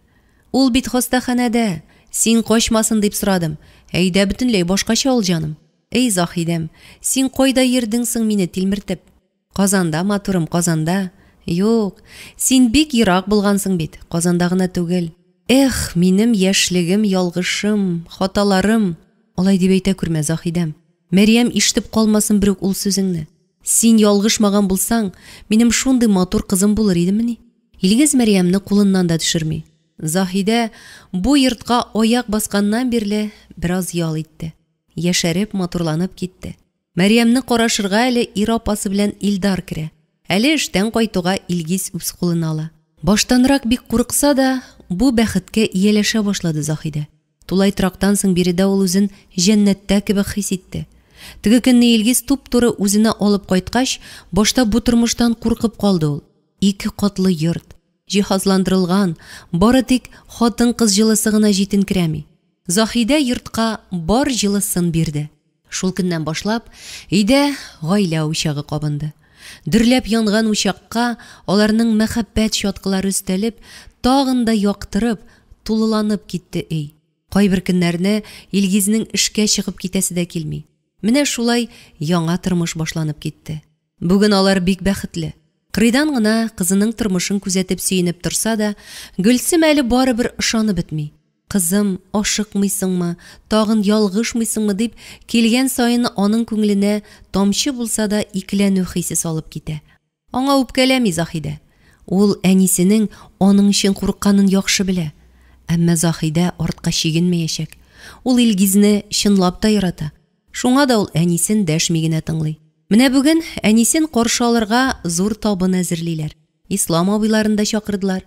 Ул бит хастаханәдә, син качмасын дип сорадым. Әйдә бөтенләй башкача ул, җаным. Эй, Заһидәм, син кайда йөрдең соң мине тилмертеп? Казанда, матурым, Казанда. Юк, син бик ерак булгансың бит, Казанда гына түгел. Эх, минем яшьлегем, ялгышым, хаталарым. Алай дип әйтә күрмә, Заһидәм. Мәрьям ишетеп калмасын берүк ул сүзеңне. Син ялгышмаган булсаң, минем шундый матур кызым булыр идемени? Илгиз Мәрьямне кулыннан да төшерми. Заһидә бу йортка аяк басканнан бирле бераз ял итте. Яшәреп, матурланып китте. Мәрьямне карашырга әле ир апасы белән Илдар керә. Әле эштән кайтуга Илгиз үз кулына ала. Баштанрак бик курыкса да, бу бәхеткә ияләшә башлады Заһидә. Тулай торактан соң биредә ул үзен җәннәттә кебек хис итте. Теге көнне Илгиз туп-туры үзенә алып кайткач, башта бу тормыштан куркып калды ул. Ике катлы йорт, җиһазландырылган, бары тик хатын-кыз җылысы гына җитенкерәми. Заһидә йортка бар җылысын бирде. Шул көннән башлап, өйдә гаилә учагы кабынды. Дөрләп янган учакка аларның мәхәббәт чаткылары өстәлеп, тагын да яктырып, тулыланып китте өй. Кайбер көннәрне Илгизнең эшкә чыгып китәсе дә килми. Менә шулай яңа тормыш башланып китте. Бүген алар бик бәхетле. Кырыйдан гына кызының тормышын күзәтеп сөенеп торса да, Гөлсем әле барыбер ышанып бетми. Кызым, ашыкмыйсыңмы, тагын ялгышмыйсыңмы дип, килгән саен аның күңеленә тамчы булса да икеләнү хисе салып китә. Аңа үпкәләми Заһидә. Ул әнисенең аның өчен курыкканын яхшы белә. Әмма Заһидә артка чигенмәячәк. Ул Илгизне чынлап та ярата. Шуңа да ул әнисен дәшми генә тыңлый. Менә бүген әнисен каршы алырга зур табын әзерлиләр. Ислам абыйларын да чакырдылар.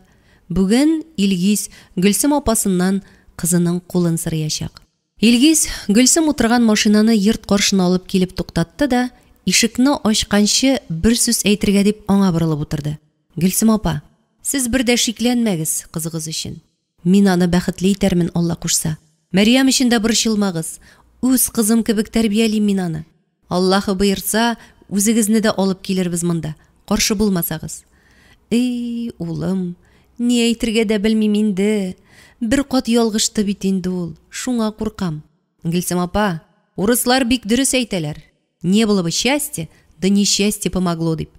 Бүген Илгиз Гөлсем апасыннан кызының кулын сораячак. Илгиз Гөлсем утырган машинаны йорт каршына алып килеп туктатты да, ишекне ачканчы бер сүз әйтергә дип аңа борылып утырды. Гөлсем апа, сез бер дә шикләнмәгез кызыгыз өчен. Мин аны бәхетле итәрмен, Алла кушса. Мәрьям өчен дә борчылмагыз. Үз кызым кебек тәрбиялим мин аны. Аллаһы боерса, үзегезне дә алып килербез монда, каршы булмасагыз. Эй, улым, ни әйтергә дә белмим инде. Бер кат ялгышты бит инде ул, шуңа куркам. Гөлсем апа, урыслар бик дөрес әйтәләр. Не было бы счастья, да несчастье помогло дип.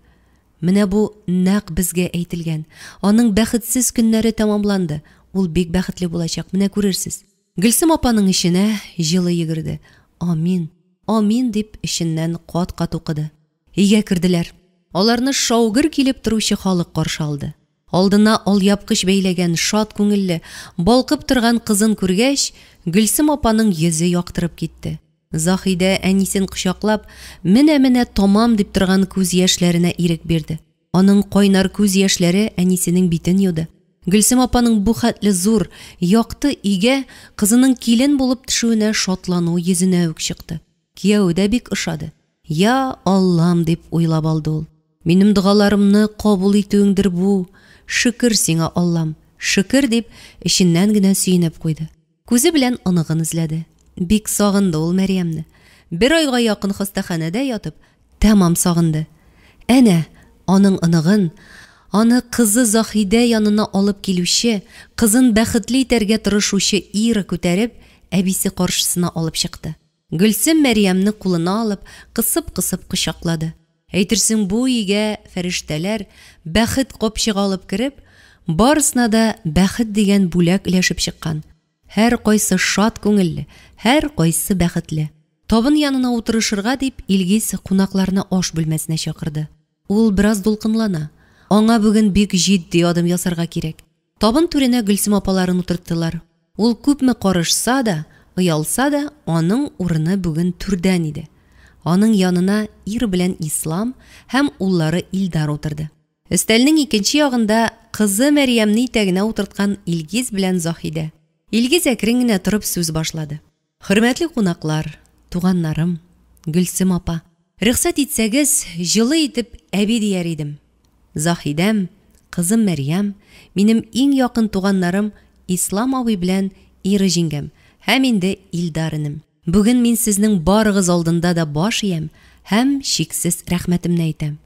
Менә бу нәкъ безгә әйтелгән. Аның бәхетсез көннәре тәмамланды. Ул бик бәхетле булачак, менә күрерсез. Гөлсем апаның эченә җылы йөгерде. Амин, амин дип эченнән кат-кат укыды. Өйгә керделәр. Аларны шау-гөр килеп торучы халык каршы алды. Алдына алъяпкыч бәйләгән шат күңелле, балкып торган кызын күргәч, Гөлсем апаның йөзе яктырып китте. Заһидә әнисен кочаклап, менә-менә тамам дип торган күз яшьләренә ирек бирде. Аның кайнар күз яшьләре әнисенең битен юды. Гөлсем апаның бу хәтле зур, якты өйгә кызының килен булып төшүенә шатлану йөзенә үк чыкты. Кияве дә бик ошады. Я Аллам, дип уйлап алды ул. Минем догаларымны кабул итүеңдер бу, шөкер сиңа, Аллам, шөкер, дип эченнән генә сөенеп куйды. Күзе белән оныгын эзләде. Бик сагынды ул Мәрьямне. Бер айга якын хастаханәдә ятып, тәмам сагынды. Әнә, аның оныгын, аны кызы Заһидә янына алып килүче, кызын бәхетле итәргә тырышучы Ира күтәреп, әбисе каршысына алып чыкты. Гөлсем Мәрьямне кулына алып, кысып-кысып кочаклады. Әйтерсең бу өйгә фәрештәләр бәхет капчыгы алып кереп, барысына да бәхет дигән бүләк өләшеп чыккан. Һәркайсы шат күңелле, һәркайсы бәхетле. Табын янына утырышырга дип, Илгиз кунакларны аш бүлмәсенә чакырды. Ул бераз дулкынлана. Аңа бүген бик җитди адым ясарга кирәк. Табын түренә Гөлсем апаларын утырттылар. Ул күпме карышса да, оялса да, аның урыны бүген түрдән иде. Аның янына ир белән Ислам һәм уллары Илдар утырды. Өстәлнең икенче ягында кызы Мәрьямне итәгенә утырткан Илгиз белән Заһидә. Илгиз әкрен генә торып сүз башлады. Хөрмәтле кунаклар, туганнарым, Гөлсем апа, рөхсәт итсәгез, җылы итеп әби дияр идем. Заһидәм, кызым Мәрьям, минем иң якын туганнарым Ислам абый белән Ира җиңгәм һәм инде Илдар энем. Бүген мин сезнең барыгыз алдында да баш иям һәм чиксез рәхмәтемне әйтәм.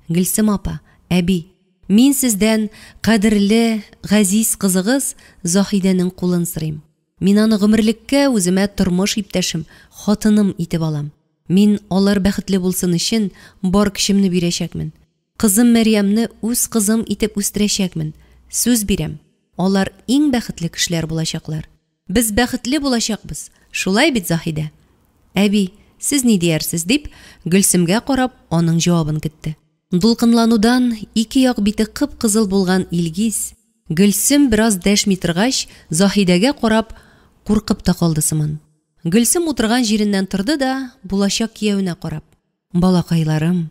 Гөлсем апа, әби, мин сездән кадерле, газиз кызыгыз Заһидәнең кулын сорыйм. Мин аны гомерлеккә үземә тормыш иптәшем, хатыным итеп алам. Мин алар бәхетле булсын өчен бар көчемне бирәчәкмен. Кызым Мәрьямне үз кызым итеп үстерәчәкмен. Сүз бирәм, алар иң бәхетле кешеләр булачаклар. Без бәхетле булачакбыз, шулай бит, Заһидә? Әби, сез ни диярсез? дип, Гөлсемгә карап, аның җавабын көтте. Дулкынланудан ике як бите кып-кызыл булган Илгиз, Гөлсем бераз дәшми торгач, Заһидәгә карап, куркып та калды сыман. Гөлсем утырган җиреннән торды да, булачак киявенә карап. Балакайларым,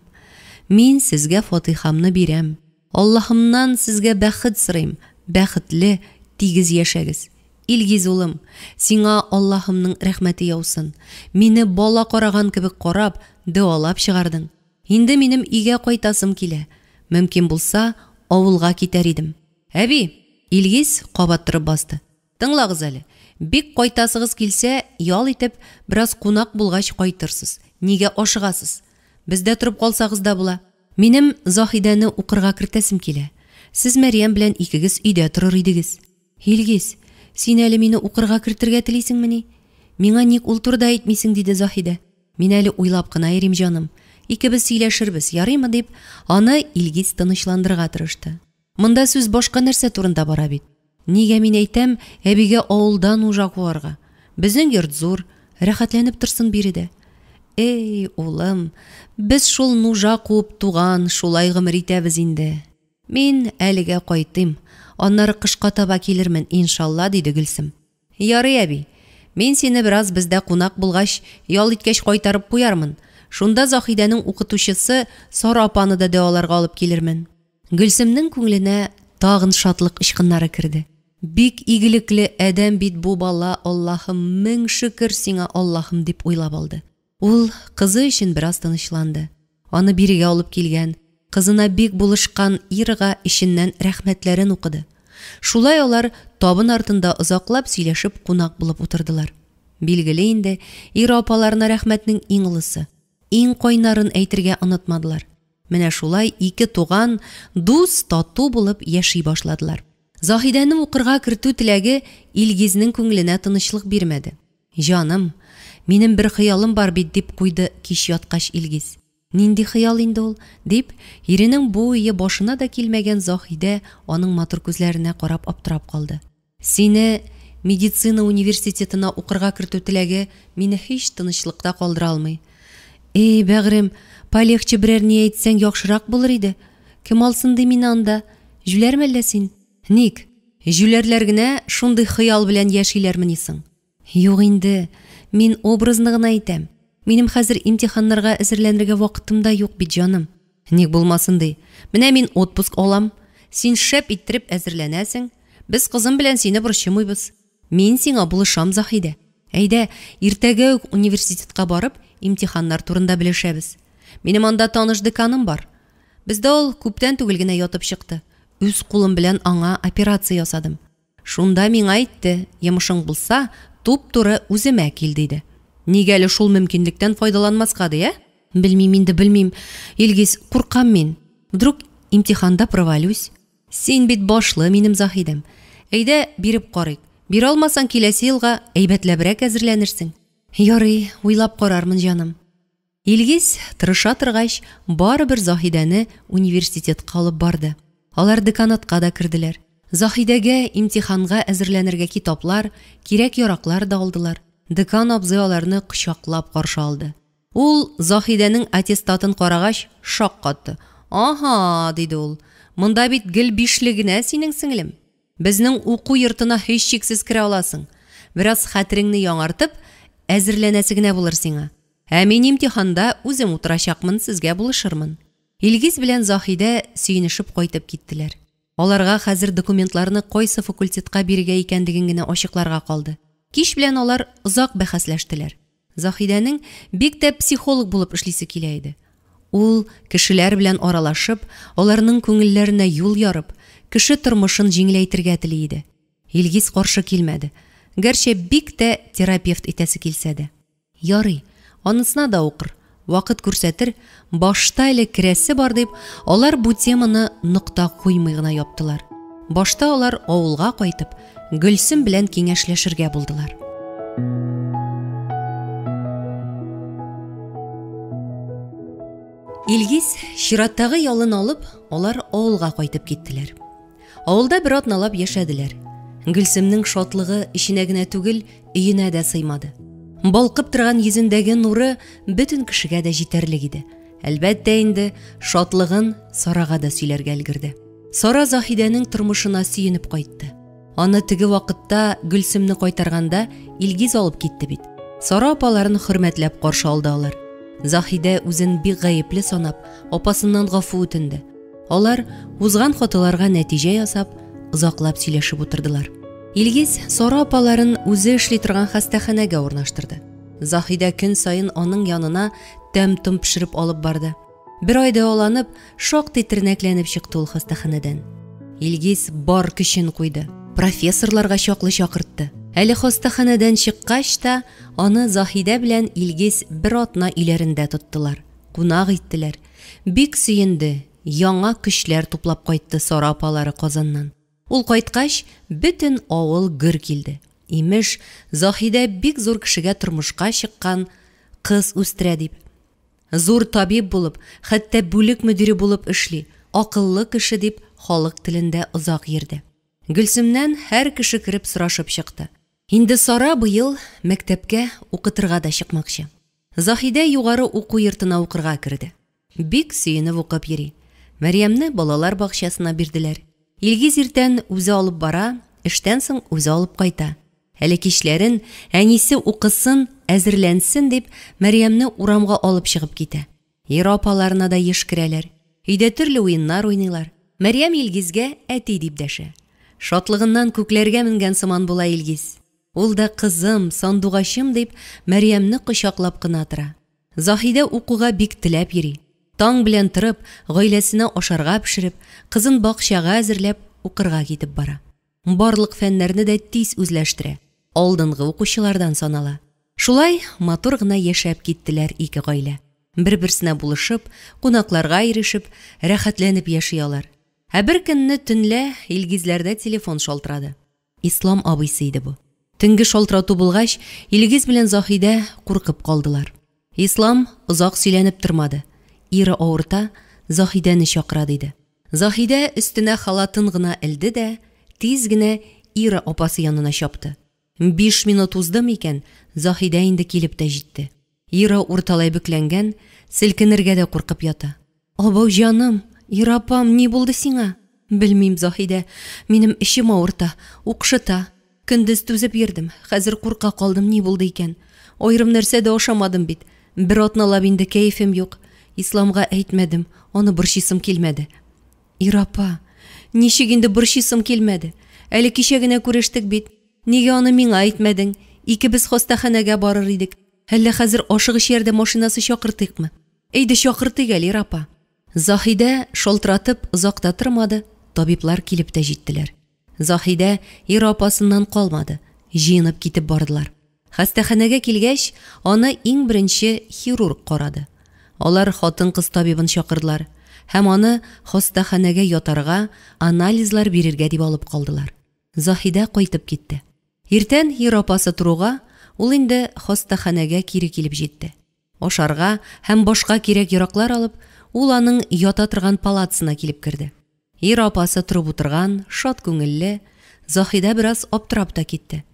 мин сезгә фатыйхамны бирәм. Аллаһымнан сезгә бәхет сорыйм, бәхетле, тигез яшәгез. Илгиз улым, сиңа Аллаһымның рәхмәте яусын. Мине бала караган кебек карап, дәвалап чыгардың. Инде минем өйгә кайтасым килә. Мөмкин булса, авылга китәр идем. Әби! Илгиз кабат торып басты. Тыңлагыз әле, бик кайтасыгыз килсә, ял итеп, бераз кунак булгач кайтырсыз. Нигә ашыгасыз? Бездә торып калсагыз да була. Минем Заһидәне укырга кертәсем килә. Сез Мәрьям белән икегез өйдә торыр идегез. Илгиз, син әле мине укырга кертергә телисеңмени? Миңа ник ул турыда әйтмисең, диде Заһидә. Мин әле уйлап кына йөрим, җаным. Икебез сөйләшербез, ярыймы, дип, аны Илгиз тынычландырырга тырышты. Монда сүз башка нәрсә турында бара бит. Нигә мин әйтәм, әбигә авылда нужа куарга. Безнең йорт зур, рәхәтләнеп торсын биредә. Эй, улым, без шул нужа куып туган, шулай гомер итәбез инде. Мин әлегә кайтыйм, аннары кышка таба килермен, иншалла, диде Гөлсем. Ярый, әби. Мин сине бераз бездә кунак булгач, ял иткәч кайтарып куярмын. Шунда Заһидәнең укытучысы Сара апаны да дәваларга алып килермен. Гөлсемнең күңеленә тагын шатлык очкыннары керде. Бик игелекле адәм бит бу бала, Аллаһым, мең шөкер сиңа, Аллаһым, дип уйлап алды. Ул кызы өчен бераз тынычланды. Аны бирегә алып килгән, кызына бик булышкан Ирага эченнән рәхмәтләрен укыды. Шулай алар табын артында озаклап сөйләшеп кунак булып утырдылар. Билгеле инде, Ира апаларына рәхмәтнең иң олысы, иң кайнарын әйтергә онытмадылар. Менә шулай ике туган дус, тату булып яши башладылар. Заһидәне укырга кертү теләге Илгизнең күңеленә тынычлык бирмәде. Җаным, минем бер хыялым бар бит, дип куйды кич яткач Илгиз. Нинди хыял инде ул? дип, иренең бу уе башына да килмәгән Заһидә аның матур күзләренә карап аптырап калды. Сине медицина университетына укырга кертү теләге мине һич тынычлыкта калдыра алмый. Эй, бәгърем, полегче берәр ни әйтсәң яхшырак булыр иде. Кем алсын ди мине анда? Җүләрме әллә син? Ник? Җүләрләр генә шундый хыял белән яшиләрмени соң? Юк инде, мин образны гына әйтәм. Минем хәзер имтиханнарга әзерләнергә вакытым да юк бит, җаным. Ник булмасын ди. Менә мин отпуск алам. Син шәп иттереп әзерләнәсең. Без кызым белән сине борчымыйбыз. Мин сиңа булышам, Заһидә. Әйдә, иртәгә үк университетка барып, имтиханнар турында белешәбез. Минем анда таныш деканым бар. Бездә ул күптән түгел генә ятып чыкты. Үз кулым белән аңа операция ясадым. Шунда миңа әйтте, йомышың булса, туп-туры үземә кил, диде. Нигә әле шул мөмкинлектән файдаланмаска, ди, ә? Белмим инде, белмим. Илгиз, куркам мин. Вдруг имтиханда провалюсь? Син бит башлы, минем Заһидәм. Әйдә, биреп карыйк. Бирә алмасаң, киләсе елга әйбәтләбрәк әзерләнерсең. Ярый, уйлап карармын, җаным. Илгиз, тырыша торгач, барыбер Заһидәне университетка алып барды. Алар деканатка да керделәр. Заһидәгә имтиханга әзерләнергә китаплар, кирәк-яраклар да алдылар. Декан абзый аларны кочаклап каршы алды. Ул, Заһидәнең аттестатын карагач, шаккатты. Аһа, диде ул, монда бит гел бишле генә синең сеңлем. Безнең уку йортына һичшиксез керә аласың. Бераз хәтереңне яңартып, әзерләнәсе генә булыр сиңа. Ә мин имтиханда үзем утырачакмын, сезгә булышырмын. Илгиз белән Заһидә сөенешеп кайтып киттеләр. Аларга хәзер документларны кайсы факультетка бирергә икәнлеген генә ачыкларга калды. Кич белән алар озак бәхәсләштеләр. Заһидәнең бик тә психолог булып эшлисе килә иде. Ул кешеләр белән аралашып, аларның күңелләренә юл ярып, кеше тормышын җиңеләйтергә тели иде. Илгиз каршы килмәде. Гәрчә бик тә терапевт итәсе килсә дә. Ярый, анысына да укыр, вакыт күрсәтер, башта әле керәсе бар дип, алар бу теманы нокта куймый гына яптылар. Башта алар авылга кайтып, Гөлсем белән киңәшләшергә булдылар. Илгиз чираттагы ялын алып, алар авылга кайтып киттеләр. Авылда бер атналап яшәделәр. Гөлсемнең шатлыгы эченә генә түгел, өенә дә сыймады. Балкып торган йөзендәге нуры бөтен кешегә дә җитәрлек иде. Әлбәттә инде, шатлыгын Сарага да сөйләргә өлгерде. Сара Заһидәнең тормышына сөенеп кайтты. Аны теге вакытта Гөлсемне кайтарганда Илгиз алып китте бит. Сара апаларын хөрмәтләп каршы алды алар. Заһидә үзен бик гаепле санап, апасыннан гафу үтенде. Алар узган хаталарга нәтиҗә ясап, озаклап сөйләшеп утырдылар. Илгиз Сара апаларын үзе эшли торган хастаханәгә урнаштырды. Заһидә көн саен аның янына тәм-том пешереп алып барды. Бер ай дәваланып, шактый тернәкләнеп чыкты ул хастаханәдән. Илгиз бар көчен куйды. Профессорларга чаклы чакыртты. Әле хастаханәдән чыккач та, аны Заһидә белән Илгиз бер атна өйләрендә тоттылар, кунак иттеләр. Бик сөенде, яңа көчләр туплап кайтты Сара апалары Казаннан. Ул кайткач, бөтен авыл гөр килде. Имеш, Заһидә бик зур кешегә тормышка чыккан, кыз үстерә дип. Зур табиб булып, хәтта бүлек мөдире булып эшли, акыллы кеше дип халык телендә озак йөрде. Гөлсемнән һәр кеше кереп сорашып чыкты. Инде Сара быел мәктәпкә укытырга да чыкмакчы. Заһидә югары уку йортына укырга керде. Бик сөенеп укып йөри. Мәрьямне балалар бакчасына бирделәр. Илгиз иртән үзе алып бара, эштән соң үзе алып кайта. Әле кичләрен әнисе укысын, әзерләнсен дип, Мәрьямне урамга алып чыгып китә. Ир апаларына да еш керәләр. Өйдә төрле уеннар уйныйлар. Мәрьям Илгизгә әти дип дәшә. Шатлыгыннан күкләргә менгән сыман була Илгиз. Ул да кызым, сандугачым дип, Мәрьямне кочаклап кына тора. Заһидә укуга бик теләп йөри. Таң белән торып, гаиләсенә ашарга пешереп, кызын бакчага әзерләп, укырга китеп бара. Барлык фәннәрне дә тиз үзләштерә, алдынгы укучылардан санала. Шулай матур гына яшәп киттеләр ике гаилә. Бер-берсенә булышып, кунакларга ирешеп, рәхәтләнеп яши алар. Ә бер көнне төнлә Илгизләрдә телефон шалтырады. Ислам абыйсы иде бу. Төнге шалтырату булгач, Илгиз белән Заһидә куркып калдылар. Ислам озак сөйләнеп тормады. Ира авырта, Заһидәне чакыра, диде. Заһидә өстенә халатын гына элде дә, тиз генә Ира апасы янына чапты. Биш минут уздымы икән, Заһидә инде килеп тә җитте. Ира урталай бөкләнгән, селкенергә дә куркып ята. Абау җаным, Ира апам, ни булды сиңа? Белмим, Заһидә, минем эчем авырта, укшыта. Көндез түзеп йөрдем, хәзер курка калдым, ни булды икән? Аерым нәрсә дә ашамадым бит. Бер атналап инде кәефем юк. Исламга әйтмәдем, аны борчыйсым килмәде. Ира апа, ничек инде борчыйсым килмәде? Әле кичә генә күрештек бит. Нигә аны миңа әйтмәдең? Икебез хастаханәгә барыр идек. Әллә хәзер ашыгыч ярдәм машинасы чакыртыйкмы? Әйдә чакыртыйк әле, Ира апа. Заһидә шалтыратып озак та тормады, табиблар килеп тә җиттеләр. Заһидә Ира апасыннан калмады, җыенып китеп бардылар. Хастаханәгә килгәч, аны иң беренче хирург карады. Алар хатын-кыз табибын чакырдылар һәм аны хастаханәгә ятарга, анализлар бирергә дип алып калдылар. Заһидә кайтып китте. Иртән Ира апасы торуга, ул инде хастаханәгә кире килеп җитте. Ашарга һәм башка кирәк-яраклар алып, ул аның ята торган палатасына килеп керде. Ира апасы торып утырган, шат күңелле, Заһидә бераз аптырап та китте.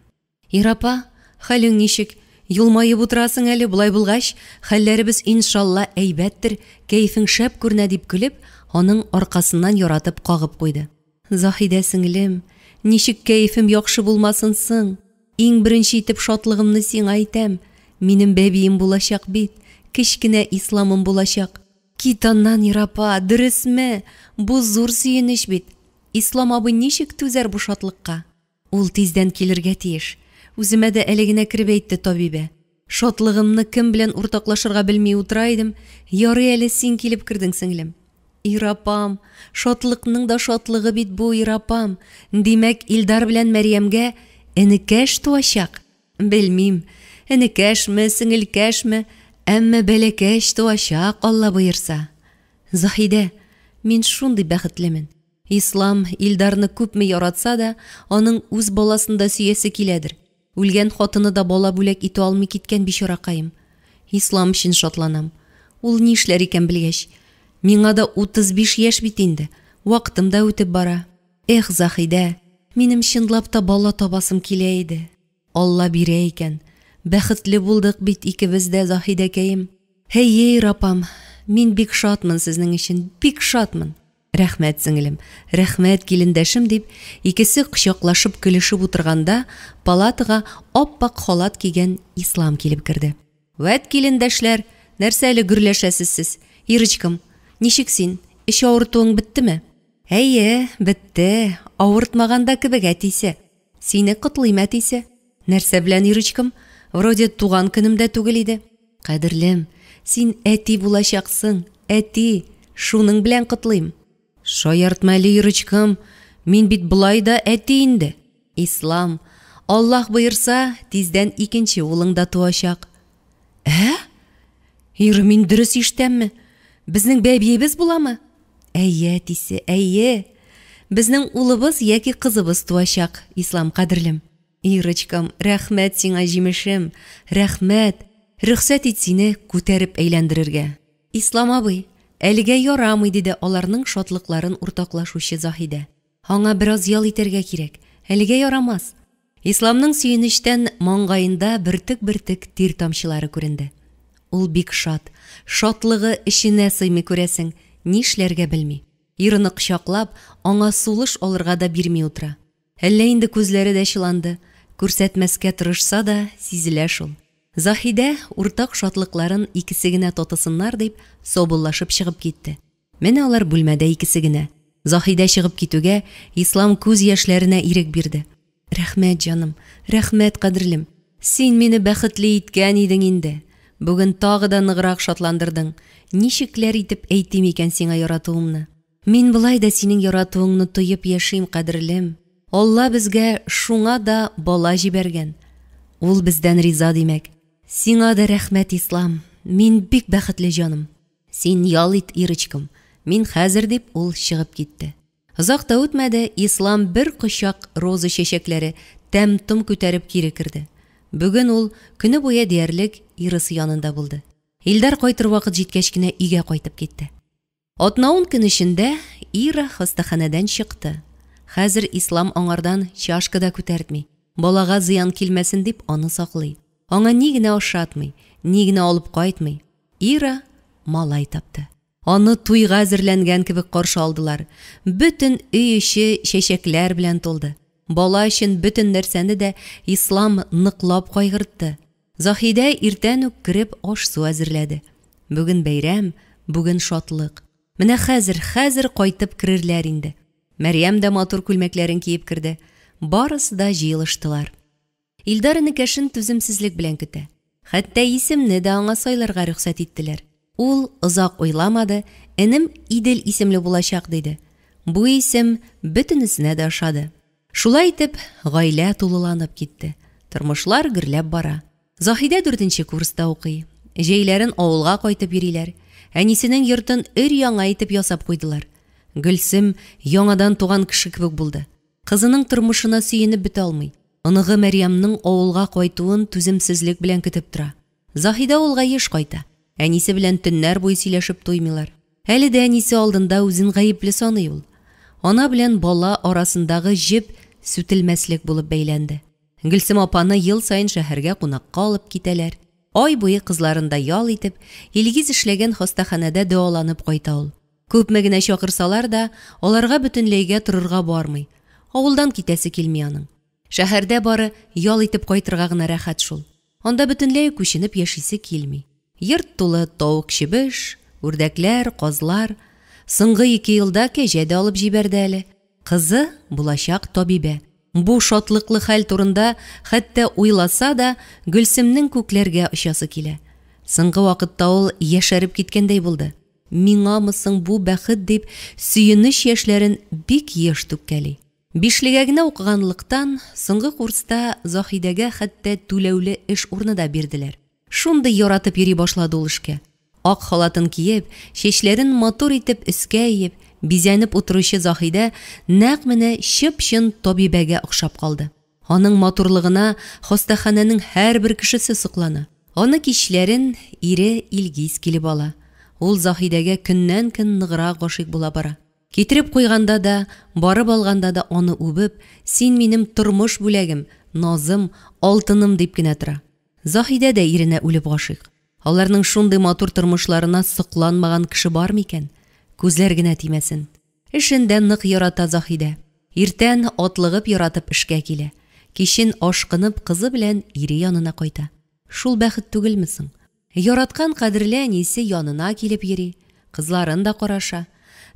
Ира апа, хәлең ничек? Елмаеп утырасың әле, болай булгач, хәлләребез иншалла әйбәттер, кәефең шәп күренә, дип көлеп, аның аркасыннан яратып кагып куйды. Заһидә сеңлем, ничек кәефем яхшы булмасын соң? Иң беренче итеп шатлыгымны сиңа әйтәм. Минем бәбием булачак бит, кечкенә Исламым булачак. Кит аннан, Ира апа, дөресме? Бу зур сөенеч бит. Ислам абый ничек түзәр бу шатлыкка? Ул тиздән килергә тиеш. Үземә дә әле генә кереп әйтте табибә. Шатлыгымны кем белән уртаклашырга белми утыра идем, ярый әле син килеп кердең, сеңлем. Ира апам, шатлыкның да шатлыгы бит бу, Ира апам. Димәк, Илдар белән Мәрьямгә энекәш туачак. Белмим. Энекәшме, сеңелкәшме, әмма бәләкәч туачак, Алла боерса. Заһидә, мин шундый бәхетлемен. Ислам Илдарны күпме яратса да, аның үз баласын да сөясе киләдер. Үлгән хатыны да бала бүләк итә алмый киткән бичаракаем. Ислам өчен шатланам. Ул нишләр икән белгәч? Миңа да 35 яшь бит инде. Вакытым да үтеп бара. Эх, Заһидә, минем чынлап та бала табасым килә иде. Алла бирә икән. Бәхетле булдык бит икебез дә, Заһидәкәем. Әйе, апам, мин бик шатмын сезнең өчен, бик шатмын. Рәхмәт, сеңелем, рәхмәт, килендәшем, дип, икесе кочаклашып көлешеп утырганда, палатага ап-ак халат кигән Ислам килеп керде. Вәт, килендәшләр, нәрсә әле гөрләшәсез сез? Ирочкам, ничек син? Эч авыртуың беттеме? Әйе, бетте. Авыртмаган да кебек, әтисе. Сине котлыйм, әтисе. Нәрсә белән, Ирочкам? Вроде туган көнем дә түгел иде. Кадерлем, син әти булачаксың, әти, шуның белән котлыйм. Шаяртма әле, Ирочкам, мин бит болай да әти инде. Ислам, Аллаһ боерса, тиздән икенче улың да туачак. Ә? Ира, мин дөрес ишетәмме? Безнең бәбиебез буламы? Әйе, әтисе, әйе. Безнең улыбыз яки кызыбыз туачак, Ислам кадерлем. Ирочкам, рәхмәт сиңа, җимешем, рәхмәт. Рөхсәт ит сине күтәреп әйләндерергә. Ислам абый, әлегә ярамый, диде аларның шатлыкларын уртаклашучы Заһидә. Аңа бераз ял итәргә кирәк, әлегә ярамас. Исламның сөенечтән маңгаенда бөртек-бөртек тир тамчылары күренде. Ул бик шат, шатлыгы эченә сыймый күрәсең, нишләргә белми. Ираны кочаклап, аңа сулыш алырга да бирми утыра. Әллә инде күзләре дә чыланды, күрсәтмәскә тырышса да, сизелә шул. Заһидә, уртак шатлыкларын икесе генә татысыннар дип, саубуллашып чыгып китте. Менә алар бүлмәдә икесе генә. Заһидә чыгып китүгә, Ислам күз яшьләренә ирек бирде. Рәхмәт, җаным, рәхмәт, кадерлем. Син мине бәхетле иткән идең инде. Бүген тагы да ныграк шатландырдың. Ничекләр итеп әйтим икән сиңа яратуымны? Мин болай да синең яратуыңны тоеп яшим, кадерлем. Алла безгә шуңа да бала җибәргән. Ул бездән риза, димәк. Сиңа да рәхмәт, Ислам. Мин бик бәхетле, җаным. Син ял ит, Ирочкам. Мин хәзер, дип ул чыгып китте. Озак та үтмәде, Ислам бер кочак роза чәчәкләре, тәм-том күтәреп кире керде. Бүген ул көне буе диярлек Ирасы янында булды. Илдар кайтыр вакыт җиткәч кенә өйгә кайтып китте. Атна-ун көн эчендә Ира хастаханәдән чыкты. Хәзер Ислам аңардан чашка да күтәртми. Балага зыян килмәсен дип аны саклый. Аңа ни генә ашатмый, ни генә алып кайтмый. Ира малай тапты. Аны туйга әзерләнгән кебек каршы алдылар. Бөтен өй эче чәчәкләр белән тулды. Бала өчен бөтен нәрсәне дә Ислам ныклап кайгыртты. Заһидә иртән үк кереп аш-су әзерләде. Бүген бәйрәм, бүген шатлык. Менә хәзер, хәзер кайтып керерләр инде. Мәрьям дә матур күлмәкләрен киеп керде. Барысы да җыелыштылар. Илдар энекәшен түземсезлек белән көтә. Хәтта исемне дә аңа сайларга рөхсәт иттеләр. Ул озак уйламады, энем Идел исемле булачак, диде. Бу исем бөтенесенә дә ошады. Шулай итеп, гаилә тулыланып китте. Тормышлар гөрләп бара. Заһидә дүртенче курста укый. Җәйләрен авылга кайтып йөриләр. Әнисенең йортын өр-яңа итеп ясап куйдылар. Гөлсем яңадан туган кеше кебек булды. Кызының тормышына сөенеп бетә алмый. Оныгы Мәрьямның авылга кайтуын түземсезлек белән көтеп тора. Заһидә авылга еш кайта. Әнисе белән төннәр буе сөйләшеп туймыйлар. Әле дә әнисе алдында үзен гаепле саный ул. Ана белән бала арасындагы җеп сүтелмәслек булып бәйләнде. Гөлсем апаны ел саен шәһәргә кунакка алып китәләр. Ай буе кызларында ял итеп, Илгиз эшләгән хастаханәдә дәваланып кайта ул. Күпме генә чакырсалар да, аларга бөтенләйгә торырга бармый. Авылдан китәсе килми аның. Шәһәрдә бары ял итеп кайтырга гына рәхәт шул. Анда бөтенләй күченеп яшисе килми. Йорт тулы тавык-чебеш, үрдәкләр, казлар. Соңгы ике елда кәҗә дә алып җибәрде әле. Кызы, булачак табибә. Бу шатлыклы хәл турында хәтта уйласа да, Гөлсемнең күкләргә очасы килә. Соңгы вакытта ул яшәреп киткәндәй булды. Миңамы соң бу бәхет дип, сөенеч яшьләрен бик еш түккәли. Бишлегә генә укыганлыктан, соңгы курста Заһидәгә хәтта түләүле эш урыны да бирделәр. Шундый яратып йөри башлады ул эшкә. Ак халатын киеп, чәчләрен матур итеп өскә иеп, бизәнеп утыручы Заһидә нәкъ менә чып-чын табибәгә охшап калды. Аның матурлыгына хастаханәнең һәрбер кешесе соклана. Аны кичләрен ире Илгиз килеп ала. Ул Заһидәгә көннән-көн ныграк гашыйк була бара. Китереп куйганда да, барып алганда да аны үбеп, Син минем тормыш бүләгем, назым, алтыным дип кенә тора. Заһидә дә иренә үлеп гашыйк. Аларның шундый матур тормышларына сокланмаган кеше бар микән? Күзләр генә тимәсен. Эшен дә нык ярата Заһидә. Иртән атлыгып яратып эшкә килә. Кичен ашкынып кызы белән ире янына кайта. Шул бәхет түгелме соң? Яраткан кадерле әнисе янына килеп йөри, кызларын да караша.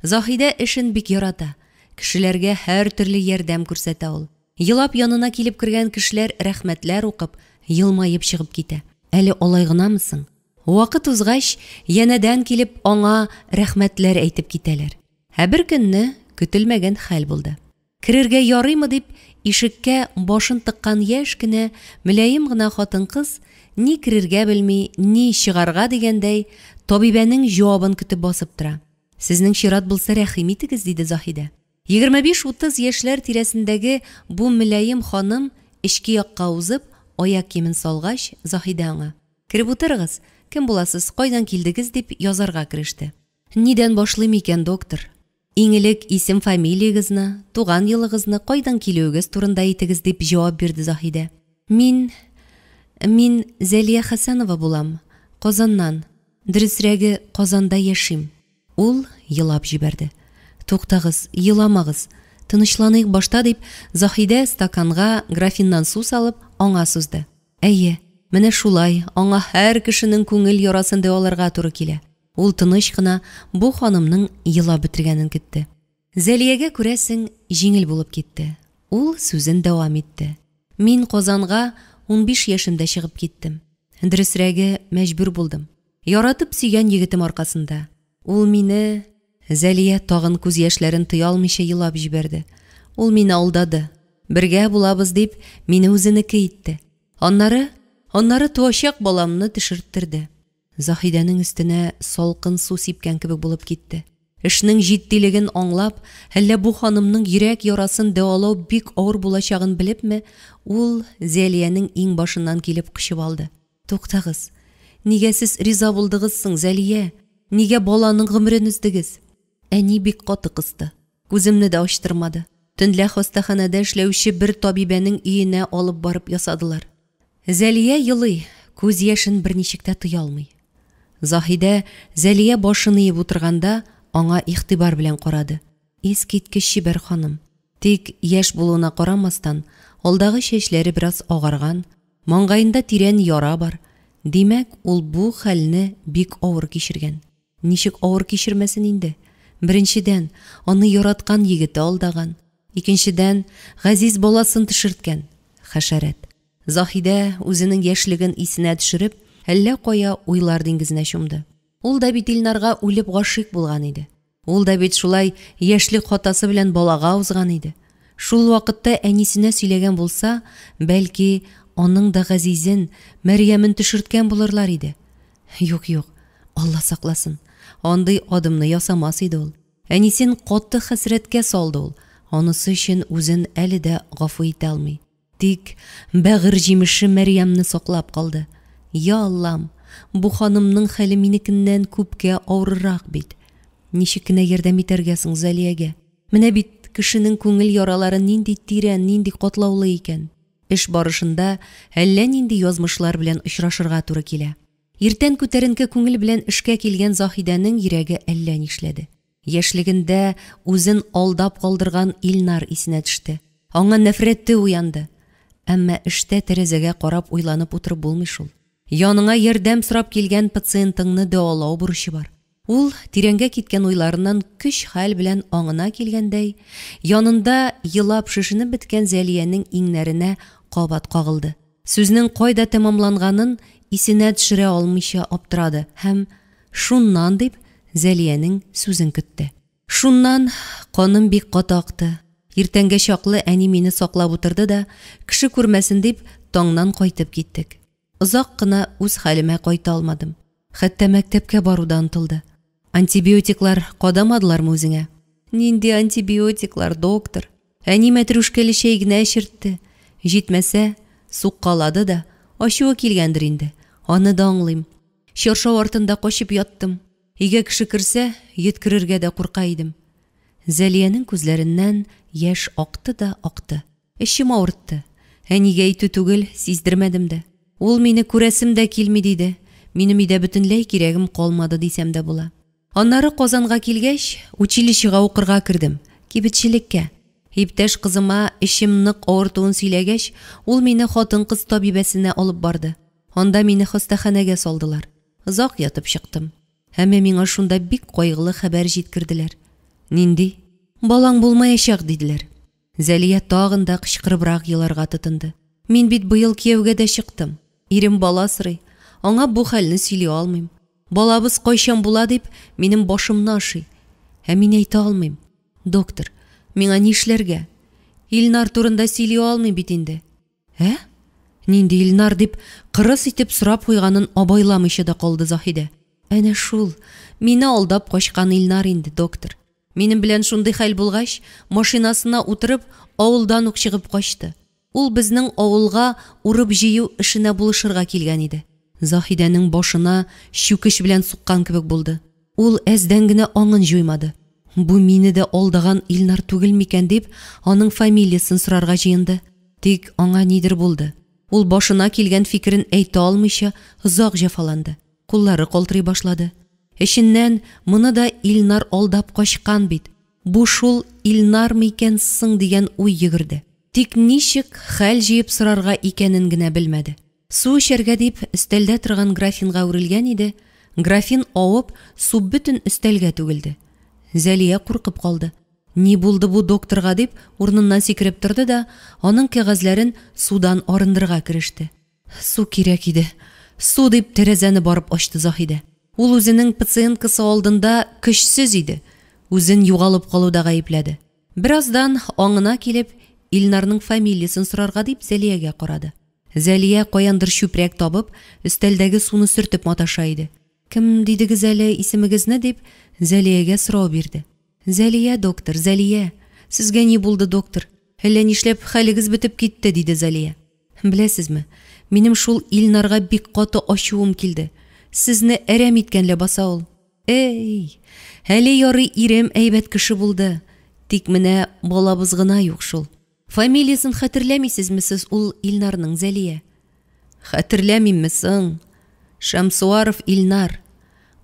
Заһидә эшен бик ярата. Кешеләргә һәртөрле ярдәм күрсәтә ул. Елап янына килеп кергән кешеләр рәхмәтләр укып, елмаеп чыгып китә. Әле алай гынамы соң? Вакыт узгач, янәдән килеп аңа рәхмәтләр әйтеп китәләр. Ә бер көнне көтелмәгән хәл булды. Керергә ярыймы дип, ишеккә башын тыккан яшь кенә, мөлаем гына хатын-кыз, ни керергә белми, ни чыгарга дигәндәй, табибәнең җавабын көтеп басып тора. Сезнең чират булса, рәхим итегез, диде Заһидә. 25-30 яшьләр тирәсендәге бу мөлаем ханым эчке якка узып, аяк киемен салгач, Заһидә аңа, Кереп утырыгыз, кем буласыз, кайдан килдегез, дип язарга кереште. Нидән башлыйм икән, доктор? Иң элек исем-фамилиягезне, туган елыгызны, кайдан килүегез турында әйтегез, дип җавап бирде Заһидә. Мин. Мин Зәлия Хәсәнова булам. Казаннан. Дөресрәге, Казанда яшим. Ул елап җибәрде. Туктагыз, еламагыз. Тынычланыйк башта, дип, Заһидә стаканга графиннан су салып, аңа сузды. Әйе, менә шулай, аңа һәр кешенең күңел ярасын дәваларга туры килә. Ул тыныч кына бу ханымның елап бетергәнен көтте. Зәлиягә, күрәсең, җиңел булып китте. Ул сүзен дәвам итте. Мин Казанга 15 яшемдә чыгып киттем. Дөресрәге, мәҗбүр булдым. Яратып сөйгән егетем аркасында. Ул мине... Зәлия тагын күз яшьләрен тыя алмыйча елап җибәрде. Ул мине алдады. Бергә булабыз дип, мине үзенеке итте. Аннары, аннары туачак баламны төшерттерде. Заһидәнең өстенә салкын су сипкән кебек булып китте. Эшнең җитдилеген аңлап, әллә бу ханымның йөрәк ярасын дәвалау бик авыр булачагын белепме, ул Зәлиянең иңбашыннан килеп кочып алды. Туктагыз, нигә сез риза булдыгыз соң, Зәлия? Нигә баланың гомерен өздегез? Әни бик каты кысты. Күземне дә ачтырмады. Төнлә хастаханәдә эшләүче бер табибәнең өенә алып барып ясадылар. Зәлия елый, күз яшен берничек тә тыя алмый. Заһидә, Зәлия башын иеп утырганда, аңа игътибар белән карады. Искиткеч чибәр ханым. Тик, яшь булуына карамастан, алдагы чәчләре бераз агарган, маңгаенда тирән яра бар. Димәк, ул бу хәлне бик авыр кичергән. Ничек авыр кичермәсен инде? Беренчедән, аны яраткан егете алдаган. Икенчедән, газиз баласын төшерткән. Хәшәрәт. Заһидә, үзенең яшьлеген исенә төшереп, әллә кая уйлар диңгезенә чумды. Ул да бит Илнарга үлеп гашыйк булган иде. Ул да бит шулай яшьлек хатасы белән балага узган иде. Шул вакытта әнисенә сөйләгән булса, бәлки, аның да газизен, Мәрьямен төшерткән булырлар иде. Юк, юк, Алла сакласын, андый адымны ясамас иде ул. Әнисен каты хәсрәткә салды ул, анысы өчен үзен әле дә гафу итә алмый. Тик бәгырь җимеше Мәрьямне саклап калды. Я Аллам, бу ханымның хәле минекеннән күпкә авыррак бит. Ничек кенә ярдәм итәргә соң Зәлиягә? Менә бит кешенең күңел яралары нинди тирән, нинди катлаулы икән. Эш барышында әллә нинди язмышлар белән очрашырга туры килә. Иртән күтәренке күңел белән эшкә килгән Заһидәнең йөрәге әллә нишләде. Яшьлегендә үзен алдап калдырган Илнар исенә төште. Аңа нәфрәте уянды. Әмма эштә тәрәзәгә карап уйланып утырып булмый шул. Яныңа ярдәм сорап килгән пациентыңны дәвалау бурычы бар. Ул, тирәнгә киткән уйларыннан көч-хәл белән аңына килгәндәй, янында елап шешенеп беткән Зәлиянең иңнәренә кабат кагылды. Сүзнең кайда тәмамланганын исенә төшерә алмыйча аптырады һәм, Шуннан, дип, Зәлиянең сүзен көтте. Шуннан, каным бик каты акты. Иртәнгә чаклы әни мине саклап утырды да, кеше күрмәсен дип, таңнан кайтып киттек. Озак кына үз хәлемә кайта алмадым. Хәтта мәктәпкә бару да онытылды. Антибиотиклар кадамадылармы үзеңә? Нинди антибиотиклар, доктор? Әни мәтрүшкәле чәй генә эчертте. Җитмәсә, суккалады да, ачуы килгәндер инде. Аны да аңлыйм. Чаршау артында качып яттым. Өйгә кеше керсә, йөткерергә дә курка идем. Зәлиянең күзләреннән яшь акты да акты. Эчем авыртты. Әнигә әйтү түгел, сиздермәдем дә. Ул мине күрәсем дә килми диде. Минем өйдә бөтенләй кирәгем калмады дисәм дә була. Аннары Казанга килгәч, училищега укырга кердем, кибетчелеккә. Иптәш кызыма эчем нык авыртуын сөйләгәч, ул мине хатын-кыз табибәсенә алып барды. Анда мине хастаханәгә салдылар. Озак ятып чыктым. Әмма миңа шунда бик кайгылы хәбәр җиткерделәр. Нинди? Балаң булмаячак, диделәр. Зәлия тагын да кычкырыбрак еларга тотынды. Мин бит быел кияүгә дә чыктым. Ирем бала сорый. Аңа бу хәлне сөйли алмыйм. Балабыз кайчан була дип, минем башымны ашый. Ә мин әйтә алмыйм. Доктор, миңа нишләргә? Илнар турында сөйли алмыйм бит инде. Ә? Нинди Илнар дип, кырыс итеп сорап куйганын абайламыйча да калды Заһидә. Әнә шул, мине алдап качкан Илнар инде, доктор. Минем белән шундый хәл булгач, машинасына утырып, авылдан ук чыгып качты. Ул безнең авылга урып-җыю эшенә булышырга килгән иде. Заһидәнең башына чүкеч белән суккан кебек булды. Ул әздән генә аңын җуймады. Бу мине дә алдаган Илнар түгел микән дип, аның фамилиясен сорарга җыенды. Тик аңа нидер булды. Ул башына килгән фикерен әйтә алмыйча озак җәфаланды. Куллары калтырый башлады. Эченнән моны да Илнар алдап качкан бит, бу шул Илнармы икән соң дигән уй йөгерде. Тик ничек хәл җыеп сорарга икәнен генә белмәде. Су эчәргә дип өстәлдә торган графинга үрелгән иде, графин авып, су бөтен өстәлгә түгелде. Зәлия куркып калды. Ни булды бу докторга дип, урыныннан сикереп торды да, аның кәгазьләрен судан арындырырга кереште. Су кирәк иде. Су дип тәрәзәне барып ачты Заһидә. Ул үзенең пациенткасы алдында көчсез иде, үзен югалып калуда гаепләде. Бераздан аңына килеп, Илнарның фамилиясен сорарга дип Зәлиягә карады. Зәлия каяндыр чүпрәк табып, өстәлдәге суны сөртеп маташа иде. Кем дидегез әле исемегезне дип, Зәлиягә сорау бирде. Зәлия, доктор, Зәлия. Сезгә ни булды, доктор? Әллә нишләп хәлегез бетеп китте, диде Зәлия. Беләсезме, минем шул Илнарга бик каты ачуым килде. Сезне әрәм иткән ләбаса ул. Эй, әле ярый ирем әйбәт кеше булды. Тик менә балабыз гына юк шул. Фамилиясен хәтерләмисезме сез ул Илнарның, Зәлия? Хәтерләмимме соң? Шәмсуаров Илнар.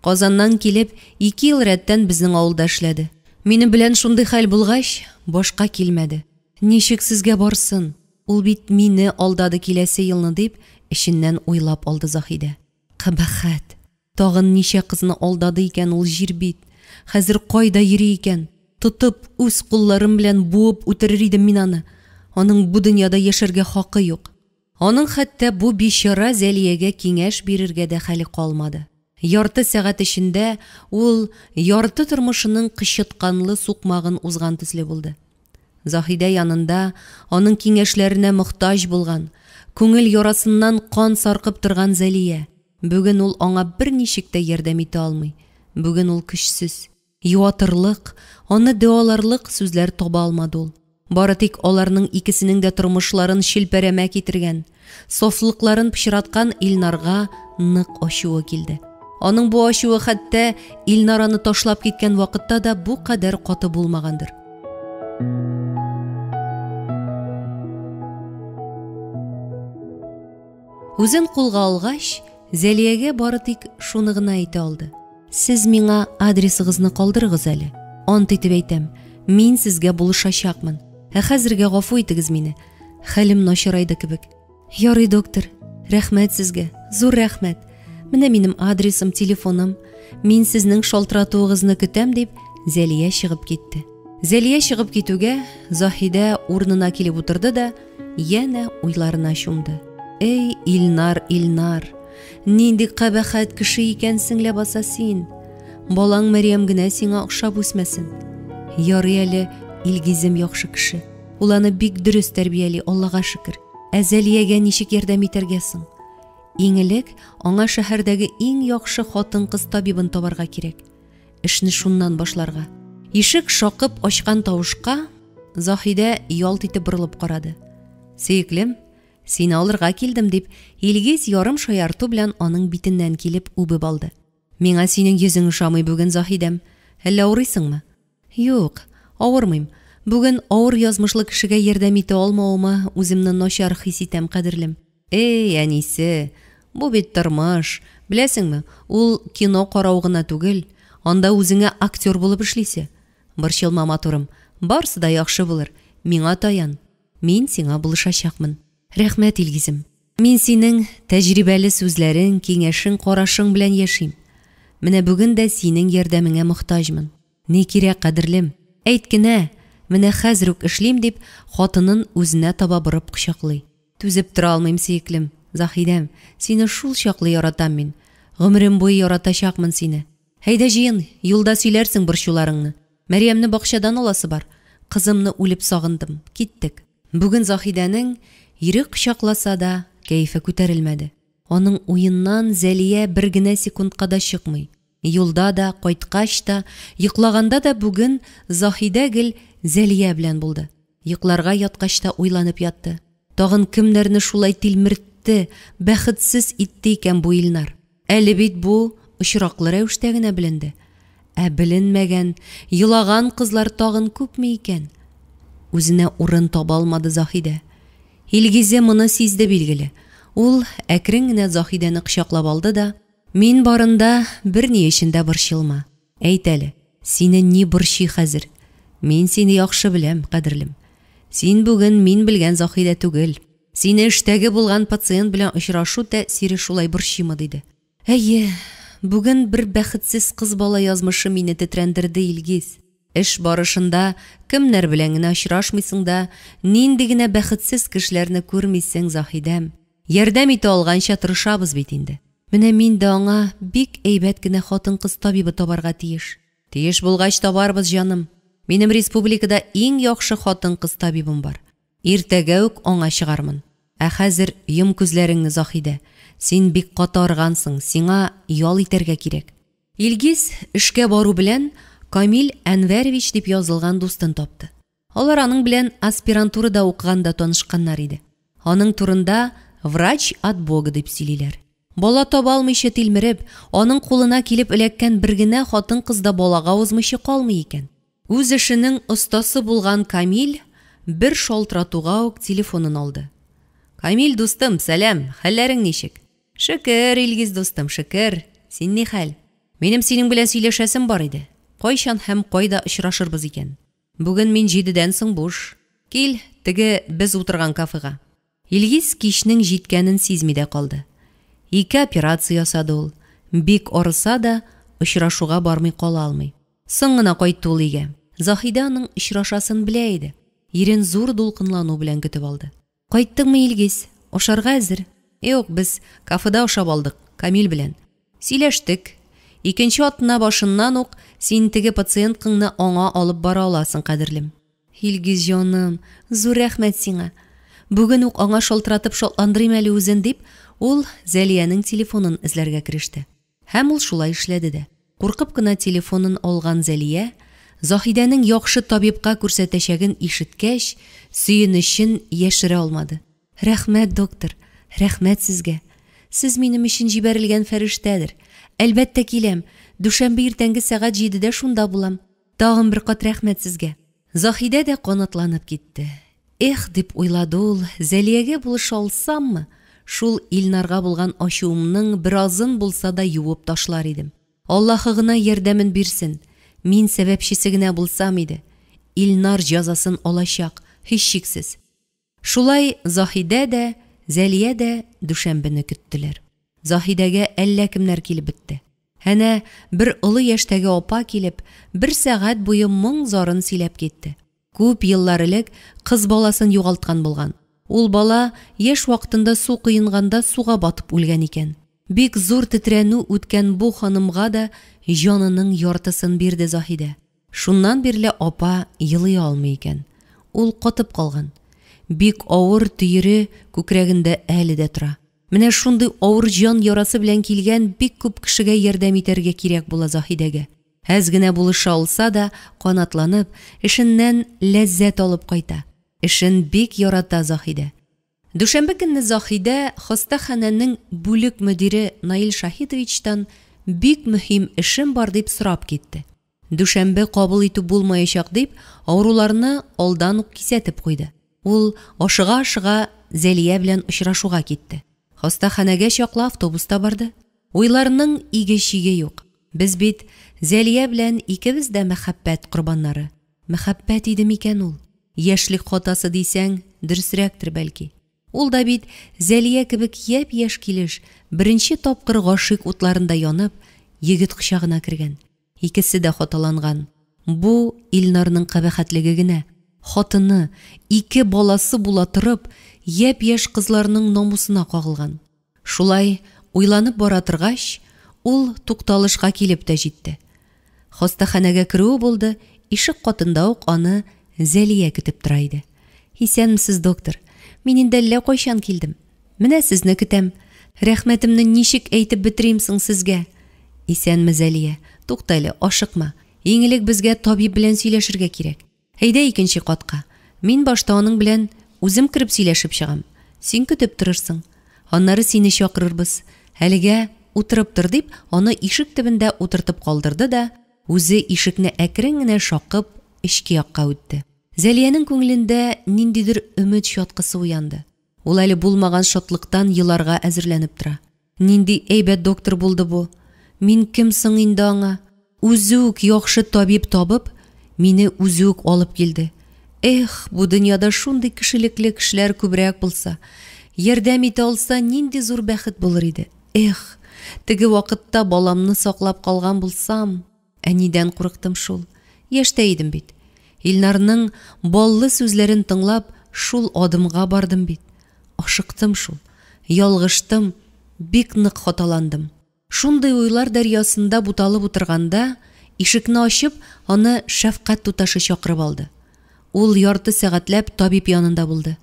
Казаннан килеп, 2 ел рәттән безнең авылда эшләде. Минем белән шундый хәл булгач, башка килмәде. Ничек сезгә барсын? Ул бит мине алдады киләсе елны дип, эченнән уйлап алды Заһидә. Кабахәт! Тагын ничә кызны алдады икән ул җир бит. Хәзер кайда йөри икән? Тотып, үз кулларым белән буып үтерер идем мин аны. Аның бу дөньяда яшәргә хакы юк. Аның хәтта бу бичара Зәлиягә киңәш бирергә дә хәле калмады. Ярты сәгать эчендә ул ярты тормышының кычытканлы сукмагын узган төсле булды. Заһидә янында аның киңәшләренә мохтаҗ булган, күңел ярасыннан кан саркып торган Зәлия. Бүген ул аңа берничек тә ярдәм итә алмый. Бүген ул көчсез. Юатырлык, аны дәваларлык сүзләр таба алмады ул. Бары тик аларның икесенең дә тормышларын челпәрәмә китергән, сафлыкларын пычраткан Илнарга нык ачуы килде. Аның бу ачуы хәтта Илнар аны ташлап киткән вакытта да бу кадәр каты булмагандыр. Үзен кулга алгач, Зәлиягә бары тик шуны гына әйтә алды. Сез миңа адресыгызны калдырыгыз әле. Ант итеп әйтәм, мин сезгә булышачакмын. Ә хәзергә гафу итегез мине. Хәлем начарайды кебек. Ярый, доктор, рәхмәт сезгә, зур рәхмәт. Менә минем адресым, телефоным. Мин сезнең шалтыратуыгызны көтәм, дип, Зәлия чыгып китте. Зәлия чыгып китүгә, Заһидә урынына килеп утырды да, янә уйларына чумды. Эй, Илнар, Илнар, нинди кабахәт кеше икәнсең ләбаса син. Балаң Мәрьям генә сиңа охшап үсмәсен. Ярый әле Илгизем яхшы кеше. Ул аны бик дөрес тәрбияли, Аллага шөкер. Ә Зәлиягә ничек ярдәм итәргә соң? Иң элек аңа шәһәрдәге иң яхшы хатын-кыз табибын табарга кирәк. Эшне шуннан башларга. Ишек шакып ачкан тавышка Заһидә ялт итеп борылып карады. Сөеклем, сине алырга килдем, дип, Илгиз ярым шаярту белән аның битеннән килеп үбеп алды. Миңа синең йөзең ошамый бүген, Заһидәм. Әллә авырыйсыңмы? Юк, авырмыйм. Бүген авыр язмышлы кешегә ярдәм итә алмавыма үземне начар хис итәм, кадерлем. Эй, әнисе, бу бит тормыш. Беләсеңме, ул кино карау гына түгел, анда үзеңә актер булып эшлисе. Борчылма, матурым, барсы да яхшы булыр. Миңа таян. Мин сиңа булышачакмын. Рәхмәт, Илгизем. Мин синең тәҗрибәле сүзләрең, киңәшең, карашың белән яшим. Менә бүген дә синең ярдәмеңә мохтаҗмын. Ни кирәк, кадерлем? Әйт кенә, менә хәзер үк эшлим, дип, хатынын үзенә таба борып кочаклый. Түзеп тора алмыйм, сөеклем, Заһидәм, сине шул чаклы яратам мин. Гомерем буе яратачакмын сине. Әйдә җыен, юлда сөйләрсең борчуларыңны. Мәрьямне бакчадан аласы бар. Кызымны үлеп сагындым. Киттек. Бүген Заһидәнең, ире кочакласа да, кәефе күтәрелмәде. Аның уеннан Зәлия бер генә секундка да чыкмый. Юлда да, кайткач та, йоклаганда да бүген Заһидә гел Зәлия белән булды. Йокларга яткач та уйланып ятты. Тагын кемнәрне шулай тилмертте, бәхетсез итте икән бу Илнар? Әле бит бу очраклы рәвештә генә беленде. Ә беленмәгән, елаган кызлар тагын күпме икән? Үзенә урын таба алмады Заһидә. Илгизе моны сизде билгеле. Ул әкрен генә Заһидәне кочаклап алды да, Мин барында берни өчен дә борчылма. Әйт әле, сине ни борчый хәзер? Мин сине яхшы беләм, кадерлем. Син бүген мин белгән Заһидә түгел. Сине эштәге булган пациент белән очрашу тәэсире шулай борчыймы, диде. Әйе, бүген бер бәхетсез кыз бала язмышы мине тетрәндерде, Илгиз. Эш барышында кемнәр белән генә очрашмыйсың да, нинди генә бәхетсез кешеләрне күрмисең, Заһидәм. Ярдәм итә алганча тырышабыз бит инде. Менә мин дә аңа бик әйбәт кенә хатын-кыз табибы табарга тиеш. Тиеш булгач табарбыз, җаным. Минем республикада иң яхшы хатын-кыз табибым бар. Иртәгә үк аңа чыгармын. Ә хәзер йом күзләреңне, Заһидә. Син бик каты аргансың, сиңа ял итәргә кирәк. Илгиз эшкә бару белән Камил Әнвәрович дип язылган дустын тапты. Алар аның белән аспирантурада укыганда танышканнар иде. Аның турында врач от Бога дип сөйлиләр. Бала таба алмыйча тилмереп, аның кулына килеп эләккән бер генә хатын-кыз да балага узмыйча калмый икән. Үз эшенең остасы булган Камил бер шалтыратуга ук телефонын алды. Камил дустым, сәлам, хәлләрең ничек? Шөкер, Илгиз дустым, шөкер. Син ни хәл? Минем синең белән сөйләшәсем бар иде. Кайчан һәм кайда очрашырбыз икән? Бүген мин җидедән соң буш. Кил, теге без утырган кафега. Илгиз кичнең җиткәнен сизми дә калды. Ике операция ясады ул. Бик арыса да, очрашуга бармый кала алмый. Соң гына кайтты ул өйгә. Заһидә аның очрашасын белә иде. Ирен зур дулкынлану белән көтеп алды. Кайттыңмы, Илгиз? Ашарга әзер. Юк, без кафеда ашап алдык, Камил белән. Сөйләштек. Икенче атна башыннан ук син теге пациенткаңны аңа алып бара аласың, кадерлем. Илгиз җаным, зур рәхмәт сиңа. Бүген үк аңа шалтыратып шатландырыйм әле үзен, дип, ул Зәлиянең телефонын эзләргә кереште. Һәм ул шулай эшләде дә. Куркып кына телефонын алган Зәлия, Заһидәнең яхшы табибка күрсәтәчәген ишеткәч, сөенечен яшерә алмады. Рәхмәт, доктор, рәхмәт сезгә. Сез минем өчен җибәрелгән фәрештәдер. Әлбәттә киләм, дүшәмбе иртәнге сәгать җидедә шунда булам. Тагын бер кат рәхмәт сезгә. Заһидә дә канатланып китте. Эх, дип уйлады ул, Зәлиягә булыша алсаммы, шул Илнарга булган ачуымның беразын булса да юып ташлар идем. Аллаһы гына ярдәмен бирсен, мин сәбәпчесе генә булсам иде. Илнар җәзасын алачак, һичшиксез. Шулай Заһидә дә, Зәлия дә дүшәмбене көттеләр. Заһидәгә әллә кемнәр килеп бетте. Әнә, бер олы яшьтәге апа килеп, бер сәгать буе моң-зарын сөйләп китте. Күп еллар элек кыз баласын югалткан булган. Ул бала яшь вакытында су коенганда суга батып үлгән икән. Бик зур тетрәнү үткән бу ханымга да җанының яртысын бирде Заһидә. Шуннан бирле апа елый алмый икән. Ул катып калган. Бик авыр төере күкрәгендә әле дә тора. Менә шундый авыр җан ярасы белән килгән бик күп кешегә ярдәм итәргә кирәк була Заһидәгә. Әз генә булыша алса да, канатланып, эшеннән ләззәт алып кайта. Эшен бик ярата Заһидә. Дүшәмбе көнне Заһидә хастаханәнең бүлек мөдире Наил Шаһитовичтан бик мөһим эшем бар дип сорап китте. Дүшәмбе кабул итү булмаячак дип, авыруларны алдан ук кисәтеп куйды. Ул ашыга-ашыга Зәлия белән очрашуга китте. Хастаханәгә чаклы автобуста барды. Уйларның иге-чиге юк. Без бит Зәлия белән икебез дә мәхәббәт корбаннары. Мәхәббәт иде микән ул? Яшьлек хатасы дисәң, дөресрәктер бәлки. Ул да бит Зәлия кебек япь-яшь килеш, беренче тапкыр гашыйк утларында янып, егет кочагына кергән. Икесе дә хаталанган. Бу Илнарның кабахәтлеге генә. Хатыны, ике баласы була торып, япь-яшь кызларның намусына кагылган. Шулай уйланып бара торгач, ул тукталышка килеп тә җитте. Хастаханәгә керүе булды, ишек катында ук аны Зәлия көтеп тора иде. Исәнмесез, доктор. Мин инде әллә кайчан килдем. Менә сезне көтәм. Рәхмәтемне ничек әйтеп бетерим соң сезгә? Исәнме, Зәлия. Тукта әле, ашыкма. Иң элек безгә табиб белән сөйләшергә кирәк. Әйдә икенче катка. Мин башта аның белән үзем кереп сөйләшеп чыгам. Син көтеп торырсың. Аннары сине чакырырбыз. Әлегә утырып тор дип, аны ишек төбендә утыртып калдырды да, үзе ишекне әкрен генә шакып, эчке якка үтте. Зәлиянең күңелендә ниндидер өмет чаткысы уянды. Ул әле булмаган шатлыктан еларга әзерләнеп тора. Нинди әйбәт доктор булды бу. Мин кем соң инде аңа? Үзе үк яхшы табиб табып, мине үзе үк алып килде. Эх, бу дөньяда шундый кешелекле кешеләр күбрәк булса, ярдәм итә алса, нинди зур бәхет булыр иде. Эх, теге вакытта баламны саклап калган булсам. Әнидән курыктым шул. Яшь тә идем бит. Илнарның баллы сүзләрен тыңлап, шул адымга бардым бит. Ашыктым шул. Ялгыштым, бик нык хаталандым. Шундый уйлар дәрьясында буталып утырганда, ишекне ачып, аны шәфкать туташы чакырып алды. Ул ярты сәгатьләп табиб янында булды.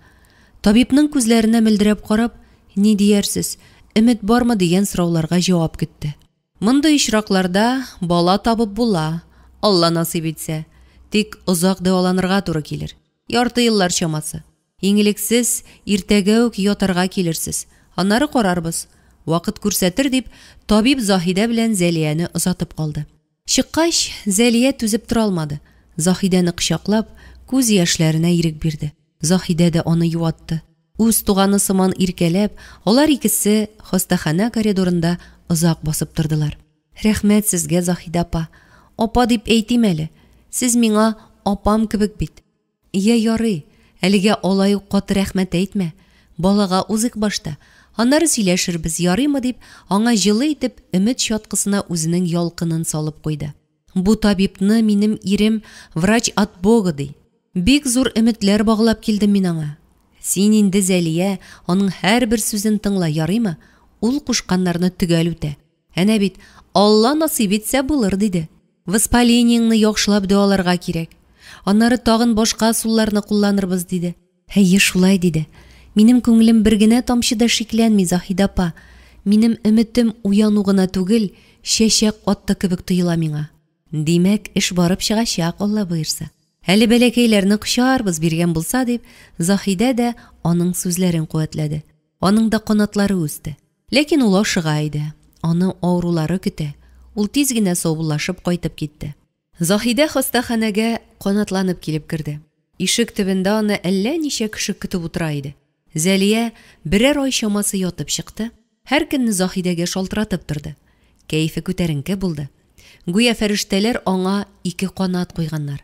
Табибның күзләренә мөлдерәп карап, ни диярсез, өмет бармы дигән сорауларга җавап көтте. Мондый очракларда бала табып була, Алла насыйп итсә. Тик озак дәваланырга туры килер. Ярты еллар чамасы. Иң элек сез иртәгә үк ятарга килерсез. Аннары карарбыз. Вакыт күрсәтер дип, табиб Заһидә белән Зәлияне озатып калды. Чыккач, Зәлия түзеп тора алмады. Заһидәне кочаклап, күз яшьләренә ирек бирде. Заһидә дә аны юатты. Үз туганы сыман иркәләп, алар икесе хастаханә коридорында озак басып тордылар. Рәхмәт сезгә, Заһидә апа. Апа дип әйтим әле. Сез миңа апам кебек бит. Йә ярый, әлегә алай ук каты рәхмәт әйтмә. Балага узыйк башта. Аннары сөйләшербез, ярыймы дип, аңа җылы итеп өмет чаткысына үзенең ялкынын салып куйды. Бу табибны минем ирем врач от Бога ди. Бик зур өметләр баглап килдем мин аңа. Син инде, Зәлия, аның һәрбер сүзен тыңла, ярыймы? Ул кушканнарны төгәл үтә. Әнә бит, Алла насыйп итсә булыр диде. Воспалениеңне яхшылап дәваларга кирәк. Аннары тагын башка ысулларны кулланырбыз диде. Әйе, шулай диде. Минем күңелем бер генә тамчы да шикләнми, Заһидә апа. Минем өметем уяну гына түгел, чәчәк атты кебек тоела миңа. Димәк, эш барып чыгачак, Алла боерса. Әле бәләкәйләрне кочарбыз биргән булса дип, Заһидә дә аның сүзләрен куәтләде. Аның да канатлары үсте. Ләкин ул ашыга иде. Аны авырулары көтә. Ул тиз генә саубуллашып кайтып китте. Заһидә хастаханәгә канатланып килеп керде. Ишек төбендә аны әллә ничә кеше көтеп утыра иде. Зәлия берәр ай чамасы ятып чыкты. Һәр көнне Заһидәгә шалтыратып торды. Кәефе күтәренке булды. Гүя фәрештәләр аңа ике канат куйганнар.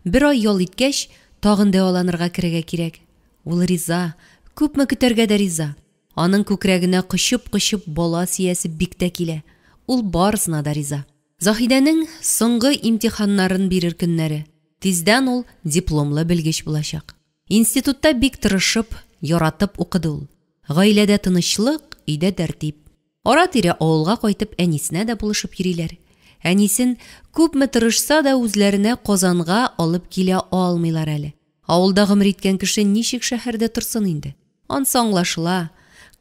Бер ай ял иткәч, тагын дәваланырга керергә кирәк. Ул риза, күпме көтәргә дә риза. Аның күкрәгенә кочып-кочып бала сөясе бик тә килә. Ул барысына да риза. Заһидәнең соңгы имтиханнарын бирер көннәре. Тиздән ул дипломлы белгеч булачак. Институтта бик тырышып, яратып укыды ул. Гаиләдә тынычлык, өйдә тәртип. Ара-тирә авылга кайтып әнисенә дә булышып йөриләр. Әнисен күпме тырышса да үзләренә Казанга алып килә алмыйлар әле. Авылда гомер иткән кеше ничек шәһәрдә торсын инде? Ансы аңлашыла.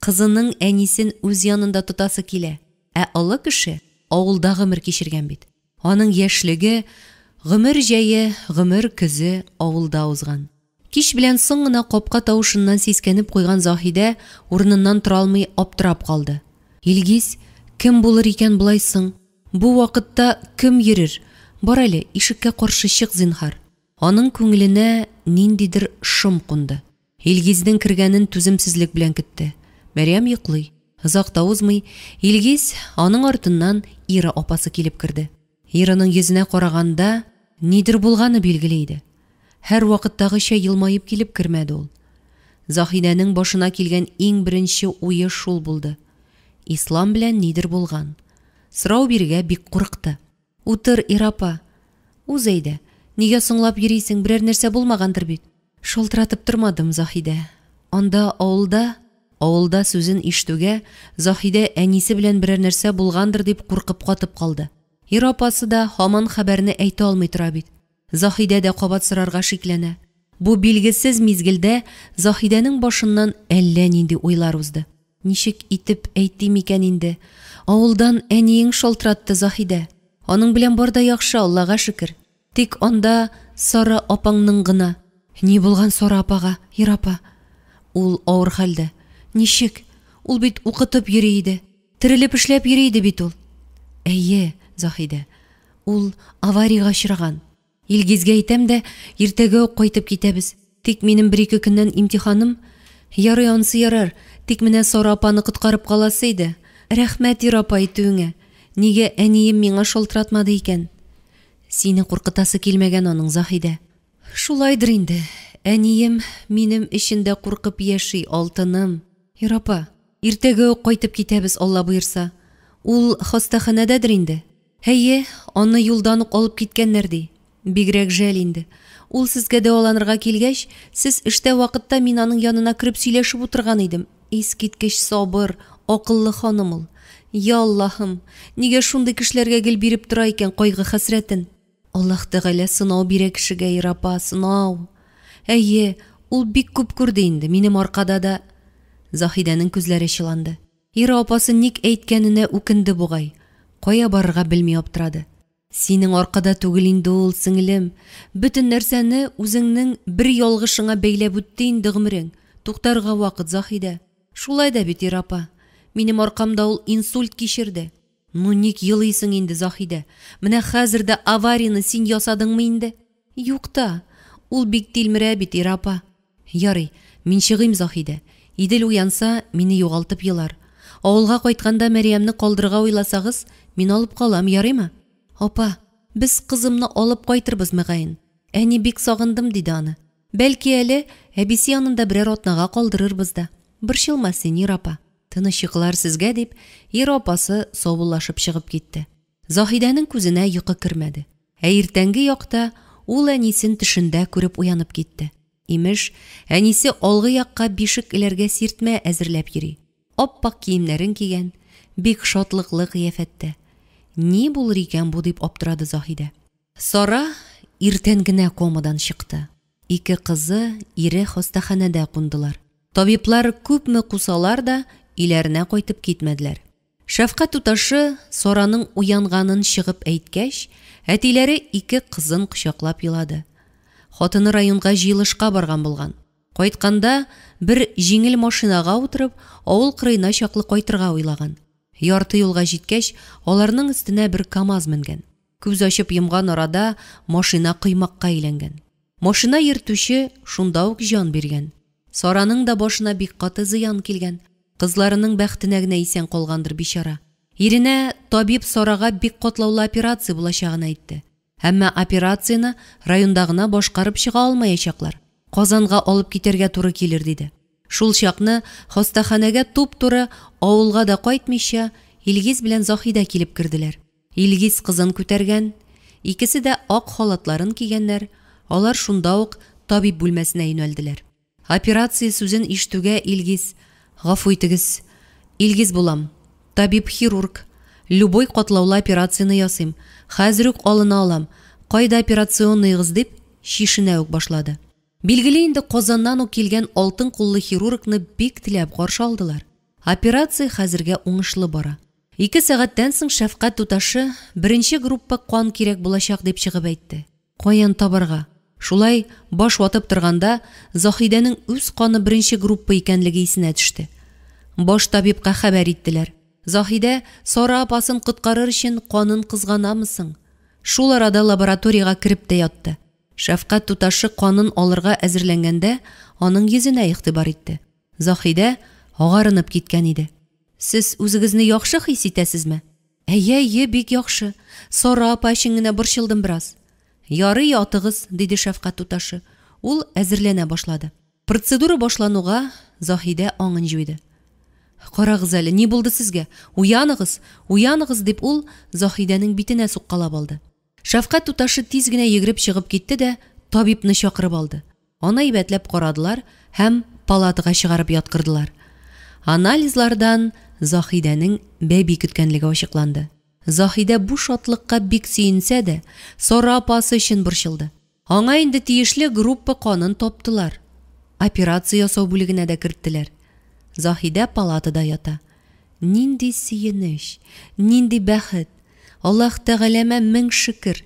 Кызының әнисен үз янында тотасы килә. Ә олы кеше авылда гомер кичергән бит. Аның яшьлеге, гомер җәе, гомер көзе авылда узган. Кич белән соң гына капка тавышыннан сискәнеп куйган Заһидә урыныннан тора алмый аптырап калды. Илгиз, кем булыр икән болай соң? Бу вакытта кем йөрер? Бар әле, ишеккә каршы чык, зинһар. Аның күңеленә ниндидер шом кунды. Илгизнең кергәнен түземсезлек белән көтте. Мәрьям йоклый. Озак та узмый, Илгиз, аның артыннан Ира апасы килеп керде. Ираның йөзенә караганда, нидер булганы билгеле иде. Һәрвакыттагыча елмаеп килеп кермәде ул. Заһидәнең башына килгән иң беренче уе шул булды. Ислам белән нидер булган. Сорау бирергә бик курыкты. Утыр, Ира апа. Уз әйдә. Нигә соңлап йөрисең, берәр нәрсә булмагандыр бит? Шалтыратып тормадым, Заһидә. Анда, авылда, авылда сүзен ишетүгә, Заһидә әнисе белән берәр нәрсә булгандыр дип куркып катып калды. Ира апасы да һаман хәбәрне әйтә алмый тора бит. Заһидә дә кабат сорарга шикләнә. Бу билгесез мизгелдә Заһидәнең башыннан әллә нинди уйлар узды. Ничек итеп әйтим икән инде? Авылдан әниең шалтыратты, Заһидә. Аның белән бар да яхшы, Аллага шөкер. Тик анда Сара апаңның гына. Ни булган Сара апага, Ира апа? Ул авыр хәлдә. Ничек? Ул бит укытып йөри иде. Терелеп эшләп йөри иде бит ул. Әйе, Заһидә. Ул авариягә очраган. Илгизгә әйтәм дә, иртәгә үк кайтып китәбез. Тик минем бер-ике көннән имтиханым. Ярый, ансы ярар, тик менә Сара апаны коткарып каласы иде. Рәхмәт, Ира апа, әйтүеңә. Нигә әнием миңа шалтыратмады икән? Сине куркытасы килмәгән аның, Заһидә. Шулайдыр инде. Әнием минем өчен дә куркып яши, алтыным. Ира апа, иртәгә үк кайтып китәбез, Алла боерса. Ул хастаханәдәдер инде. Әйе, аны юлдан ук алып киткәннәр, ди. Бигрәк жәл инде. Ул сезгә дәваланырга килгәч, сез эштә вакытта мин аның янына кереп сөйләшеп утырган идем. Искиткеч сабыр, акыллы ханым ул. Я Аллаһым, нигә шундый кешеләргә гел биреп тора икән кайгы-хәсрәтен? Аллаһ Тәгалә сынау бирә кешегә, Ира апа, сынау. Әйе, ул бик күп күрде инде, минем аркада да. Заһидәнең күзләре чыланды. Ира апасы ник әйткәненә үкенде бугай. Кая барырга белми аптырады. Синең аркада түгел инде ул, сеңлем. Бөтен нәрсәне үзеңнең бер ялгышыңа бәйләп үтте инде гомерең. Туктарга вакыт, Заһидә. Шулай да бит, Ира апа. Минем аркамда ул инсульт кичерде. Ну ник елыйсың инде, Заһидә? Менә хәзер дә аварияне син ясадыңмы инде? Юк та. Ул бик тилмерә бит, Ира апа. Ярый, мин чыгыйм, Заһидә. Идел уянса, мине югалтып елар. Авылга кайтканда Мәрьямне калдырырга уйласагыз, мин алып калам, ярыймы? Апа, без кызымны алып кайтырбыз, мөгаен. Әни бик сагындым, диде аны. Бәлки әле әбисе янында берәр атнага калдырырбыз да. Борчылма син, Ира апа. Тыныч йокылар сезгә, дип, Ира апасы саубуллашып чыгып китте. Заһидәнең күзенә йокы кермәде. Ә иртәнге якта ул әнисен төшендә күреп уянып китте. Имеш, әнисе алгы якка бишек эләргә сиртмә әзерләп йөри. Ап-ак киемнәрен кигән, бик шатлыклы кыяфәттә. Ни булыр икән бу дип аптырады Заһидә. Сара иртән генә комадан чыкты. Ике кызы, ире хастаханәдә кундылар. Табиблар күпме кусалар да, өйләренә кайтып китмәделәр. Шәфкать туташы Сараның уянганын чыгып әйткәч, әтиләре ике кызын кочаклап елады. Хатыны районга җыелышка барган булган. Кайтканда бер җиңел машинага утырып, авыл кырыена чаклы кайтырга уйлаган. Ярты юлга җиткәч, аларның өстенә бер КАМАЗ менгән. Күз ачып йомган арада машина коймакка әйләнгән. Машина йөртүче шунда ук җан биргән. Сараның да башына бик каты зыян килгән. Кызларының бәхетенә генә исән калгандыр бичара. Иренә табиб Сарага бик катлаулы операция булачагын әйтте. Әмма операцияне районда гына башкарып чыга алмаячаклар. Казанга алып китәргә туры килер, диде. Шул чакны хастаханәгә туп-туры, авылга да кайтмыйча, Илгиз белән Заһидә килеп керделәр. Илгиз кызын күтәргән, икесе дә ак халатларын кигәннәр, алар шунда ук табиб бүлмәсенә юнәлделәр. Операция сүзен ишетүгә Илгиз, Гафу итегез, Илгиз булам. Табиб-хирург. Любой катлаулы операцияне ясыйм. Хәзер үк алына алам. Кайда операционныегыз, дип чишенә үк башлады. Билгеле инде, Казаннан ук килгән алтын куллы хирургны бик теләп каршы алдылар. Операция хәзергә уңышлы бара. Ике сәгатьтән соң шәфкать туташы беренче группа кан кирәк булачак дип чыгып әйтте. Каян табарга? Шулай баш ватып торганда, Заһидәнең үз каны беренче группа икәнлеге исенә төште. Баш табибка хәбәр иттеләр. Заһидә Сара апасын коткарыр өчен канын кызганамы соң? Шул арада лабораториягә кереп тә ятты. Шәфкать туташы канын алырга әзерләнгәндә, аның йөзенә игътибар итте. Заһидә агарынып киткән иде. Сез үзегезне яхшы хис итәсезме? Әйе, әйе, бик яхшы. Сара апа өчен генә борчылдым бераз. Ярый, атыгыз, диде шәфкать туташы. Ул әзерләнә башлады. Процедура башлануга, Заһидә аңын җуйды. Карагыз әле, ни булды сезгә? Уяныгыз, уяныгыз, дип ул Заһидәнең битенә суккалап алды. Шәфкать туташы тиз генә йөгереп чыгып китте дә табибны чакырып алды. Аны әйбәтләп карадылар һәм палатага чыгарып яткырдылар. Анализлардан Заһидәнең бәби көткәнлеге ачыкланды. Заһидә бу шатлыкка бик сөенсә дә, Сара апасы өчен борчылды. Аңа инде тиешле группа канын таптылар. Операция ясау бүлегенә дә керттеләр. Заһидә палатада ята. Нинди сөенеч, нинди бәхет! Аллаһ Тәгаләмә мең шөкер!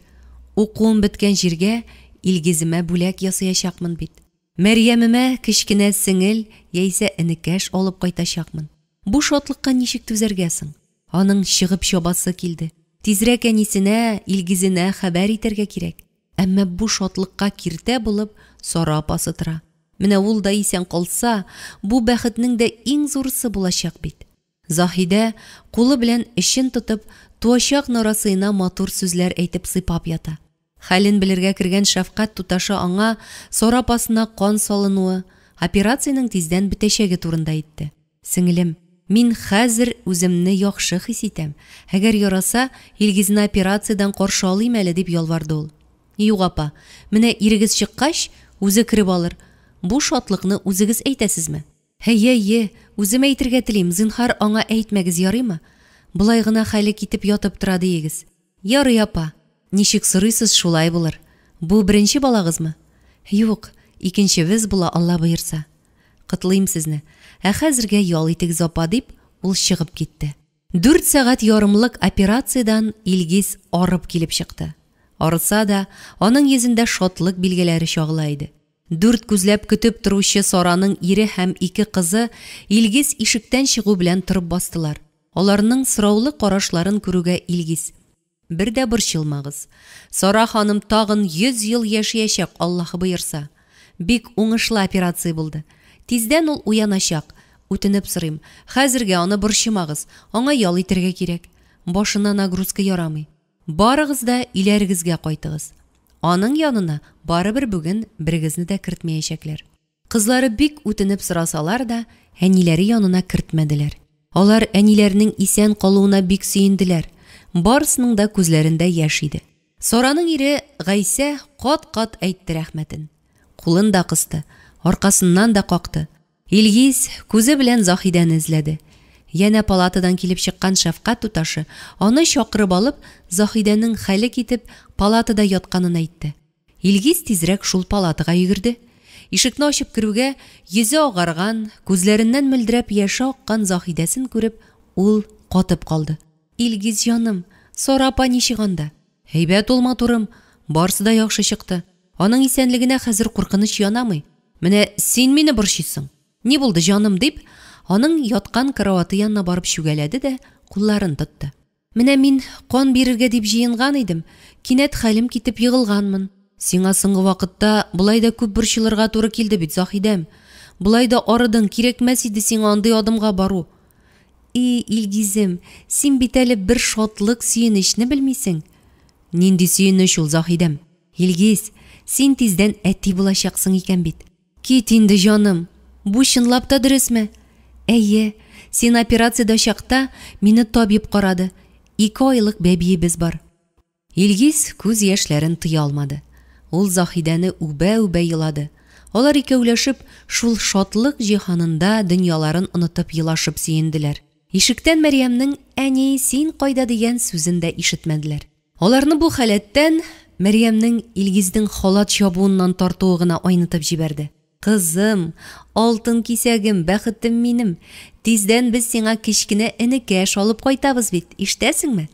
Укуым беткән җиргә Илгиземә бүләк ясаячакмын бит. Мәрьямемә кечкенә сеңел яисә энекәш алып кайтачакмын. Бу шатлыкка ничек түзәргә соң? Аның чыгып чабасы килде. Тизрәк әнисенә, Илгизенә хәбәр итәргә кирәк. Әмма бу шатлыкка киртә булып Сара апасы тора. Менә ул да исән калса, бу бәхетнең дә иң зурысы булачак бит. Заһидә, кулы белән эчен тотып, туачак нарасыена матур сүзләр әйтеп сыйпап ята. Хәлен белергә кергән шәфкать туташы аңа Сара апасына кан салынуы, операциянең тиздән бетәчәге турында әйтте. Сеңелем, мин хәзер үземне яхшы хис итәм. Әгәр яраса, Илгизне операциядән каршы алыйм әле, дип ялварды ул. Юк, апа, менә ирегез чыккач, үзе кереп алыр. Бу шатлыкны үзегез әйтәсезме? Әйе, әйе, үзем әйтергә телим, зинһар аңа әйтмәгез, ярыймы? Болай гына хәле китеп ятып тора диегез. Ярый, апа, ничек сорыйсыз, шулай булыр. Бу беренче балагызмы? Юк, икенчебез була, Алла боерса. Котлыйм сезне. Ә хәзергә ял итегез, апа, дип, ул чыгып китте. Дүрт сәгать ярымлык операциядән Илгиз арып килеп чыкты. Арыса да, аның йөзендә шатлык билгеләре чагыла иде. Дүрт күзләп көтеп торучы Сараның ире һәм ике кызы Илгиз ишектән чыгу белән торып бастылар. Аларның сораулы карашларын күрүгә Илгиз. Бер дә борчылмагыз. Сара ханым тагын 100 ел яшәячәк, Аллаһы боерса. Бик уңышлы операция булды. Тиздән ул уяначак. Үтенеп сорыйм, хәзергә аны борчымагыз, аңа ял итәргә кирәк. Башына нагрузка ярамый. Барыгыз да өйләрегезгә кайтыгыз. Аның янына барыбер бүген берегезне дә кертмәячәкләр. Кызлары бик үтенеп сорасалар да, әниләре янына кертмәделәр. Алар әниләренең исән калуына бик сөенделәр. Барысының да күзләрендә яшь иде. Сараның ире Гайсә кат-кат әйтте рәхмәтен. Кулын да кысты, аркасыннан да какты. Илгиз күзе белән Заһидәне эзләде. Янә палатадан килеп чыккан шәфкать туташы аны чакырып алып, Заһидәнең хәле китеп, палатада ятканын әйтте. Илгиз тизрәк шул палатага йөгерде. Ишекне ачып керүгә, йөзе агарган, күзләреннән мөлдерәп яше аккан Заһидәсен күреп, ул катып калды. Илгиз җаным, Сара апа ничек анда? Әйбәт ул, матурым, барысы да яхшы чыкты. Аның исәнлегенә хәзер куркыныч янамый. Менә син мине борчыйсың. Ни булды, җаным, дип, аның яткан караваты янына барып чүгәләде дә кулларын тотты. Менә мин кан бирергә дип җыенган идем, кинәт хәлем китеп егылганмын. Сиңа соңгы вакытта болай да күп борчылырга туры килде бит, Заһидәм. Болай да арыдың, кирәкмәс иде сиңа андый адымга бару. И, Илгизем, син бит әле бер шатлык-сөенечне белмисең. Нинди сөенеч ул, Заһидәм? Илгиз, син тиздән әти булачаксың икән бит. Кит инде, җаным. Бу чынлап та дөресме? Әйе, син операциядә чакта мине табиб карады. Ике айлык бәбиебез бар. Илгиз күз яшьләрен тыя алмады. Ул Заһидәне үбә-үбә елады. Алар икәүләшеп шул шатлык җиһанында дөньяларын онытып елашып сөенделәр. Ишектән Мәрьямнең Әни, син кайда дигән сүзен дә ишетмәделәр. Аларны бу халәттән Мәрьямнең Илгизнең халат чабуыннан тартуы гына айнытып җибәрде. Кызым, алтын кисәгем, бәхетем минем, тиздән без сиңа кечкенә энекәш алып кайтабыз бит, ишетәсеңме?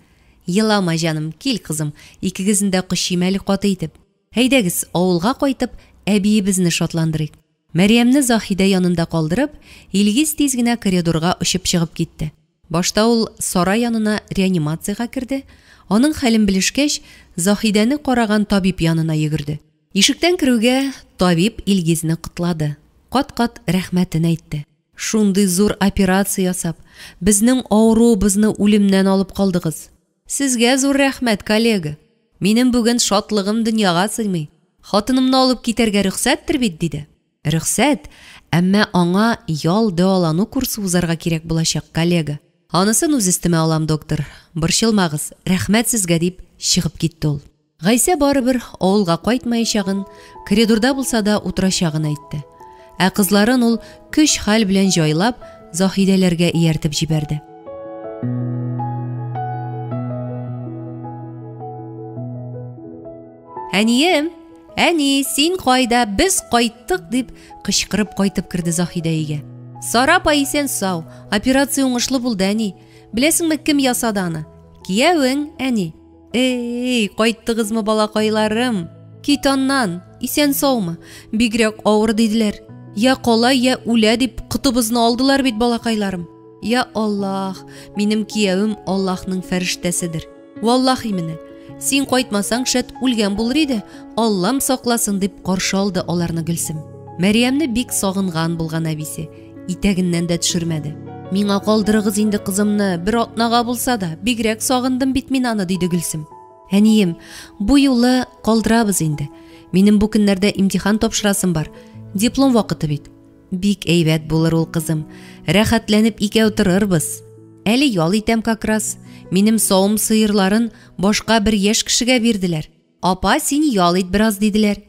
Елама, җаным, кил, кызым, икегезне дә кочыйм әле каты итеп. Әйдәгез, авылга кайтып, әбиебезне шатландырыйк. Мәрьямне Заһидә янында калдырып, Илгиз тиз генә коридорга очып чыгып китте. Башта ул Сара янына реанимациягә керде, аның хәлен белешкәч, Заһидәне караган табиб янына йөгерде. Ишектән керүгә, табиб Илгизне котлады, кат-кат рәхмәтен әйтте. Шундый зур операция ясап, безнең авыруыбызны үлемнән алып калдыгыз. Сезгә зур рәхмәт, коллега. Минем бүген шатлыгым дөньяга сыймый. Хатынымны алып китәргә рөхсәттер бит, диде. Рөхсәт, әмма аңа ял-дәвалану курсы узарга кирәк булачак, коллега. Анысын үз өстемә алам, доктор. Борчылмагыз, рәхмәт сезгә, дип чыгып китте ул. Гайсә барыбер авылга кайтмаячагын, коридорда булса да утырачагын әйтте. Ә кызларын ул көч-хәл белән җайлап, Заһидәләргә ияртеп җибәрде. Әнием, әни, син кайда? Без кайттык, дип кычкырып кайтып керде Заһидә өйгә. Сара апа исән-сау, операция уңышлы булды, әни. Беләсеңме, кем ясады аны? Киявең, әни. Эй, кайттыгызмы, балакайларым? Кит аннан, исән-саумы? Бигрәк авыр диделәр. Я кала, я үлә дип котыбызны алдылар бит, балакайларым. Я Аллаһ, минем киявем Аллаһның фәрештәседер. Валлахи менә. Син кайтмасаң, шәт үлгән булыр иде. Аллам сакласын дип каршы алды аларны Гөлсем. Мәрьямне бик сагынган булган әбисе. Итәгеннән дә төшермәде. Миңа калдырыгыз инде кызымны, бер атнага булса да, бигрәк сагындым бит мин аны, диде Гөлсем. Әнием, бу юлы калдырабыз инде. Минем бу көннәрдә имтихан тапшырасым бар. Диплом вакыты бит. Бик әйбәт булыр ул, кызым. Рәхәтләнеп икәү торырбыз. Әле ял итәм как раз. Минем савым сыерларын башка бер яшь кешегә бирделәр. Апа, син ял ит бераз, диделәр.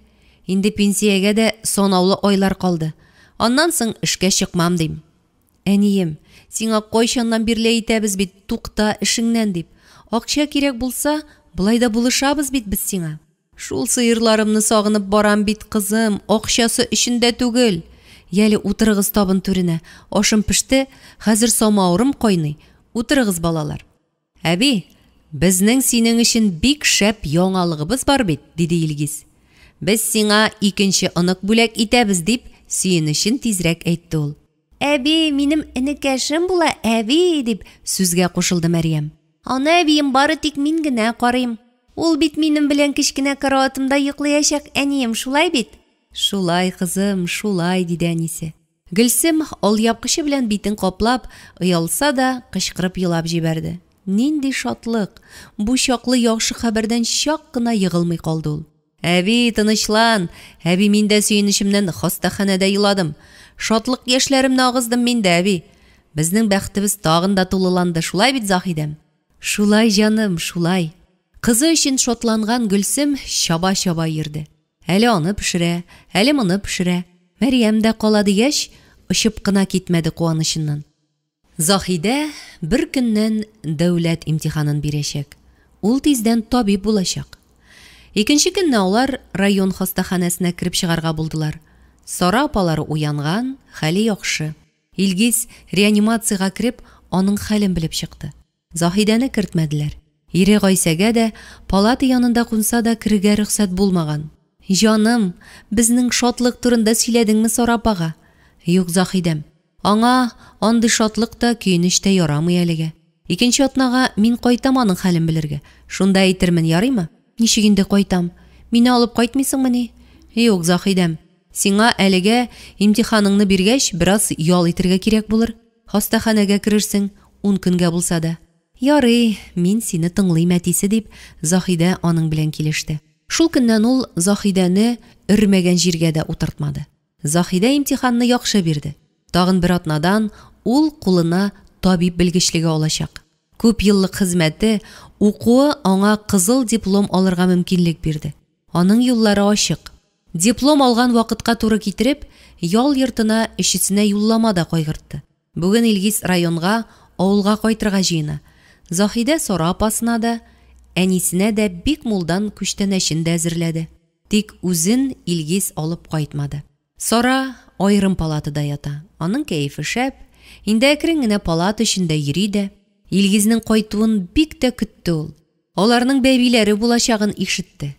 Инде пенсиягә дә санаулы айлар калды. Аннан соң эшкә чыкмам дим. Әнием, сиңа кайчаннан бирле әйтәбез бит, тукта эшеңнән дип. Акча кирәк булса, болай да булышабыз бит без сиңа. Шул сыерларымны сагынып барам бит, кызым, акчасы өчен дә түгел. Яле, утырыгыз табын түренә. Ашым пеште, хәзер самавырым кайный. Утырыгыз, балалар. Әби, безнең синең өчен бик шәп яңалыгыбыз бар бит, диде Илгиз. Без сиңа икенче онык бүләк итәбез, дип, сөенечен тизрәк әйтте ул. Әби, минем энекәшем була, әби, дип сүзгә кушылды Мәрьям. Аны әбием бары тик мин генә карыйм. Ул бит минем белән кечкенә караватымда йоклыячак, әнием, шулай бит? Шулай, кызым, шулай, диде әнисе. Гөлсем, алъяпкычы белән битен каплап, оялса да, кычкырып елап җибәрде. Нинди шатлык! Бу чаклы яхшы хәбәрдән чак кына егылмый калды ул. Әби, тынычлан! Әби, мин дә сөенечемнән хастаханәдә еладым. Шатлык яшьләремне агыздым мин дә, әби. Безнең бәхетебез тагын да тулыланды, шулай бит, Заһидәм? Шулай, җаным, шулай. Кызы өчен шатланган Гөлсем чаба-чаба йөрде. Әле аны пешерә, әле моны пешерә. Мәрьям дә кала дигәч, очып кына китмәде куанычыннан. Заһидә бер көннән дәүләт имтиханын бирәчәк. Ул тиздән табиб булачак. Икенче көнне алар район хастаханәсенә кереп чыгарга булдылар. Сара апалары уянган, хәле яхшы. Илгиз, реанимациягә кереп, аның хәлен белеп чыкты. Заһидәне кертмәделәр. Ире Гайсәгә дә, палата янында кунса да, керергә рөхсәт булмаган. Җаным, безнең шатлык турында сөйләдеңме Сара апага? Юк, Заһидәм. Аңа андый шатлык та, көенеч тә ярамый әлегә. Икенче атнага мин кайтам аның хәлен белергә. Шунда әйтермен, ярыймы? Ничек инде кайтам? Мине алып кайтмыйсыңмыни? Юк, Заһидәм. Сиңа әлегә, имтиханыңны биргәч, бераз ял итергә кирәк булыр. Хастаханәгә керерсең, ун көнгә булса да. Ярый, мин сине тыңлыйм, әтисе, дип, Заһидә аның белән килеште. Шул көннән ул Заһидәне өрмәгән җиргә дә утыртмады. Заһидә имтиханны яхшы бирде. Тагын бер атнадан ул кулына табиб белгечлеге алачак. Күп еллык хезмәте, укуы аңа кызыл диплом алырга мөмкинлек бирде. Аның юллары ачык. Диплом алган вакытка туры китереп, ял йортына өчесенә юллама да кайгыртты. Бүген Илгиз районга авылга кайтырга җыена. Заһидә Сара апасына да, әнисенә дә бик мулдан күчтәнәчен дә әзерләде. Тик үзен Илгиз алып кайтмады. Сара аерым палатада ята. Аның кәефе шәп. Инде әкрен генә палата эчендә йөри дә. Илгизнең кайтуын бик тә көтте ул. Аларның бәбиләре булачагын ишетте.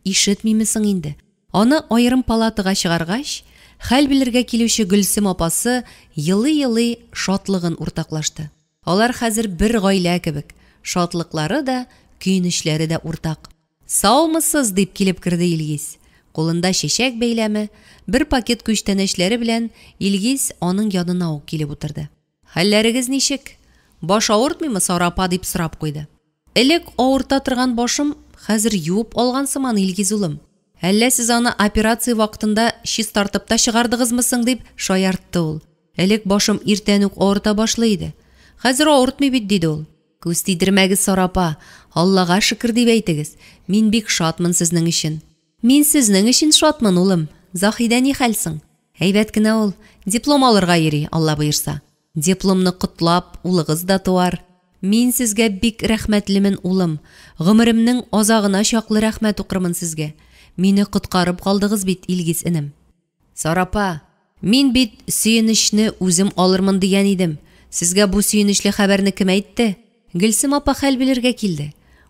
Ишетмиме соң инде? Аны аерым палатага чыгаргач, хәл белергә килүче Гөлсем апасы елый-елый шатлыгын уртаклашты. Алар хәзер бер гаилә кебек, шатлыклары да, көенечләре дә уртак. Саумысыз, дип килеп керде Илгиз. Кулында чәчәк бәйләме, бер пакет күчтәнәчләре белән Илгиз аның янына ук килеп утырды. Хәлләрегез ничек? Баш авыртмыймы, Сара апа, дип сорап куйды. Элек авырта торган башым хәзер юып алган сыман, Илгиз улым. Әллә сез аны операция вакытында чистартып та чыгардыгызмы соң, дип шаяртты ул. Элек башым иртән үк авырта башлый иде. Хәзер авыртмый бит, диде ул. Күз тидермәгез, Сара апа, Аллага шөкер дип әйтегез. Мин бик шатмын сезнең өчен. Мин сезнең өчен шатмын, улым. Заһидә ни хәл соң? Әйбәт кенә ул. Диплом алырга йөри, Алла боерса. Дипломны котлап, улыгыз да туар. Мин сезгә бик рәхмәтлемен, улым. Гомеремнең азагына чаклы рәхмәт укырмын сезгә. Мине коткарып калдыгыз бит, Илгиз энем. Сара апа, мин бит сөенечне үзем алырмын дигән идем. Сезгә бу сөенечле хәбәрне кем әйтте? Гөлсем апа хәл белергә килде.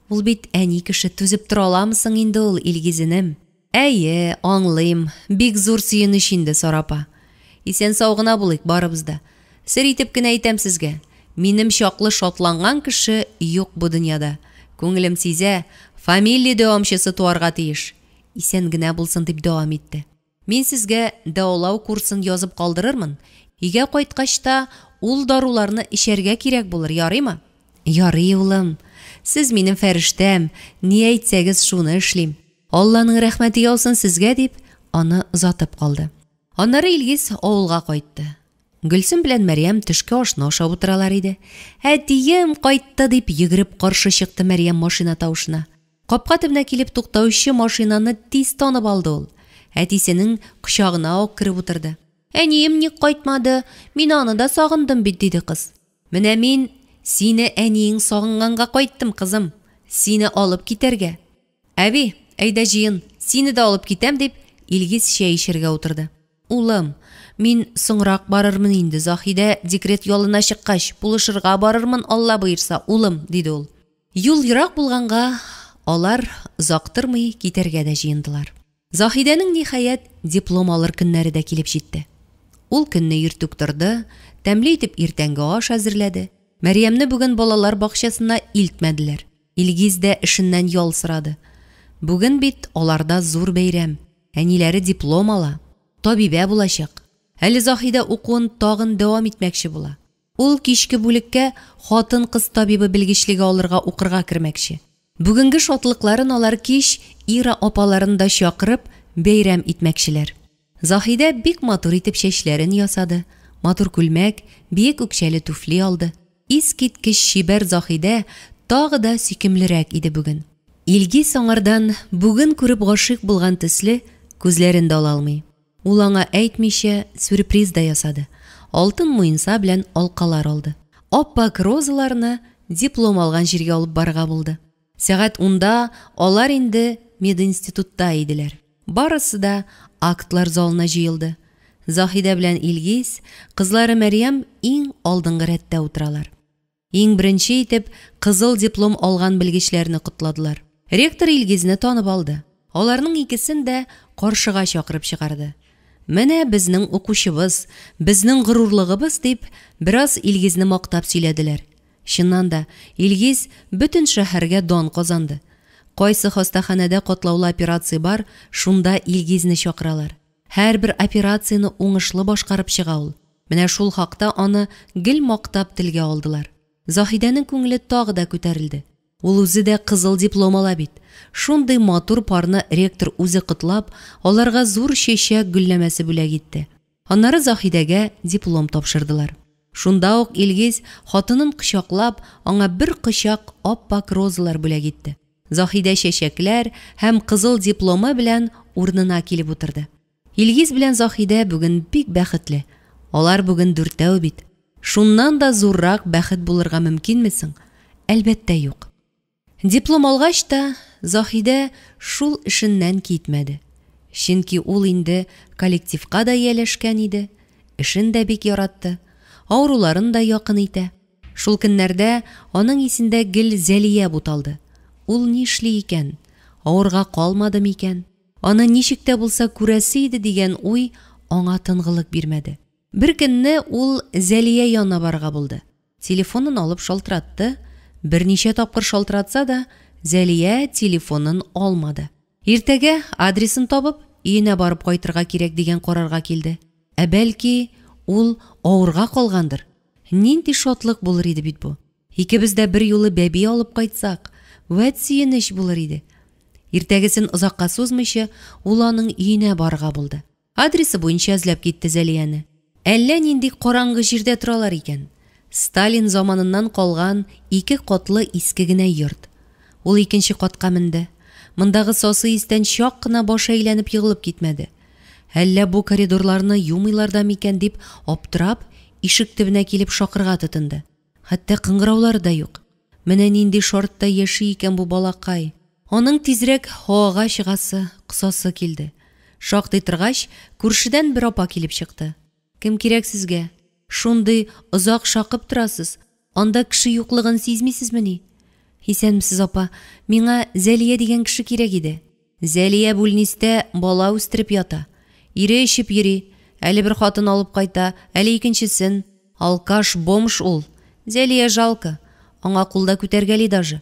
Ул бит әни кеше, түзеп тора аламы соң инде ул, Илгиз энем? Әйе, аңлыйм, бик зур сөенеч инде, Сара апа. Исән-сау гына булыйк барыбыз да. Сер итеп кенә әйтәм сезгә, минем чаклы шатланган кеше юк бу дөньяда. Күңелем сизә, фамилия дәвамчысы туарга тиеш. Исән генә булсын, дип дәвам итте. Мин сезгә дәвалау курсын язып калдырырмын. Өйгә кайткач та ул даруларны эчәргә кирәк булыр, ярыймы? Ярый, улым. Сез минем фәрештәм, ни әйтсәгез, шуны эшлим. Алланың рәхмәте яусын сезгә, дип, аны озатып калды. Аннары Илгиз авылга кайтты. Гөлсем белән Мәрьям төшке ашны ашап утыралар иде. Әтием кайтты, дип йөгереп каршы чыкты Мәрьям машина тавышына. Капка төбенә килеп туктаучы машинаны тиз танып алды ул. Әтисенең кочагына ук кереп утырды. Әнием ник кайтмады? Мин аны да сагындым бит, диде кыз. Менә мин сине әниең сагынганга кайттым, кызым. Сине алып китәргә. Әби, әйдә җыен, сине дә алып китәм, дип, Илгиз чәй эчәргә утырды. Улым, мин соңрак барырмын инде, Заһидә декрет ялына чыккач, булышырга барырмын, Алла боерса, улым, диде ул. Юл ерак булганга, алар озак тормый китәргә дә җыендылар. Заһидәнең, ниһаять, диплом алыр көннәре дә килеп җитте. Ул көнне иртүк торды, тәмле итеп иртәнге аш әзерләде. Мәрьямне бүген балалар бакчасына илтмәделәр. Илгиз дә эшеннән ял сорады. Бүген бит аларда зур бәйрәм. Әниләре диплом ала. Табибә булачак. Әле Заһидә укуын тагын дәвам итмәкче була. Ул кичке бүлеккә хатын-кыз табибы белгечлеге алырга укырга кермәкче. Бүгенге шатлыкларын алар кич Ира апаларын да чакырып, бәйрәм итмәкчеләр. Заһидә бик матур итеп чәчләрен ясады, матур күлмәк, биек үкчәле туфли алды. Искиткеч чибәр Заһидә тагы да сөйкемлерәк иде бүген. Илгиз аңардан бүген күреп гашыйк булган төсле, күзләрен дә ала алмый. Ул аңа әйтмичә сюрприз да ясады. Алтын муенса белән алкалар алды. Ап-ак розаларны диплом алган җиргә алып барырга булды. Сәгать унда алар инде мединститутта иделәр. Барысы да актлар залына җыелды. Заһидә белән Илгиз, кызлары Мәрьям иң алдынгы рәттә утыралар. Иң беренче итеп кызыл диплом алган белгечләрне котладылар. Ректор Илгизне танып алды. Аларның икесен дә каршыга чакырып чыгарды. Менә безнең укучыбыз, безнең горурлыгыбыз, дип, бераз Илгизне мактап сөйләделәр. Чыннан да, Илгиз бөтен шәһәргә дан казанды. Кайсы хастаханәдә катлаулы операция бар, шунда Илгизне чакыралар. Һәрбер операцияне уңышлы башкарып чыга ул. Менә шул хакта аны гел мактап телгә алдылар. Заһидәнең күңеле тагы да күтәрелде. Ул үзе дә кызыл диплом ала бит. Шундый матур парны ректор үзе котлап, аларга зур чәчәк гөлләмәсе бүләк итте. Аннары Заһидәгә диплом тапшырдылар. Шунда ук Илгиз, хатынын кочаклап, аңа бер кочак ап-ак розалар бүләк итте. Заһидә чәчәкләр һәм кызыл дипломы белән урынына килеп утырды. Илгиз белән Заһидә бүген бик бәхетле. Алар бүген дүртәү бит. Шуннан да зуррак бәхет булырга мөмкинме соң? Әлбәттә, юк. Диплом алгач та, Заһидә шул эшеннән китмәде. Чөнки ул инде коллективка да ияләшкән иде, эшен дә бик яратты, авыруларын да якын итә. Шул көннәрдә аның исендә гел Зәлия буталды. Ул нишли икән? Авырга калмады микән? Аны ничек тә булса күрәсе иде дигән уй аңа тынгылык бирмәде. Бер көнне ул Зәлия янына барырга булды. Телефонын алып шалтыратты. Берничә тапкыр шалтыратса да, Зәлия телефонын алмады. Иртәгә адресын табып, өенә барып кайтырга кирәк дигән карарга килде. Ә бәлки, ул авырга калгандыр? Нинди шатлык булыр иде бит бу! Икебез дә берьюлы бәби алып кайтсак, вәт сөенеч булыр иде! Иртәгесен озакка сузмыйча, ул аның өенә барырга булды. Адресы буенча эзләп китте Зәлияне. Әллә нинди караңгы җирдә торалар икән. Сталин заманыннан калган ике катлы иске генә йорт. Ул икенче катка менде. Мондагы сасы истән чак кына башы әйләнеп егылып китмәде. Әллә бу коридорларны юмыйлар да микән дип аптырап, ишек төбенә килеп шакырга тотынды. Хәтта кыңгыраулары да юк. Менә нинди шартта яши икән бу балакай. Аның тизрәк һавага чыгасы, косасы килде. Шактый торгач, күршедән бер апа килеп чыкты. Кем кирәк сезгә? Шундый озак шакып торасыз, анда кеше юклыгын сизмисезмени? Исәнмесез, апа. Миңа Зәлия дигән кеше кирәк иде. Зәлия бүлнистә бала үстереп ята. Ире эчеп йөри. Әле бер хатын алып кайта, әле икенчесен. Алкаш, бомж ул. Зәлия жалко. Аңа кул да күтәргәли даже.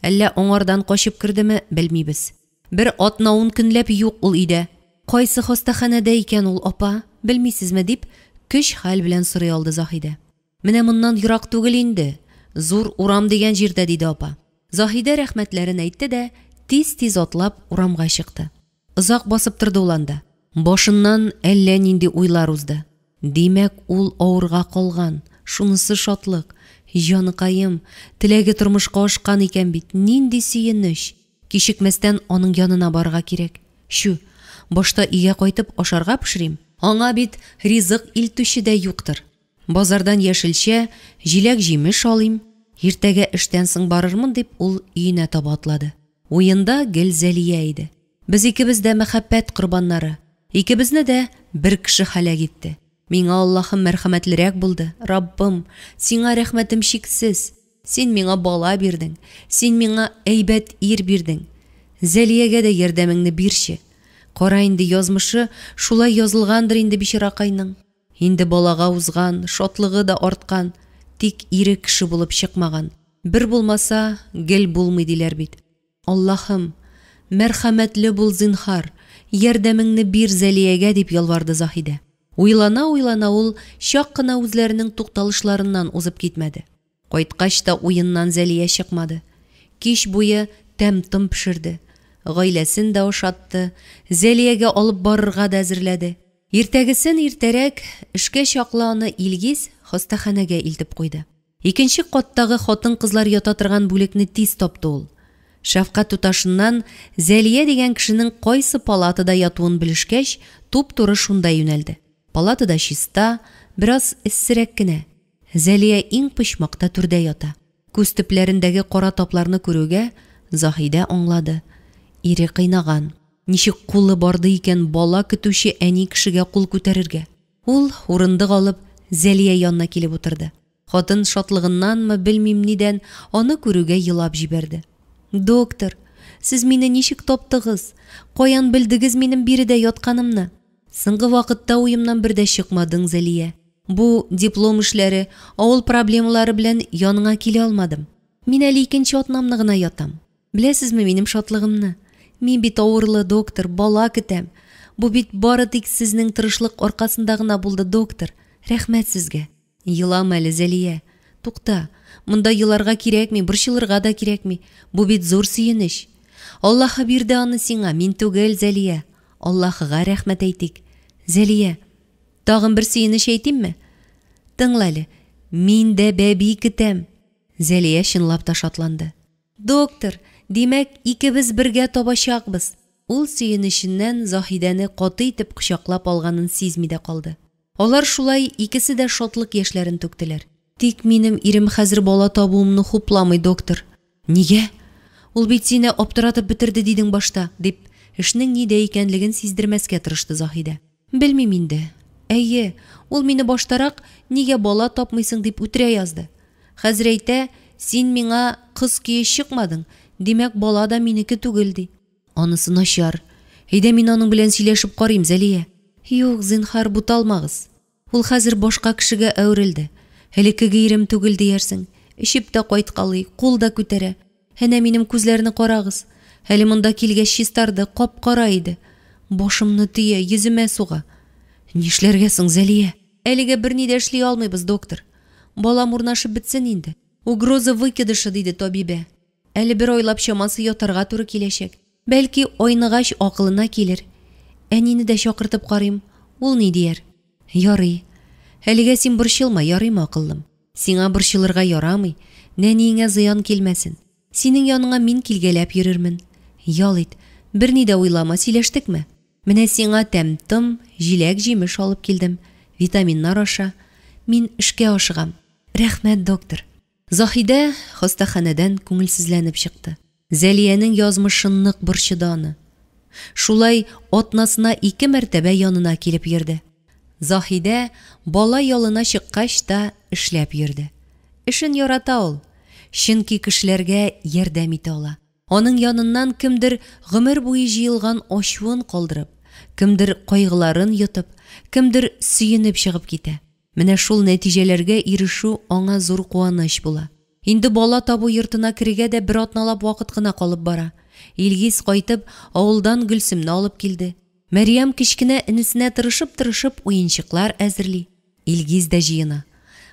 Әллә аңардан качып кердеме, белмибез. Бер атна-ун көнләп юк ул өйдә. Кайсы хастаханәдә икән ул, апа, белмисезме, дип, көч-хәл белән сорый алды Заһидә. Менә моннан ерак түгел инде, зур урам дигән җирдә, диде апа. Заһидә рәхмәтләрен әйтте дә, тиз-тиз атлап, урамга чыкты. Озак басып торды ул анда. Башыннан әллә нинди уйлар узды. Димәк, ул авырга калган, шунысы шатлык. Җаныкаем, теләге тормышка ашкан икән бит, нинди сөенеч! Кичекмәстән аның янына барырга кирәк. Чү, башта өйгә кайтып ашарга пешерим. Аңа бит ризык илтүче дә юктыр. Базардан яшелчә, җиләк-җимеш алыйм, иртәгә эштән соң барырмын, дип ул өенә таба атлады. Уенда гел Зәлия иде. Без икебез дә мәхәббәт корбаннары. Икебезне дә бер кеше һәлак итте. Миңа Аллаһым мәрхәмәтлерәк булды. Раббым, сиңа рәхмәтем чиксез. Син миңа бала бирдең. Син миңа әйбәт ир бирдең. Зәлиягә дә ярдәмеңне бирче. Кара инде, язмышы шулай язылгандыр инде бичаракайның. Инде балага узган, шатлыгы да арткан, тик ире кеше булып чыкмаган. Бер булмаса, гел булмый диләр бит. Аллаһым, мәрхәмәтле бул, зинһар, ярдәмеңне бир Зәлиягә, дип ялварды Заһидә. Уйлана-уйлана ул чак кына үзләренең тукталышларыннан узып китмәде. Кайткач та уеннан Зәлия чыкмады. Кич буе тәм-том пешерде. Гаиләсен дә ашатты, Зәлиягә алып барырга да әзерләде. Иртәгесен иртәрәк, эшкә чаклы аны Илгиз хастаханәгә илтеп куйды. Икенче каттагы хатын-кызлар ята торган бүлекне тиз тапты ул. Шәфкать туташыннан Зәлия дигән кешенең кайсы палатада ятуын белешкәч, туп-туры шунда юнәлде. Палатада чиста, бераз эссерәк кенә. Зәлия иң почмакта түрдә ята. Күз төпләрендәге кара тапларны күрүгә, Заһидә аңлады, ире кыйнаган. Ничек кулы барды икән бала көтүче әни кешегә кул күтәрергә? Ул, урындык алып, Зәлия янына килеп утырды. Хатын шатлыгыннанмы, белмим нидән, аны күрүгә елап җибәрде. Доктор, сез мине ничек таптыгыз? Каян белдегез минем биредә ятканымны? Соңгы вакытта уемнан бер дә чыкмадың, Зәлия. Бу диплом эшләре, авыл проблемалары белән яныңа килә алмадым. Мин әле икенче атнамны гына ятам. Беләсезме минем шатлыгымны? Мин бит авырлы, доктор, бала көтәм. Бу бит бары тик сезнең тырышлык аркасында гына булды, доктор. Рәхмәт сезгә. Елама әле, Зәлия. Тукта, монда еларга кирәкми, борчылырга да кирәкми. Бу бит зур сөенеч. Аллаһы бирде аны сиңа, мин түгел, Зәлия. Аллаһыга рәхмәт әйтик. Зәлия, тагын бер сөенеч әйтимме? Тыңла әле, мин дә бәби көтәм. Зәлия чынлап та шатланды. Доктор, димәк, икебез бергә табачакбыз. Ул сөенеченнән Заһидәне каты итеп кочаклап алганын сизми дә калды. Алар шулай икесе дә шатлык яшьләрен түктеләр. Тик минем ирем хәзер бала табуымны хупламый, доктор. Нигә? Ул бит сине аптыратып бетерде дидең башта, дип, эшнең нидә икәнлеген сиздермәскә тырышты Заһидә. Белмим инде. Әйе, ул мине баштарак, нигә бала тапмыйсың, дип үтерә язды. Хәзер әйтә, син миңа кыз көе чыкмадың, димәк, бала да минеке түгел, ди. Анысы начар. Әйдә мин аның белән сөйләшеп карыйм, Зәлия. Юк, зинһар, буталмагыз. Ул хәзер башка кешегә әверелде. Элеккеге ирем түгел диярсең. Эчеп тә кайткалый, кул да күтәрә. Әнә минем күзләрне карагыз. Әле монда килгәч чистарды, кап-кара иде. Башымны төя, йөземә суга. Нишләргә соң, Зәлия? Әлегә берни дә эшли алмыйбыз, доктор. Балам урнашып бетсен инде. Угроза выкидыша, диде табибә. Әле бер айлап чамасы ятарга туры киләчәк. Бәлки, айныгач акылына килер. Әнине дә чакыртып карыйм, ул ни дияр? Ярый. Әлегә син борчылма, ярыймы, акыллым? Сиңа борчылырга ярамый, нәниеңә зыян килмәсен. Синең яныңа мин килгәләп йөрермен. Ял ит, берни дә уйлама, сөйләштекме? Менә сиңа тәм-том, җиләк-җимеш алып килдем, витаминнар аша. Мин эшкә ашыгам. Рәхмәт, доктор. Заһидә хастаханәдән күңелсезләнеп чыкты. Зәлиянең язмышы нык борчыды аны. Шулай атнасына ике мәртәбә янына килеп йөрде. Заһидә бала ялына чыккач та эшләп йөрде. Эшен ярата ул, чөнки кешеләргә ярдәм итә ала. Аның яныннан кемдер гомер буе җыелган ачуын калдырып, кемдер кайгыларын йотып, кемдер сөенеп чыгып китә. Менә шул нәтиҗәләргә ирешү аңа зур куаныч була. Инде бала табу йортына керергә дә бер атналап вакыт кына калып бара. Илгиз кайтып, авылдан Гөлсемне алып килде. Мәрьям кечкенә энесенә тырышып-тырышып уенчыклар әзерли. Илгиз дә җыена.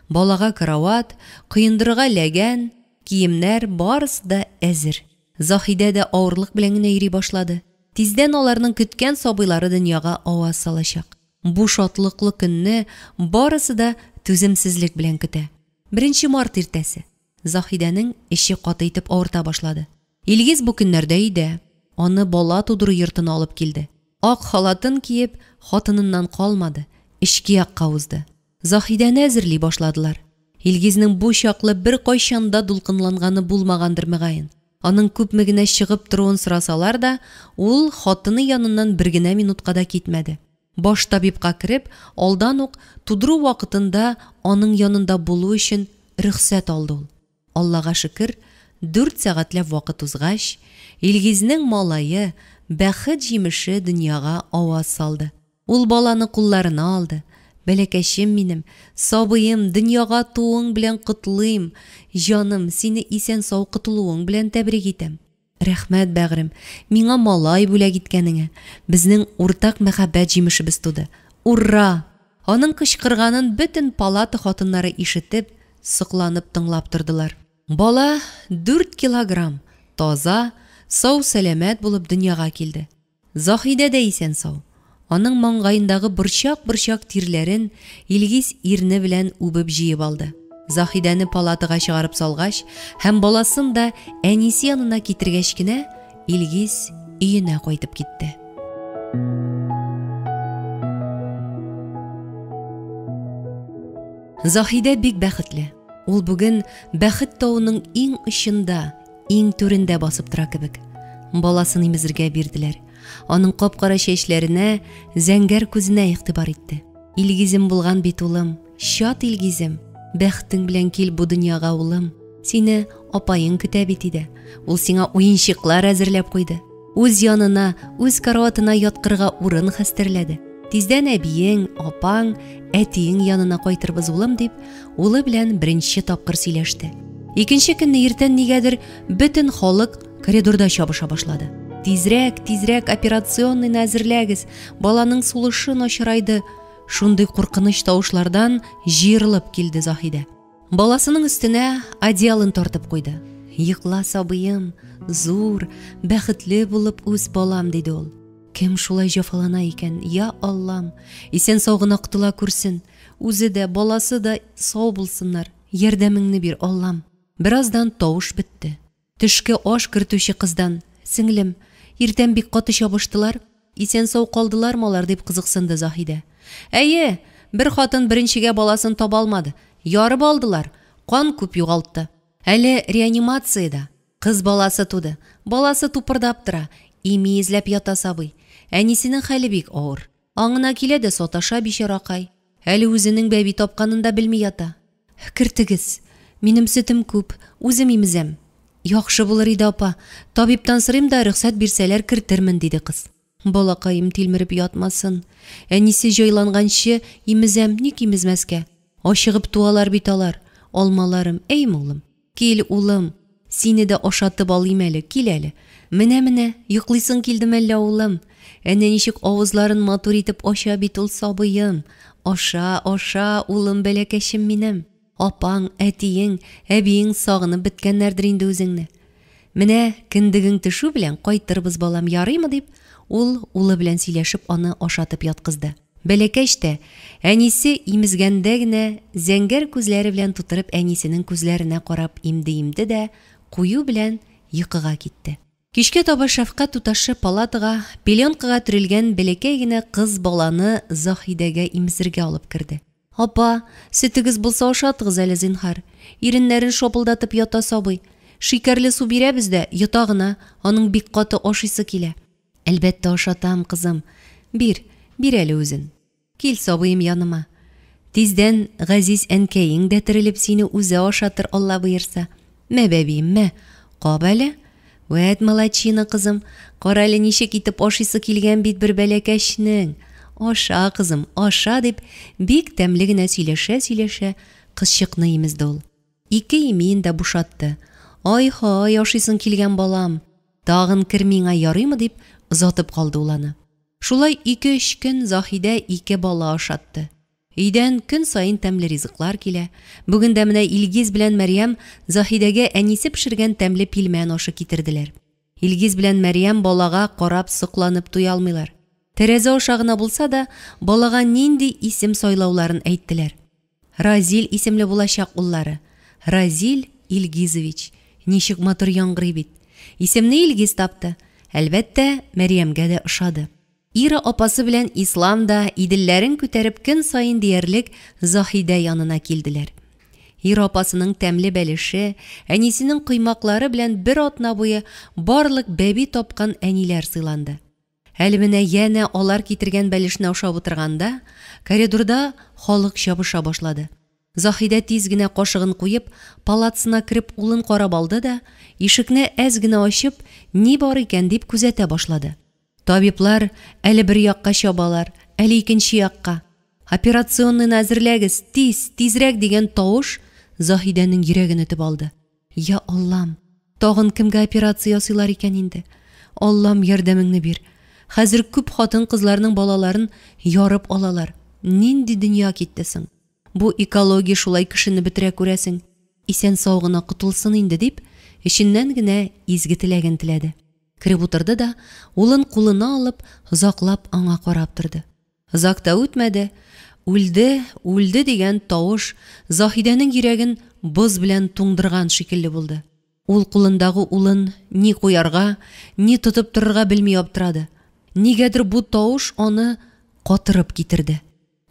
Балага карават, коендырырга ләгән, киемнәр, барысы да әзер. Заһидә дә авырлык белән генә йөри башлады. Тиздән аларның көткән сабыйлары дөньяга аваз салачак. Бу шатлыклы көнне барысы да түземсезлек белән көтә. Беренче март иртәсе. Заһидәнең эче каты итеп авырта башлады. Илгиз бу көннәрдә өйдә. Аны бала тудыру йортына алып килде. Ак халатын киеп, хатыныннан калмады, эчке якка узды. Заһидәне әзерли башладылар. Илгизнең бу чаклы беркайчан да дулкынланганы булмагандыр, мөгаен. Аның күпме генә чыгып торуын сорасалар да, ул хатыны яныннан бер генә минутка да китмәде. Баш табибка кереп, алдан ук тудыру вакытында аның янында булу өчен рөхсәт алды ул. Аллага шөкер, дүрт сәгатьләп вакыт узгач, Илгизнең малае, бәхет җимеше дөньяга аваз салды. Ул баланы кулларына алды. Бәләкәчем минем, сабыем, дөньяга тууың белән котлыйм, җаным, сине исән-сау котылуың белән тәбрик итәм. Рәхмәт, бәгърем, миңа малай бүләк иткәнеңә. Безнең уртак мәхәббәт җимешебез туды. Ура! Аның кычкырганын бөтен палата хатыннары ишетеп, сокланып тыңлап тордылар. Бала дүрт килограмм, таза, сау-сәламәт булып дөньяга килде. Заһидә дә исән-сау. Аның маңгаендагы борчак-борчак тирләрен Илгиз ирне белән үбеп җыеп алды. Заһидәне палатага чыгарып салгач һәм баласын да әнисе янына китергәч кенә, Илгиз өенә кайтып китте. Заһидә бик бәхетле. Ул бүген бәхет тавының иң очында, иң түрендә басып тора кебек. Баласын имезергә бирделәр. Аның кап-кара чәчләренә, зәңгәр күзенә игътибар итте. Илгизем булган бит улым, чат Илгизем. Бәхтең белән кил бу дөньяга, улым. Сине апаең көтә бит иде. Ул сиңа уенчыклар әзерләп куйды. Үз янына, үз караватына яткырга урын хәстәрләде. Тиздән әбиең, апаң, әтиең янына кайтырбыз, улым, дип, улы белән беренче тапкыр сөйләште. Икенче көнне иртән нигәдер бөтен халык коридорда чабыша башлады. Тизрәк, тизрәк операционныйны әзерләгез, баланың сулышы начарайды. Шундый куркыныч тавышлардан җыерылып килде Заһидә. Баласының өстенә одеялын тартып куйды. Йокла, сабыем, зур, бәхетле булып үс, балам, диде ул. Кем шулай җафалана икән, я Аллам, исән-сау гына котыла күрсен. Үзе дә, баласы да сау булсыннар. Ярдәмеңне бир, Аллам. Бераздан тавыш бетте. Төшке аш кертүче кыздан, Сеңлем, иртән бик каты чабыштылар, исән-сау калдылармы алар, дип кызыксынды Заһидә. Әйе, Бер хатын беренчегә баласын таба алмады. Ярып алдылар. Кан күп югалтты. Әле реанимациядә. Кыз баласы туды. Баласы тупырдап тора. Ими эзләп ята сабый. Әнисенең хәле бик авыр. Аңына килә дә саташа бичаракай. Әле үзенең бәби тапканын да белми ята. Кертегез. Минем сөтем күп, үзем имезәм. Яхшы булыр иде, апа. Табибтан сорыйм да, рөхсәт бирсәләр кертермен, диде кыз. Балакаем тилмереп ятмасын. Әнисе җайланганчы имезәм, ник имезмәскә? Ачыгып туалар бит алар. Алмаларым, әйме, улым? Кил, улым. Сине дә ашатып алыйм әле, кил әле. Менә-менә, йоклыйсың килдеме әллә, улым? Әнә ничек авызларын матур итеп ача бит ул сабыем. Аша, аша, улым, бәләкәчем минем. Апаң, әтиең, әбиең сагынып беткәннәрдер инде үзеңне. Менә кендегең төшү белән кайтырбыз, балам, ярыймы, дип, ул улы белән сөйләшеп аны ашатып яткызды. Бәләкәч тә, әнисе имезгәндә генә зәңгәр күзләре белән тутырып әнисенең күзләренә карап имде-имде дә, кую белән йокыга китте. Кичкә таба шәфкать туташы палатага пеленкага төрелгән бәләкәй генә кыз баланы Заһидәгә имезергә алып керде. Апа, сөтегез булса ашатыгыз әле, зинһар. Иреннәрен шапылдатып ята сабый. Шикәрле су бирәбез дә, йота гына, аның бик каты ашыйсы килә. Әлбәттә ашатам, кызым. Бир, бир әле үзен. Кил, сабыем, яныма. Тиздән газиз әнкәең дә терелеп сине үзе ашатыр, Алла боерса. Мә, бәбием, мә, кап әле. Вәт молодчина, кызым. Карале, ничек итеп ашыйсы килгән бит бер бәләкәчнең. Аша, кызым, аша, дип, бик тәмле генә сөйләшә-сөйләшә кызчыкны имезде ул. Ике имиен дә бушатты. Ай-һай, ашыйсың килгән, балам. Тагын кер миңа, ярыймы, дип озатып калды ул аны. Шулай ике-өч көн Заһидә ике бала ашатты. Өйдән көн саен тәмле ризыклар килә. Бүген дә менә Илгиз белән Мәрьям Заһидәгә әнисе пешергән тәмле пилмән ашы китерделәр. Илгиз белән Мәрьям балага карап сокланып туя алмыйлар. Тәрәзә аша гына булса да, балага нинди исем сайлауларын әйттеләр. Разил исемле булачак уллары. Разил Илгизович. Ничек матур яңгырый бит. Исемне Илгиз тапты. Әлбәттә, Мәрьямгә дә ошады. Ира апасы белән Ислам да Иделләрен күтәреп көн саен диярлек Заһидә янына килделәр. Ира апасының тәмле бәлеше, әнисенең коймаклары белән бер атна буе барлык бәби тапкан әниләр сыйланды. Әле менә янә алар китергән бәлешне ашап утырганда, коридорда халык чабыша башлады. Заһидә тиз генә кашыгын куеп, палатасына кереп улын карап алды да, ишекне әз генә ачып, ни бар икән дип күзәтә башлады. Табиблар әле бер якка чабалар, әле икенче якка. Операционныйны әзерләгез, тиз, тизрәк дигән тавыш Заһидәнең йөрәген өтеп алды. Я Аллам, тагын кемгә операция ясыйлар икән инде? Аллам, ярдәмеңне бир. Хәзер күп хатын-кызларның балаларын ярып алалар. Нинди дөнья китте соң? Бу экология шулай кешене бетерә күрәсең. Исән-сау гына котылсын инде дип, эченнән генә изге теләген теләде. Кереп утырды да, улын кулына алып, озаклап аңа карап торды. Озак та үтмәде, үлде, үлде дигән тавыш Заһидәнең йөрәген боз белән туңдырган шикелле булды. Ул кулындагы улын ни куярга, ни тотып торырга белми аптырады. Нигәдер бу тавыш аны катырып китерде.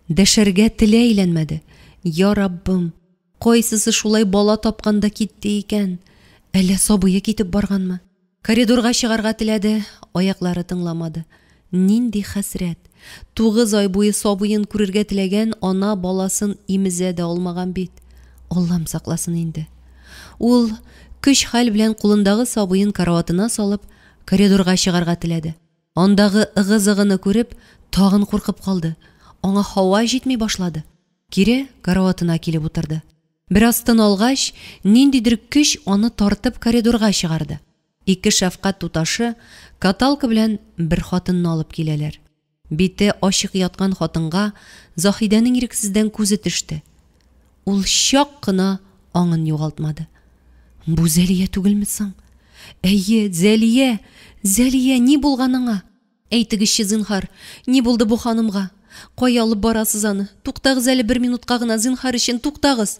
Дәшәргә теле әйләнмәде. Я Раббым, кайсысы шулай бала тапканда китте икән? Әллә сабые китеп барганмы? Коридорга чыгарга теләде, аяклары тыңламады. Нинди хәсрәт! 9 ай буе сабыен күрергә теләгән ана баласын имезә дә алмаган бит. Аллам сакласын инде. Ул көч-хәл белән кулындагы сабыен караватына салып, коридорга чыгарга теләде. Андагы ыгы-зыгыны күреп, тагын куркып калды. Аңа һава җитми башлады. Кире караватына килеп утырды. Бераз тын алгач, ниндидер көч аны тартып коридорга чыгарды. Ике шәфкать туташы каталка белән бер хатынны алып киләләр. Бите ачык яткан хатынга Заһидәнең ирексездән күзе төште. Ул чак кына аңын югалтмады. Бу Зәлия түгелме соң? Әйе, Зәлия! Зәлия, ни булган аңа? Әйтегезче, зинһар, ни булды бу ханымга? Кая алып барасыз аны? Туктагыз әле бер минутка гына, зинһар өчен, туктагыз!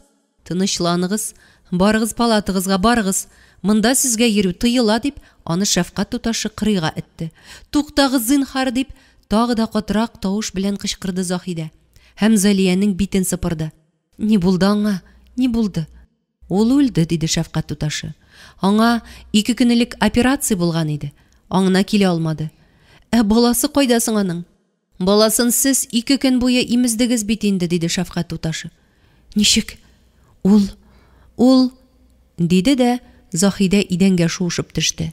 Тынычланыгыз, барыгыз палатагызга, барыгыз. Монда сезгә йөрү тыела, дип, аны шәфкать туташы кырыйга этте. Туктагыз, зинһар, дип, тагы да катырак тавыш белән кычкырды Заһидә. һәм Залиянең битен сыпырды. Ни булды аңа? Ни булды? Ул үлде, диде шәфкать туташы. Аңа ике көн элек операция булган иде. Аңына килә алмады. Ә баласы кайда соң аның? Баласын сез ике көн буе имездегез бит инде, диде шәфкать туташы. Ничек? Ул, ул, диде дә Заһидә идәнгә шуышып төште.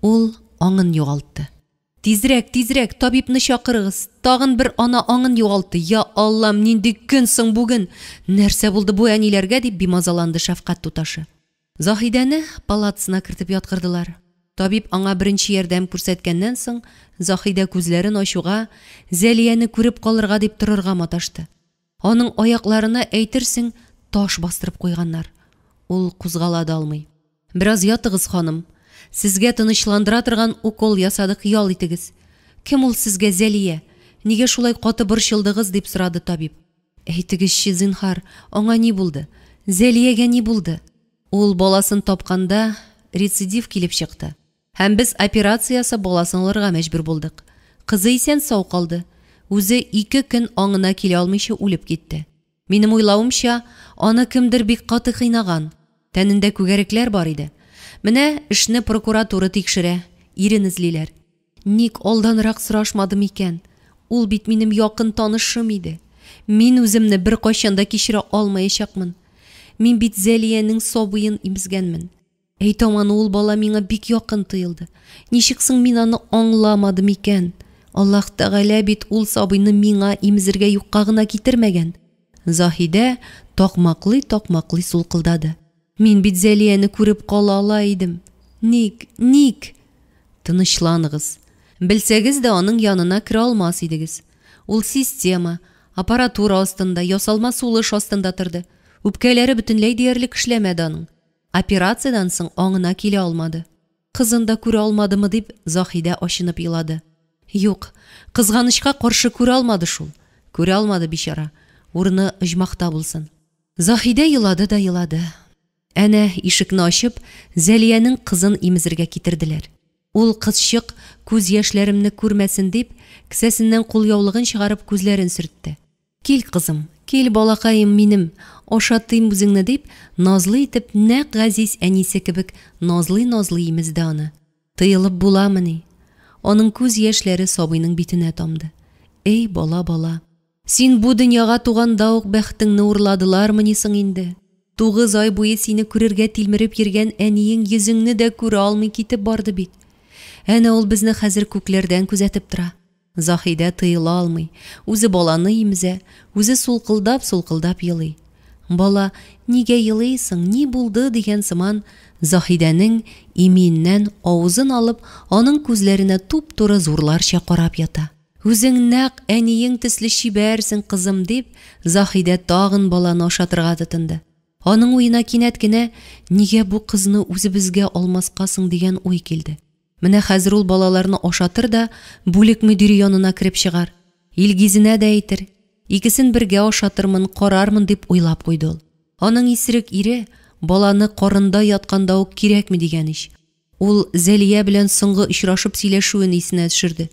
Ул аңын югалтты. Тизрәк, тизрәк, табибны чакырыгыз! Тагын бер ана аңын югалтты! Я Аллам, нинди көн соң бүген? Нәрсә булды бу әниләргә? дип бимазаланды шәфкать туташы. Заһидәне палатасына кертеп яткырдылар. Табиб аңа беренче ярдәм күрсәткәннән соң, Заһидә күзләрен ачуга, Зәлияне күреп калырга дип торырга маташты. Аның аякларына, әйтерсең, таш бастырып куйганнар. Ул кузгала да алмый. Бераз ятыгыз, ханым. Сезгә тынычландыра торган укол ясадык, ял итегез. Кем ул сезгә Зәлия? Нигә шулай каты борчылдыгыз? дип сорады табиб. Әйтегезче, зинһар, аңа ни булды? Зәлиягә ни булды? Ул баласын тапканда рецидив килеп чыкты. Һәм без операция ясап баласын алырга мәҗбүр булдык. Кызы исән-сау калды. Үзе ике көн аңына килә алмыйча үлеп китте. Минем уйлавымча, аны кемдер бик каты кыйнаган. Тәнендә күгәрекләр бар иде. Менә эшне прокуратура тикшерә, ирен эзлиләр. Ник алданрак сорашмадым икән? Ул бит минем якын танышым иде. Мин үземне беркайчан да кичерә алмаячакмын. Мин бит Зәлиянең сабыен имезгәнмен. Әйтәм аны, ул бала миңа бик якын тоелды. Ничек соң мин аны аңламадым икән? Аллаһ Тәгалә бит ул сабыйны миңа имезергә юкка гына китермәгән. Заһидә такмаклый-такмаклый сулкылдады. Мин бит Зәлияне күреп кала ала идем. Ник, ник? Тынычланыгыз. Белсәгез дә аның янына керә алмас идегез. Ул система, аппаратура астында, ясалма сулыш астында торды. Үпкәләре бөтенләй диярлек эшләмәде аның. Операциядән соң аңына килә алмады. Кызын да күрә алмадымы дип, Заһидә ачынып елады. Юк, кызганычка каршы күрә алмады шул. Күрә алмады бичара. Урыны оҗмахта булсын. Заһидә елады да елады. Әнә, ишекне ачып, Зәлиянең кызын имезергә китерделәр. Ул кызчык күз яшьләремне күрмәсен дип, кесәсеннән кулъяулыгын чыгарып күзләрен сөртте. Кил, кызым, кил, балакаем минем, ашатыйм үзеңне, дип, назлы итеп, нәкъ газиз әнисе кебек назлый-назлый имезде аны. Тыелып буламыни? Аның күз яшьләре сабыйның битенә тамды. Эй, бала, бала. Син бу дөньяга туганда ук бәхетеңне урладылармыни соң инде? Тугыз ай буе сине күрергә тилмереп йөргән әниең йөзеңне дә күрә алмый китеп барды бит. Әнә ул безне хәзер күкләрдән күзәтеп тора. Заһидә тыела алмый, үзе баланы имезә, үзе сулкылдап-сулкылдап елый. Бала, нигә елыйсың, ни булды, дигән сыман, Заһидәнең имиеннән авызын алып, аның күзләренә туп-туры зурларча карап ята. Үзең нәкъ әниең төсле чибәрсең, кызым, дип, Заһидә тагын баланы ашатырга тотынды. Аның уена кинәт кенә, нигә бу кызны үзебезгә алмаска соң, дигән уй килде. Менә хәзер ул балаларны ашатыр да бүлек мөдире янына кереп чыгар. Илгизенә дә әйтер. Икесен бергә ашатырмын, карармын дип уйлап куйды ул. Аның исерек ире баланы карында ятканда ук кирәкми дигән ич. Ул Зәлия белән соңгы очрашып сөйләшүен исенә төшерде.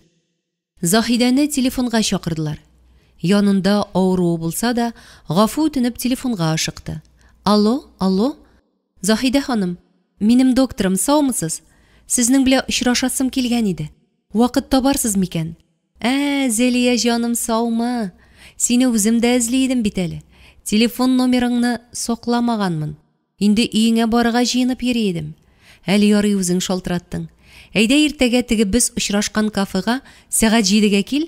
Заһидәне телефонга чакырдылар. Янында авыруы булса да, гафу үтенеп телефонга ашыкты. Алло, алло? Заһидә ханым, минем докторым, саумысыз? Сезнең белән очрашасым килгән иде. Вакыт табарсыз микән? Ә, Зәлия җаным, саумы? Сине үзем дә эзли идем бит әле. Телефон номерыңны сакламаганмын. Инде өеңә барырга җыенып йөри идем. Әле ярый үзең шалтыраттың. Әйдә иртәгә теге без очрашкан кафега сәгать җидегә кил.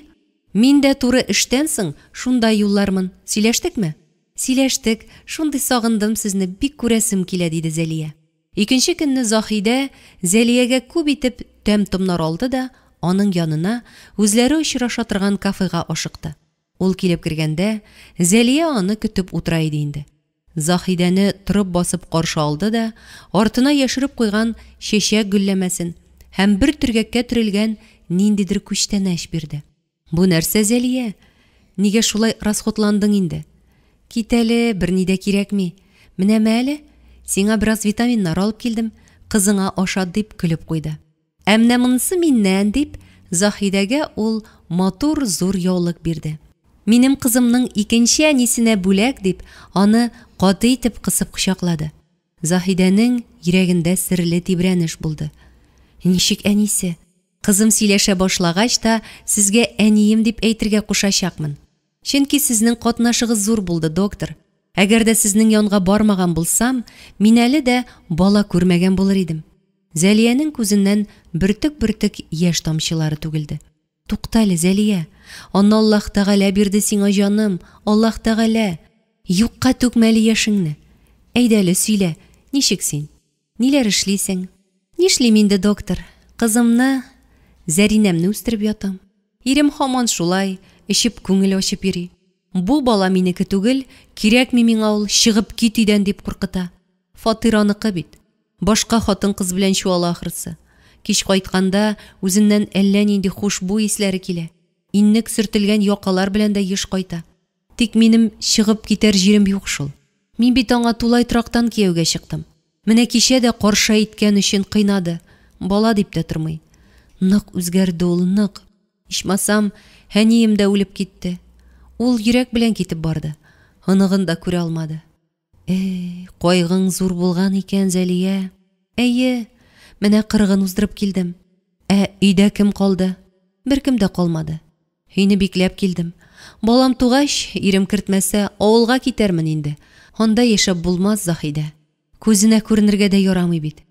Мин дә туры эштән соң шунда юллармын. Сөйләштекме? Сөйләштек. Шундый сагындым сезне, бик күрәсем килә, диде Зәлия. Икенче көнне Заһидә Зәлиягә күп итеп тәм-томнар алды да аның янына, үзләре очраша торган кафега ашыкты. Ул килеп кергәндә, Зәлия аны көтеп утыра иде инде. Заһидәне торып басып каршы алды да, артына яшереп куйган чәчәк гөлләмәсен һәм бер төргәккә төрелгән ниндидер күчтәнәч бирде. Бу нәрсә, Зәлия? Нигә шулай расходландың инде? Кит әле, берни дә кирәкми. Менә мә әле, сиңа бераз витаминнар алып килдем, кызыңа ашат, дип көлеп куйды. Ә менә монысы миннән, дип, Заһидәгә ул матур зур яулык бирде. Минем кызымның икенче әнисенә бүләк, дип, аны каты итеп кысып кочаклады. Заһидәнең йөрәгендә серле тибрәнеш булды. Ничек әнисе? Кызым сөйләшә башлагач та, сезгә әнием дип әйтергә кушачакмын. Чөнки сезнең катнашыгыз зур булды, доктор. Әгәр дә сезнең янга бармаган булсам, мин әле дә бала күрмәгән булыр идем. Зәлиянең күзеннән бөртек-бөртек яшь тамчылары түгелде. Туктале, Зәлия. Аны Аллаһ Тәгалә бирде сиңа, җаным, Аллаһ Тәгалә. Юкка түкмә әле яшеңне. Әйдә әле, сөйлә, ничек син? Ниләр эшлисең? Нишлим инде, доктор? Кызымны, Зәринәмне үстереп ятам. Ирем һаман шулай, эчеп күңел ачып йөри. Бу бала минеке түгел, кирәкми миңа ул, чыгып кит өйдән, дип куркыта. Фатир аныкы бит. Башка хатын-кыз белән чуала ахрысы. Кич кайтканда үзеннән әллә нинди хушбуй исләре килә. Иннек сөртелгән якалар белән дә еш кайта. Тик минем чыгып китәр җирем юк шул. Мин бит аңа тулай торактан кияүгә чыктым. Менә кичә дә каршы әйткән өчен кыйнады. Бала дип тә тормый. Нык үзгәрде ул, нык. Ичмасам, әнием дә үлеп китте. Ул йөрәк белән китеп барды. Оныгын да күрә алмады. Эй, кайгың зур булган икән, Зәлия. Әйе, менә кырыгын уздырып килдем. Ә өйдә кем калды? Беркем дә калмады. Өйне бикләп килдем. Балам тугач, ирем кертмәсә, авылга китәрмен инде. Анда яшәп булмас, Заһидә. Күзенә күренергә дә ярамый бит.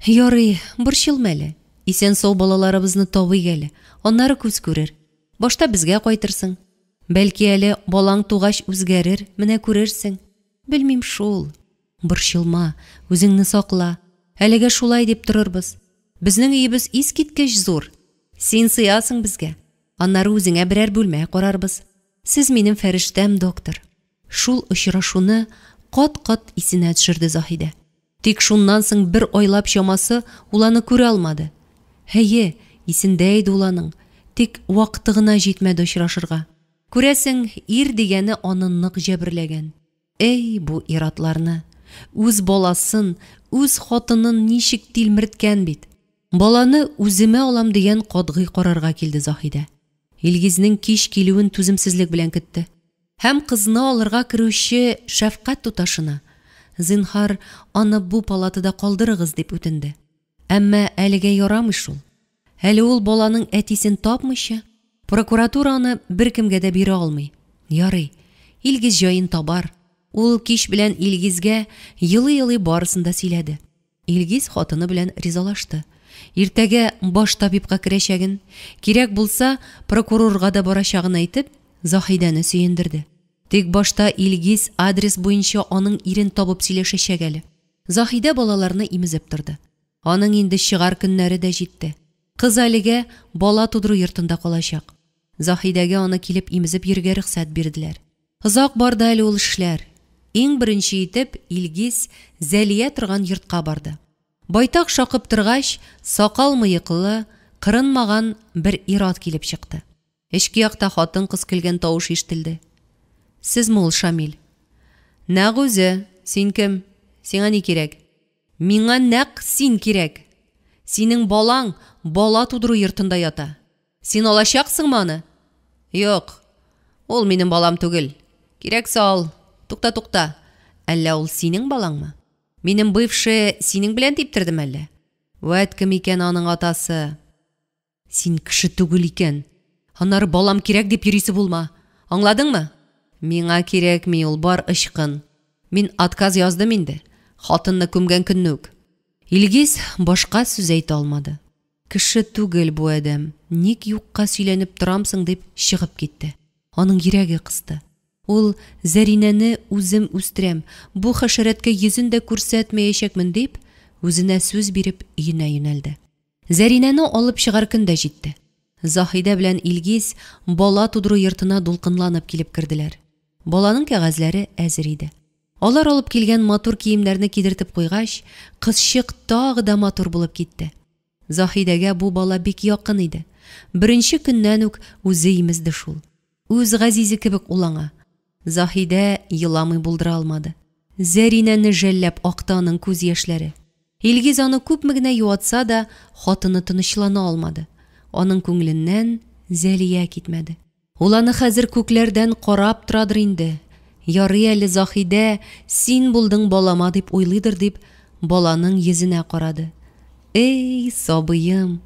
Ярый, борчылма әле. Исән-сау балаларыбызны табыйк әле. Аннары күз күрер. Башта безгә кайтырсың. Бәлки әле балаң тугач үзгәрер, менә күрерсең. Белмим шул. Борчылма, үзеңне сакла. Әлегә шулай дип торырбыз. Безнең өебез искиткеч зур. Син сыясың безгә. Аннары үзеңә берәр бүлмә карарбыз. Сез минем фәрештәм, доктор. Шул очрашуны кат-кат исенә төшерде Заһидә. Тик шуннан соң бер айлап чамасы ул аны күрә алмады. Әйе, исендә иде ул аның, тик вакыты гына җитмәде очрашырга. Күрәсең, ир дигәне аны нык җәберләгән. Әй, бу ир-атларны! Үз баласын, үз хатынын ничек тилмерткән бит! Баланы үземә алам дигән катгый карарга килде Заһидә. Илгизнең кич килүен түземсезлек белән көтте. Һәм кызны алырга керүче шәфкать туташына, Зинһар, аны бу палатада калдырыгыз, дип үтенде. Әмма әлегә ярамый шул. Әле ул баланың әтисен тапмыйча, прокуратура аны беркемгә дә бирә алмый. Ярый, Илгиз җаен табар. Ул кич белән Илгизгә елый-елый барысын да сөйләде. Илгиз хатыны белән ризалашты. Иртәгә баш табибка керәчәген, кирәк булса, прокурорга да барачагын әйтеп, Заһидәне сөендерде. Тик башта Илгиз адрес буенча аның ирен табып сөйләшәчәк әле. Заһидә балаларны имезеп торды. Аның инде чыгар көннәре дә җитте. Кыз әлегә бала тудыру йортында калачак. Заһидәгә аны килеп имезеп йөрергә рөхсәт бирделәр. Озак барды әле ул эшләр. Иң беренче итеп Илгиз Зәлия торган йортка барды. Байтак шакып торгач, сакал-мыеклы, кырынмаган бер ир-ат килеп чыкты. Эчке якта хатын-кыз көлгән тавыш ишетелде. Сезме ул, Шамил? Нәкъ үзе. Син кем? Сиңа ни кирәк? Миңа нәкъ син кирәк! Синең балаң бала тудыру йортында ята. Син алачаксыңмы аны? Юк, ул минем балам түгел. Кирәксә ал. Тукта, тукта. Әллә ул синең балаңмы? Минем бывший синең белән типтердеме әллә? Вәт кем икән аның атасы. Син кеше түгел икән. Аннары балам кирәк дип йөрисе булма. Аңладыңмы? Миңа кирәкми ул, бар ычкын. Мин отказ яздым инде. Хатынны күмгән көнне үк. Илгиз башка сүз әйтә алмады. Кеше түгел бу адәм, ник юкка сөйләнеп торамсың дип чыгып китте. Аның йөрәге кысты. Ул, Зәринәне үзем үстерәм, бу хәшәрәткә йөзен дә күрсәтмәячәкмен дип, үзенә сүз биреп өенә юнәлде. Зәринәне алып чыгар көн дә җитте. Заһидә белән Илгиз бала тудыру йортына дулкынланып килеп керделәр. Баланың кәгазьләре әзер иде. Алар алып килгән матур киемнәрне кидертеп куйгач, кызчык тагы да матур булып китте. Заһидәгә бу бала бик якын иде. Беренче көннән үк үзе имезде шул. Үз газизе кебек ул аңа. Заһидә еламый булдыра алмады. Зәринәне жәлләп акты аның күз яшьләре. Илгиз аны күпме генә юатса да, хатыны тынычлана алмады. Аның күңеленнән Зәлия китмәде. Ул аны хәзер күкләрдән карап торадыр инде. Ярый әле, Заһидә, син булдың балама дип уйлыйдыр, дип, баланың йөзенә карады. Эй, сабыем!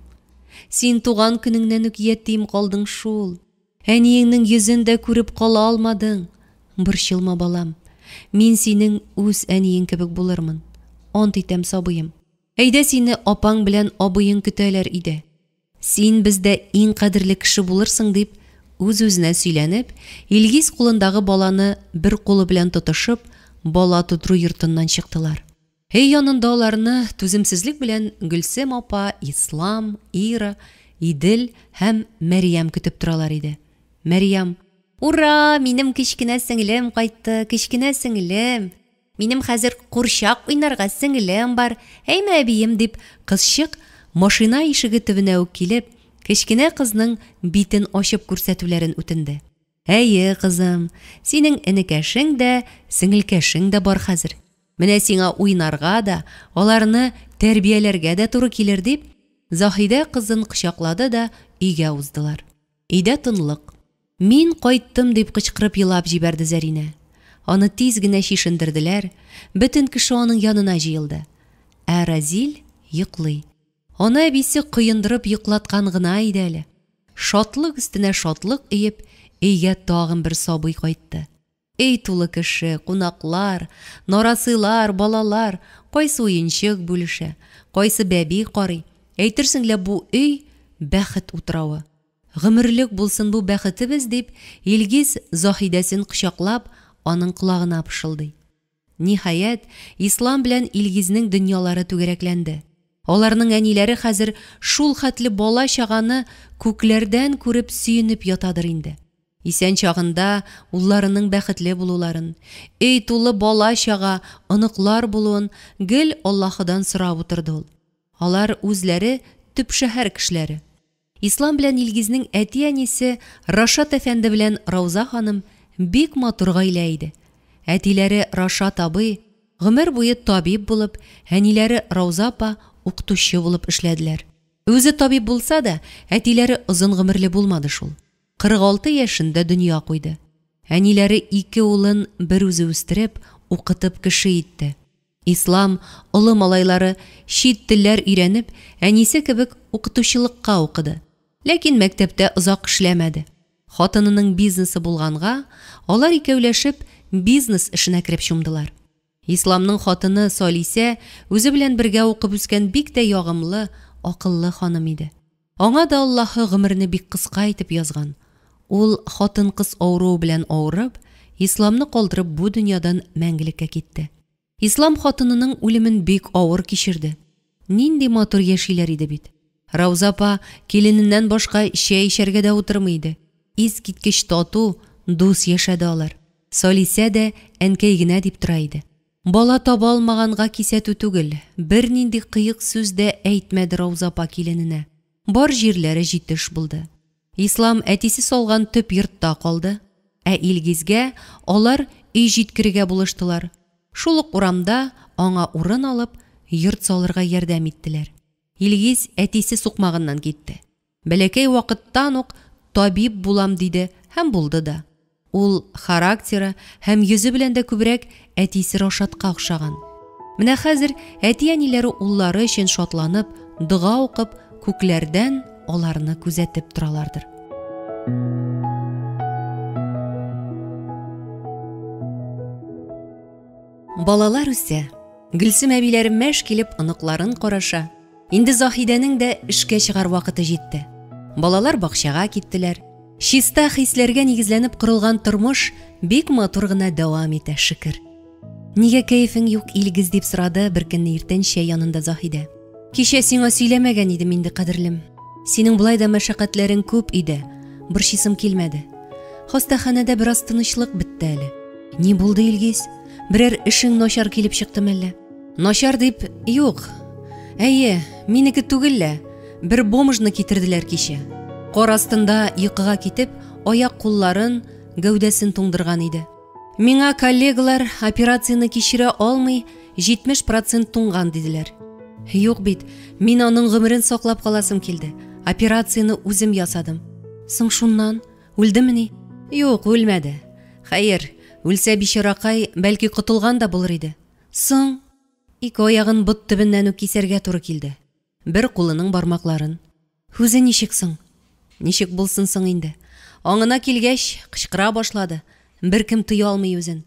Син туган көнеңнән үк ятим калдың шул. Әниеңнең йөзен дә күреп кала алмадың. Борчылма, балам. Мин синең үз әниең кебек булырмын. Ант итәм, сабыем. Әйдә сине апаң белән абыең көтәләр өйдә. Син бездә иң кадерле кеше булырсың, дип, үз-үзенә сөйләнеп, Илгиз кулындагы баланы бер кулы белән тотышып, бала тудыру йортыннан чыктылар. Өй янында аларны түземсезлек белән Гөлсем апа, Ислам, Ира, Идел һәм Мәрьям көтеп торалар иде. Мәрьям, Ура, минем кечкенә сеңлем кайтты, кечкенә сеңлем! Минем хәзер курчак уйнарга сеңлем бар, әйме, әбием, дип, кызчык машина ишеге төбенә үк килеп, кечкенә кызның битен ачып күрсәтүләрен үтенде. Әйе, кызым, синең энекәшең дә, сеңелкәшең дә бар хәзер. Менә сиңа уйнарга да, аларны тәрбияләргә дә туры килер, дип, Заһидә кызын кочаклады да өйгә уздылар. Өйдә тынлык. Мин кайттым, дип кычкырып елап җибәрде Зәринә. Аны тиз генә чишендерделәр, бөтен кеше аның янына җыелды. Ә Разил йоклый. Аны әбисе коендырып йоклаткан гына иде әле. Шатлык өстенә шатлык өеп, өйгә тагын бер сабый кайтты. Өй тулы кеше, кунаклар, нарасыйлар, балалар, кайсы уенчык бүлешә, кайсы бәби карый. Әйтерсең лә бу өй бәхет утравы. Гомерлек булсын бу бәхетебез, дип, Илгиз Заһидәсен кочаклап, аның колагына пышылдый. Ниһаять, Ислам белән Илгизнең дөньялары түгәрәкләнде. Аларның әниләре хәзер шул хәтле бала-чаганы күкләрдән күреп сөенеп ятадыр инде. Исән чагында улларының бәхетле булуларын, өй тулы бала-чага, оныклар булуын гел Аллаһыдан сорап утырды ул. Алар үзләре төп шәһәр кешеләре. Ислам белән Илгизнең әти-әнисе Рашат әфәнде белән Рауза ханым бик матур гаилә иде. Әтиләре Рашат абый гомер буе табиб булып, әниләре Рауза апа укытучы булып эшләделәр. Үзе табиб булса да, әтиләре озын гомерле булмады шул. 46 яшендә дөнья куйды. Әниләре ике улын бер үзе үстереп, укытып кеше итте. Ислам, олы малайлары чит телләр өйрәнеп, әнисе кебек укытучылыкка укыды. Ләкин мәктәптә озак эшләмәде. Хатынының бизнесы булганга, алар икәүләшеп бизнес эшенә кереп чумдылар. Исламның хатыны Салисә үзе белән бергә укып үскән бик тә ягымлы, акыллы ханым иде. Аңа да Аллаһы гомерне бик кыска итеп язган. Ул хатын-кыз авыруы белән авырып, Исламны калдырып бу дөньядан мәңгелеккә китте. Ислам хатынының үлемен бик авыр кичерде. Нинди матур яшиләр иде бит. Рауза апа килененнән башка чәй эчәргә дә утырмый иде. Искиткеч тату, дус яшәде алар. Салисә дә әнкәй генә дип тора иде. Бала таба алмаганга кисәтү түгел, бернинди кыек сүз дә әйтмәде Рауза апа килененә. Бар җирләре җитеш булды. Ислам әтисе салган төп йортта калды, ә Илгизгә алар өй җиткерергә булыштылар. Шул ук урамда аңа урын алып, йорт салырга ярдәм иттеләр. Илгиз әтисе сукмагыннан китте. Бәләкәй вакыттан ук табиб булам диде һәм булды да. Ул характеры һәм йөзе белән дә күбрәк әтисе Рашатка охшаган. Менә хәзер әти-әниләре уллары өчен шатланып, дога укып, күкләрдән аларны күзәтеп торалардыр. Балалар үсә. Гөлсем әбиләре мәш килеп оныкларын караша. Инде Заһидәнең дә эшкә чыгар вакыты җитте. Балалар бакчага киттеләр. Чиста хисләргә нигезләнеп корылган тормыш бик матур гына дәвам итә, шөкер. Нигә кәефең юк, Илгиз, дип сорады бер көнне иртән чәй янында Заһидә. Кичә сиңа сөйләмәгән идем инде, кадерлем. Синең болай да мәшәкатьләрең күп өйдә. Борчыйсым килмәде. Хастаханәдә бераз тынычлык бетте әле. Ни булды, Илгиз? Берәр эшең начар килеп чыкты мәллә? Начар дип, юк. Әйе, минеке түгел лә. Бер бомжны китерделәр кичә. Кар астында йокыга китеп, аяк-кулларын, гәүдәсен туңдырган иде. Миңа коллегалар операцияне кичерә алмый, 70 процент туңган диделәр. Юк бит, мин аның гомерен саклап каласым килде. Операцияне үзем ясадым. Соң шуннан? Үлдемени? Юк, үлмәде. Хәер, үлсә бичаракай, бәлки котылган да булыр иде. Соң, ике аягын бот төбеннән үк кисәргә туры килде. Бер кулының бармакларын. Үзе ничек соң? Ничек булсын соң инде? Аңына килгәч, кычкыра башлады. Беркем тыя алмый үзен.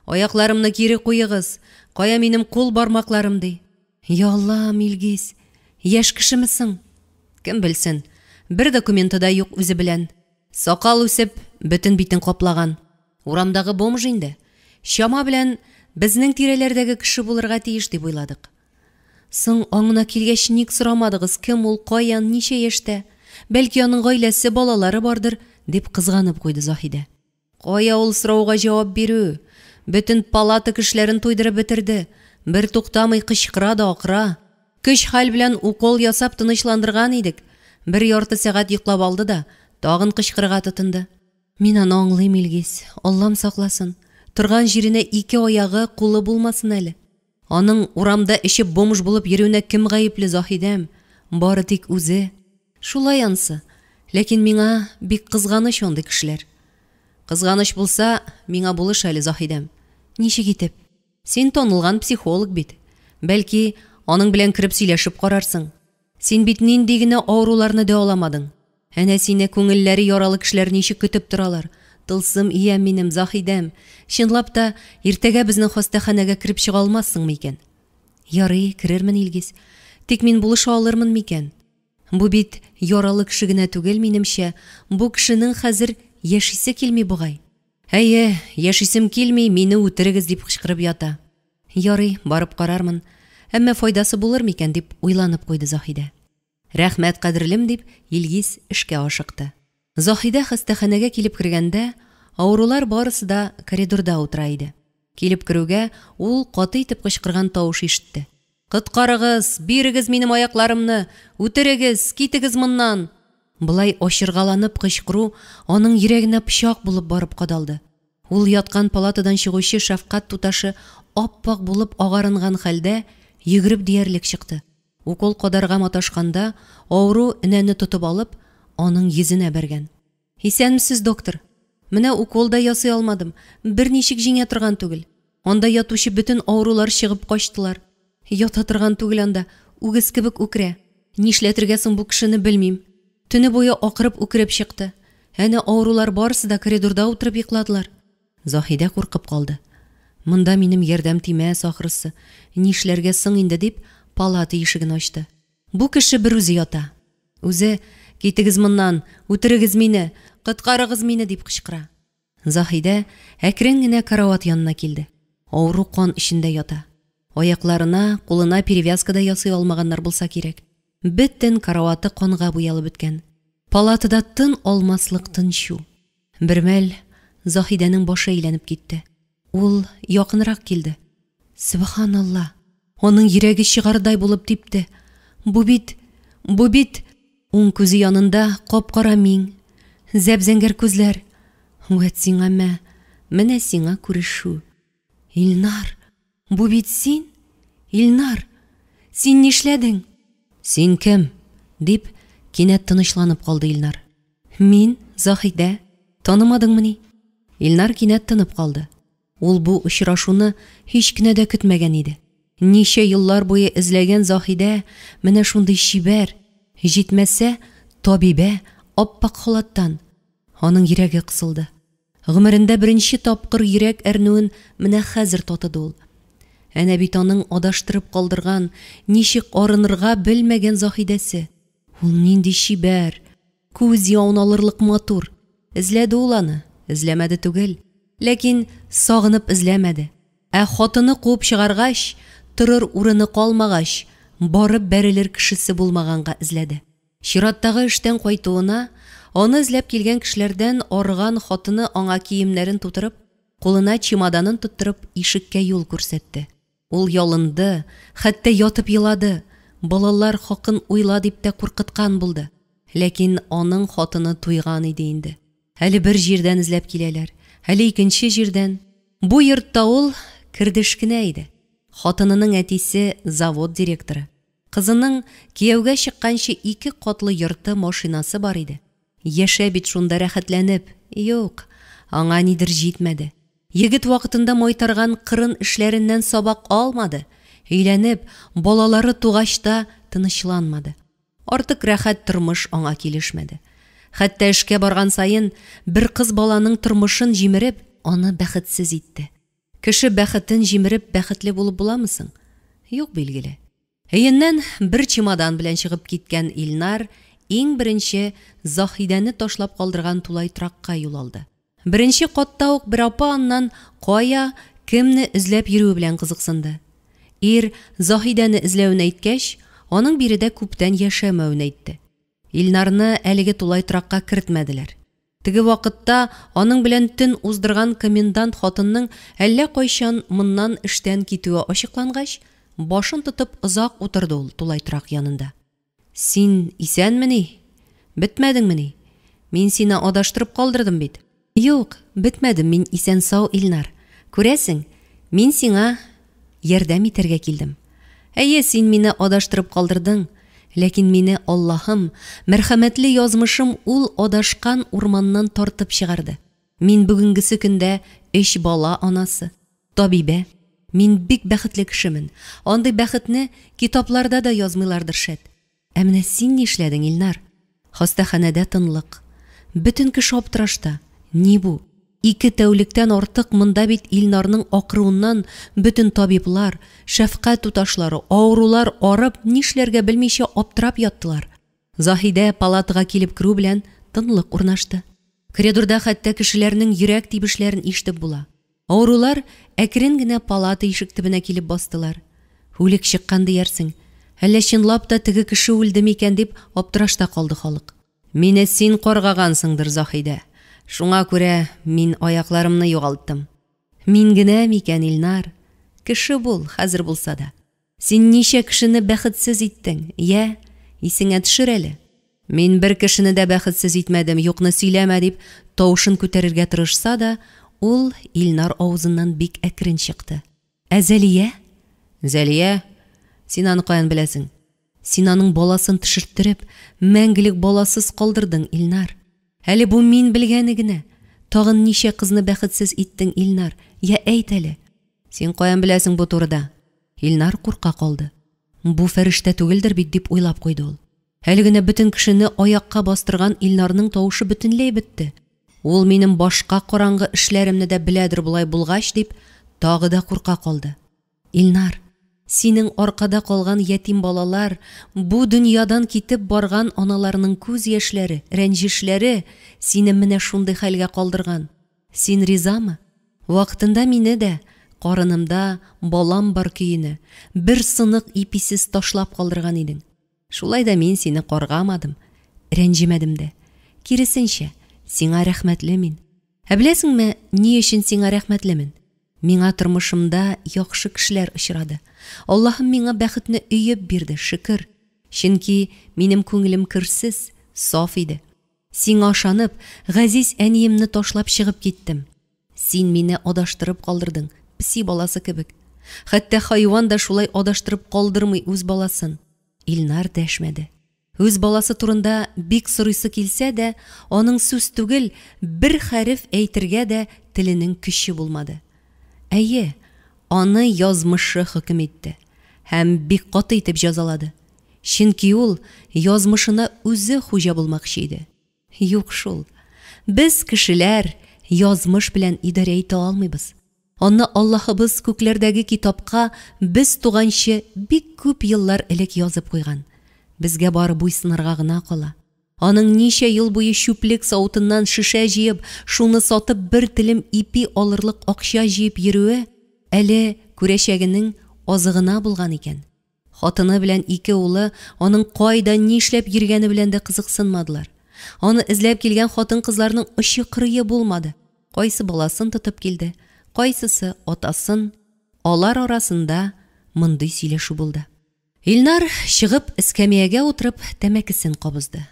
Аякларымны кире куегыз, кая минем кул бармакларым, ди. Я Аллам, Илгиз, яшь кешеме соң? Кем белсен, бер документы да юк үзе белән. Сакал үсеп, бөтен битен каплаган. Урамдагы бомж инде. Чама белән безнең тирәләрдәге кеше булырга тиеш дип уйладык. Соң, аңына килгәч ник сорамадыгыз, кем ул, каян, ничә яшьтә? Бәлки аның гаиләсе, балалары бардыр, дип кызганып куйды Заһидә. Кая ул сорауга җавап бирү? Бөтен палата кешеләрен туйдырып бетерде. Бер туктамый кычкыра да акыра. Көч-хәл белән укол ясап тынычландырган идек. Бер ярты сәгать йоклап алды да, тагын кычкырырга тотынды. Мин аны аңлыйм, Илгиз, Аллам сакласын. Торган җиренә ике аягы, кулы булмасын әле. Аның урамда эчеп бомж булып йөрүенә кем гаепле, Заһидәм? Бары тик үзе. Шулай ансы. Ләкин миңа бик кызганыч андый кешеләр. Кызганыч булса, миңа булыш әле, Заһидәм. Ничек итеп? Син танылган психолог бит. Бәлки, аның белән кереп сөйләшеп карарсың. Син бит нинди генә авыруларны дәваламадың. Әнә сине күңелләре яралы кешеләр ничек көтеп торалар. Тылсым иям минем, Заһидәм. Чынлап та, иртәгә безнең хастаханәгә кереп чыга алмассыңмы икән? Ярый, керермен, Илгиз. Тик мин булыша алырмын микән? Бу бит яралы кеше генә түгел, минемчә, бу кешенең хәзер яшисе килми бугай. Әйе, яшисем килми, мине үтерегез, дип кычкырып ята. Ярый, барып карармын, әмма файдасы булыр микән, дип уйланып куйды Заһидә. Рәхмәт, кадерлем, дип, Илгиз эшкә ашыкты. Заһидә хастаханәгә килеп кергәндә, авырулар барысы да коридорда утыра иде. Килеп керүгә, ул каты итеп кычкырган тавыш ишетте. Коткарыгыз! Бирегез минем аякларымны! Үтерегез! Китегез моннан! Болай ачыргаланып кычкыру аның йөрәгенә пычак булып барып кадалды. Ул яткан палатадан чыгучы шәфкать туташы ап-ак булып агарынган хәлдә йөгереп диярлек чыкты. Укол кадарга маташканда, авыру энәне тотып алып, аның йөзенә бәргән. Исәнмесез, доктор. Менә укол да ясый алмадым. Берничек җиңә торган түгел. Анда ятучы бөтен авырулар чыгып качтылар. Ята торган түгел анда, үгез кебек үкерә. Нишләтергә соң бу кешене белмим. Төне буе акырып үкереп чыкты. Әнә авырулар барысы да коридорда утырып йокладылар. Заһидә куркып калды. Монда минем ярдәм тимәс, ахрысы. Нишләргә соң инде дип, палата ишеген ачты. Бу кеше берүзе ята. Үзе, Китегез моннан, үтерегез мине, коткарыгыз мине, дип кычкыра. Заһидә әкрен генә карават янына килде. Авыру кан эчендә ята. Аякларына, кулына перевязка да ясый алмаганнар булса кирәк. Бөтен караваты канга буялып беткән. Палатада тын алмаслык тынчу. Бермәл Заһидәнең башы әйләнеп китте. Ул якынрак килде. Сөбханалла! Аның йөрәге чыгардай булып типте. Бу бит, бу бит! Уң күзе янында кап-кара миң, зәп-зәңгәр күзләр. Вәт сиңа мә, менә сиңа күрешү. Илнар, бу бит син? Илнар, син нишләдең? Син кем? дип, кинәт тынычланып калды Илнар. Мин, Заһидә. Танымадыңмыни? Илнар кинәт тынып калды. Ул бу очрашуны һич кенә дә көтмәгән иде. Ничә еллар буе эзләгән Заһидә менә шундый чибәр, җитмәсә, табибә, ап-ак халаттан. Аның йөрәге кысылды. Гомерендә беренче тапкыр йөрәк әрнүен менә хәзер татыды ул. Әнә бит аның адаштырып калдырган, ничек арынырга белмәгән Заһидәсе. Ул нинди чибәр, Күз явын алырлык матур. Эзләде ул аны, эзләмәде түгел. Ләкин сагынып эзләмәде. Ә хатыны куып чыгаргач, торыр урыны калмагач, барып бәрелер кешесе булмаганга эзләде. Чираттагы эштән кайтуына, аны эзләп килгән кешеләрдән арыган хатыны аңа киемнәрен тутырып, кулына чемоданын тоттырып ишеккә юл күрсәтте. Ул ялынды, хәтта ятып елады, балалар хакын уйла дип тә куркыткан булды. Ләкин аның хатыны туйган иде инде. Әле бер җирдән эзләп киләләр, әле икенче җирдән. Бу йортта ул кердеш кенә иде. Хатынының әтисе завод директоры. Кызының кияүгә чыкканчы ике катлы йорты, машинасы бар иде. Яшә бит шунда рәхәтләнеп. Юк, аңа нидер җитмәде. Егет вакытында майтарган кырын эшләреннән сабак алмады. Өйләнеп, балалары тугач та тынычланмады. Артык рәхәт тормыш аңа килешмәде. Хәтта эшкә барган саен бер кыз баланың тормышын җимереп, аны бәхетсез итте. Кеше бәхетен җимереп бәхетле булып буламы соң? Юк, билгеле. Өеннән бер чемодан белән чыгып киткән Илнар иң беренче Заһидәне ташлап калдырган тулай торакка юл алды. Беренче катта ук бер апа аннан кая, кемне эзләп йөрүе белән кызыксынды. Ир Заһидәне эзләвен әйткәч, аның биредә күптән яшәмәвен әйтте. Илнарны әлеге тулай торакка кертмәделәр. Теге вакытта аның белән төн уздырган комендант хатынның әллә кайчан моннан эштән китүе ачыклангач, башын тотып озак утырды ул тулай торак янында. Син исәнмени? Бетмәдеңмени? Мин сине адаштырып калдырдым бит. Юк, бетмәдем, мин исән-сау, Илнар. Күрәсең, мин сиңа ярдәм итәргә килдем. Әйе, син мине адаштырып калдырдың, ләкин мине Аллаһым, мәрхәмәтле язмышым ул адашкан урманнан тартып чыгарды. Мин бүгенгесе көндә өч бала анасы, табибә. Мин бик бәхетле кешемен. Андый бәхетне китапларда да язмыйлардыр шәт. Ә менә син нишләдең, Илнар? Хастаханәдә тынлык. Бөтен кеше аптырашта. Ни бу? Ике тәүлектән артык монда бит Илнарның акыруыннан бөтен табиблар, шәфкать туташлары, авырулар арып, нишләргә белмичә аптырап яттылар. Заһидә палатага килеп керү белән тынлык урнашты. Коридорда хәтта кешеләрнең йөрәк тибешләрен ишетеп була. Авырулар әкрен генә палата ишек төбенә килеп бастылар. Үлек чыккан диярсең. Әллә чынлап та теге кеше үлде микән дип аптырашта калды халык. Мине син каргагансыңдыр, Заһидә. Шуңа күрә мин аякларымны югалттым. Мин генә микән, Илнар? Кеше бул, хәзер булса да. Син ничә кешене бәхетсез иттең, йә, исеңә төшер әле. Мин бер кешене дә бәхетсез итмәдем, юкны сөйләмә, дип тавышын күтәрергә тырышса да, ул Илнар авызыннан бик әкрен чыкты. Ә Зәлия? Зәлия? Син аны каян беләсең? Син аның баласын төшерттереп, мәңгелек баласыз калдырдың, Илнар. Әле бу мин белгәне генә. Тагын ничә кызны бәхетсез иттең, Илнар? Я әйт әле. Син каян беләсең бу турыда? Илнар курка калды. Бу фәрештә түгелдер бит, дип уйлап куйды ул. Әле генә бөтен кешене аякка бастырган Илнарның тавышы бөтенләй бетте. Ул минем башка караңгы эшләремне дә беләдер болай булгач, дип, тагы да курка калды. Илнар, синең аркада калган ятим балалар, бу дөньядан китеп барган аналарның күз яшьләре, рәнҗешләре сине менә шундый хәлгә калдырган. Син ризамы? Вакытында мине дә, карынымда балам бар көенә, бер сынык иписез ташлап калдырган идең. Шулай да мин сине каргамадым, рәнҗемәдем дә. Киресенчә, сиңа рәхмәтле мин. Ә беләсеңме, ни өчен сиңа рәхмәтлемен? Миңа тормышымда яхшы кешеләр очрады. Аллаһым миңа бәхетне өеп бирде, шөкер. Чөнки минем күңелем керсез, саф иде. Сиңа ышанып, газиз әниемне ташлап чыгып киттем. Син мине адаштырып калдырдың, песи баласы кебек. Хәтта хайван да шулай адаштырып калдырмый үз баласын. Илнар дәшмәде. Үз баласы турында бик сорыйсы килсә дә, аның сүз түгел, бер хәреф әйтергә дә теленең көче булмады. Әйе, аны язмышы хөкем итте һәм бик каты итеп җәзалады. Чөнки ул язмышына үзе хуҗа булмакчы иде. Юк шул. Без, кешеләр, язмыш белән идарә итә алмыйбыз. Аны Аллаһыбыз күкләрдәге китапка без туганчы бик күп еллар элек язып куйган. Безгә бары буйсынырга гына кала. Аның ничә ел буе чүплек савытыннан шешә җыеп, шуны сатып бер телем ипи алырлык акча җыеп йөрүе әле күрәчәгенең азыгына булган икән. Хатыны белән ике улы аның кайда, нишләп йөргәне белән дә кызыксынмадылар. Аны эзләп килгән хатын-кызларның очы-кырые булмады. Кайсы баласын тотып килде, кайсысы атасын. Алар арасында мондый сөйләшү булды. Илнар, чыгып, эскәмиягә утырып, тәмәкесен кабызды.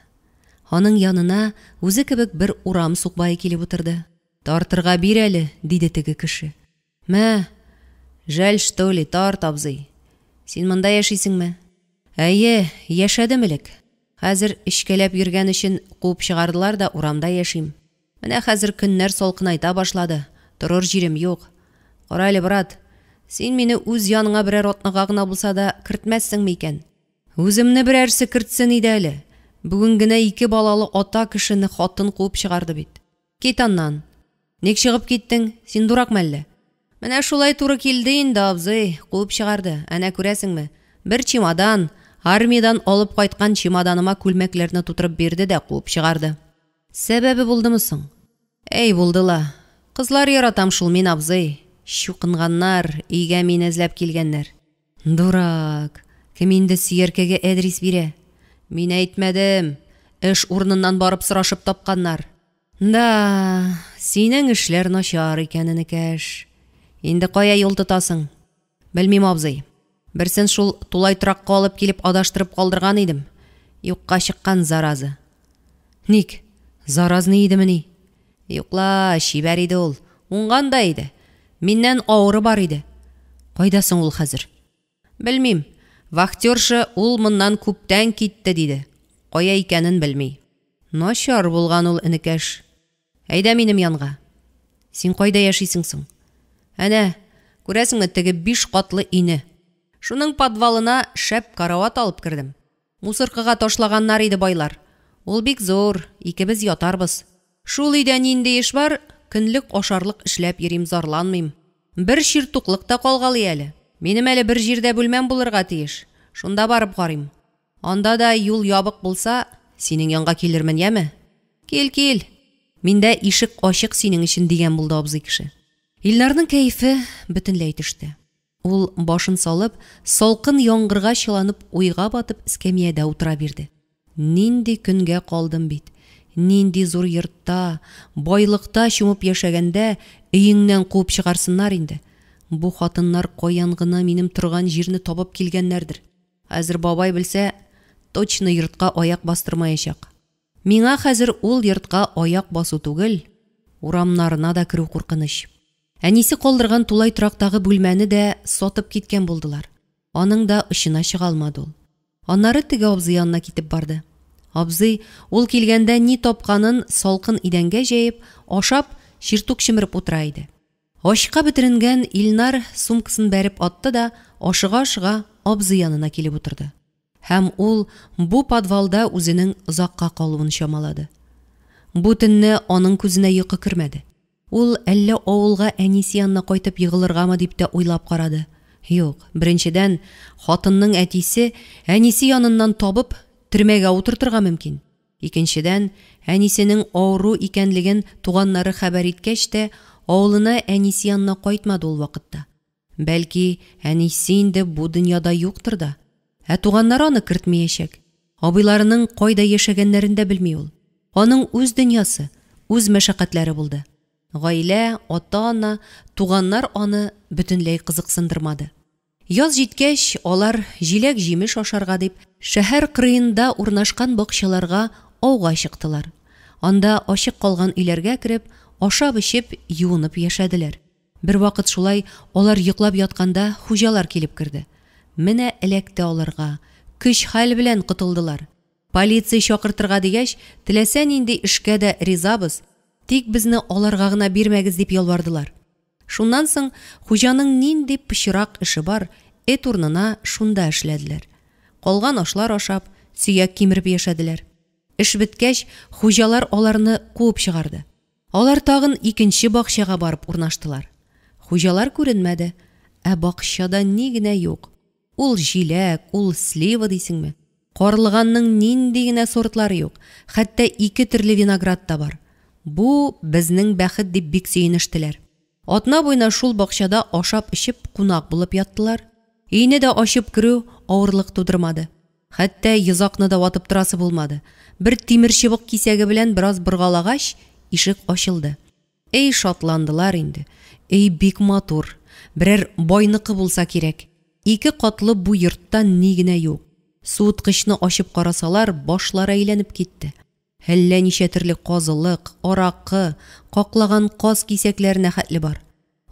Аның янына үзе кебек бер урам сукбае килеп утырды. Тартырга бир әле, диде теге кеше. Мә, жәл что ли, тарт, абзый. Син монда яшисеңме? Әйе, яшәдем элек. Хәзер эчкәләп йөргән өчен куып чыгардылар да урамда яшим. Менә хәзер көннәр салкынайта башлады, торыр җирем юк. Кара әле, брат, син мине үз яныңа берәр атнага гына булса да кертмәссеңме икән? Үземне берәрсе кертсен иде әле. Бүген генә ике балалы ата кешене хатын куып чыгарды бит. Кит аннан. Ник чыгып киттең? Син дуракмы әллә? Менә шулай туры килде инде, абзый, куып чыгарды. Әнә күрәсеңме? Бер чемодан, армиядән алып кайткан чемоданыма күлмәкләрне тутырып бирде дә куып чыгарды. Сәбәбе булдымы соң? Әй, булды ла. Кызлар яратам шул мин, абзый. Чукынганнар, өйгә мине эзләп килгәннәр. Дурак! Кем инде сөяркәгә әдрис бирә? Мин әйтмәдем. Эш урыныннан барып сорашып тапканнар. Да, синең эшләр начар икән, энекәш. Инде кая юл тотасың? Белмим, абзый. Берсен шул тулай торакка алып килеп адаштырып калдырган идем. Юкка чыккан, зараза. Ник? Заразный идемени? Юк ла, чибәр иде ул. Уңган да иде. Миннән авыры бар иде. Кайда соң ул хәзер? Белмим. Вахтерша ул моннан күптән китте, диде. Кая икәнен белми. Начар булган ул, энекәш. Әйдә минем янга. Син кайда яшисең соң? Әнә, күрәсеңме теге биш катлы өйне? Шуның подвалына шәп карават алып кердем. Мусоркага ташлаганнар иде байлар. Ул бик зур, икебез ятарбыз. Шул өйдә нинди эш бар, көнлек ашарлык эшләп йөрим, зарланмыйм. Бер чиртуклык та калгалый әле. Минем әле бер җирдә бүлмәм булырга тиеш. Шунда барып карыйм. Анда да юл ябык булса, синең янга килермен, яме? Кил, кил. Миндә ишек ачык синең өчен, дигән булды абзый кеше. Илнарның кәефе бөтенләй төште. Ул, башын салып, салкын яңгырга чыланып, уйга батып, эскәмиядә утыра бирде. Нинди көнгә калдым бит! Нинди зур йортта, байлыкта чумып яшәгәндә, өеңнән куып чыгарсыннар инде. Бу хатыннар каян гына минем торган җирне табып килгәннәрдер. Хәзер бабай белсә, точно йортка аяк бастырмаячак. Миңа хәзер ул йортка аяк басу түгел, урамнарына да керү куркыныч. Әнисе калдырган тулай торактагы бүлмәне дә сатып киткән булдылар. Аның да очына чыга алмады ул. Аннары теге абзый янына китеп барды. Абзый, ул килгәндә ни тапканын салкын идәнгә җәеп, ашап, чиртук чөмереп утыра иде. Ачка бетеренгән Илнар сумкасын бәреп атты да, ашыга-ашыга абзый янына килеп утырды. Һәм ул бу подвалда үзенең озакка калуын чамалады. Бу төнне аның күзенә йокы кермәде. Ул әллә авылга әнисе янына кайтып егылыргамы дип тә уйлап карады. Юк, беренчедән, хатынның әтисе әнисе яныннан табып, төрмәгә утыртырга мөмкин. Икенчедән, әнисенең авыру икәнлеген туганнары хәбәр иткәч тә, авылына әнисе янына кайтмады ул вакытта. Бәлки, әнисе инде бу дөньяда юктыр да. Ә туганнары аны кертмәячәк. Абыйларының кайда яшәгәннәрен дә белми ул. Аның үз дөньясы, үз мәшәкатьләре булды. Гаилә, ата-ана, туганнар аны бөтенләй кызыксындырмады. Яз җиткәч, алар җиләк-җимеш ашарга дип, шәһәр кырыенда урнашкан бакчаларга ауга чыктылар. Анда ачык калган өйләргә кереп, ашап-эчеп, юынып яшәделәр. Бервакыт шулай алар йоклап ятканда хуҗалар килеп керде. Менә эләкте аларга, көч-хәл белән котылдылар. Полиция чакыртырга дигәч, теләсә нинди эшкә дә ризабыз, тик безне аларга гына бирмәгез дип ялвардылар. Шуннан соң хуҗаның нинди пычрак эше бар, эт урынына шунда эшләделәр. Калган ашлар ашап, сөяк кимереп яшәделәр. Эш беткәч, хуҗалар аларны куып чыгарды. Алар тагын икенче бакчага барып урнаштылар. Хуҗалар күренмәде, ә бакчада ни генә юк. Ул җиләк, ул слива дисеңме? Карлыганның нинди генә сортлары юк, хәтта ике төрле виноград та бар. Бу безнең бәхет дип бик сөенештеләр. Атна буена шул бакчада ашап-эчеп кунак булып яттылар. Өйне дә ачып керү авырлык тудырмады. Хәтта йозакны да ватып торасы булмады. Бер тимерчыбык кисәге белән бераз боргалагач, ишек ачылды. Эй, шатландылар инде. Өй бик матур. Берәр байныкы булса кирәк. Ике катлы бу йортта ни генә юк. Суыткычны ачып карасалар, башлары әйләнеп китте. Әллә ничә төрле казылык, аракы, каклаган каз кисәкләренә хәтле бар.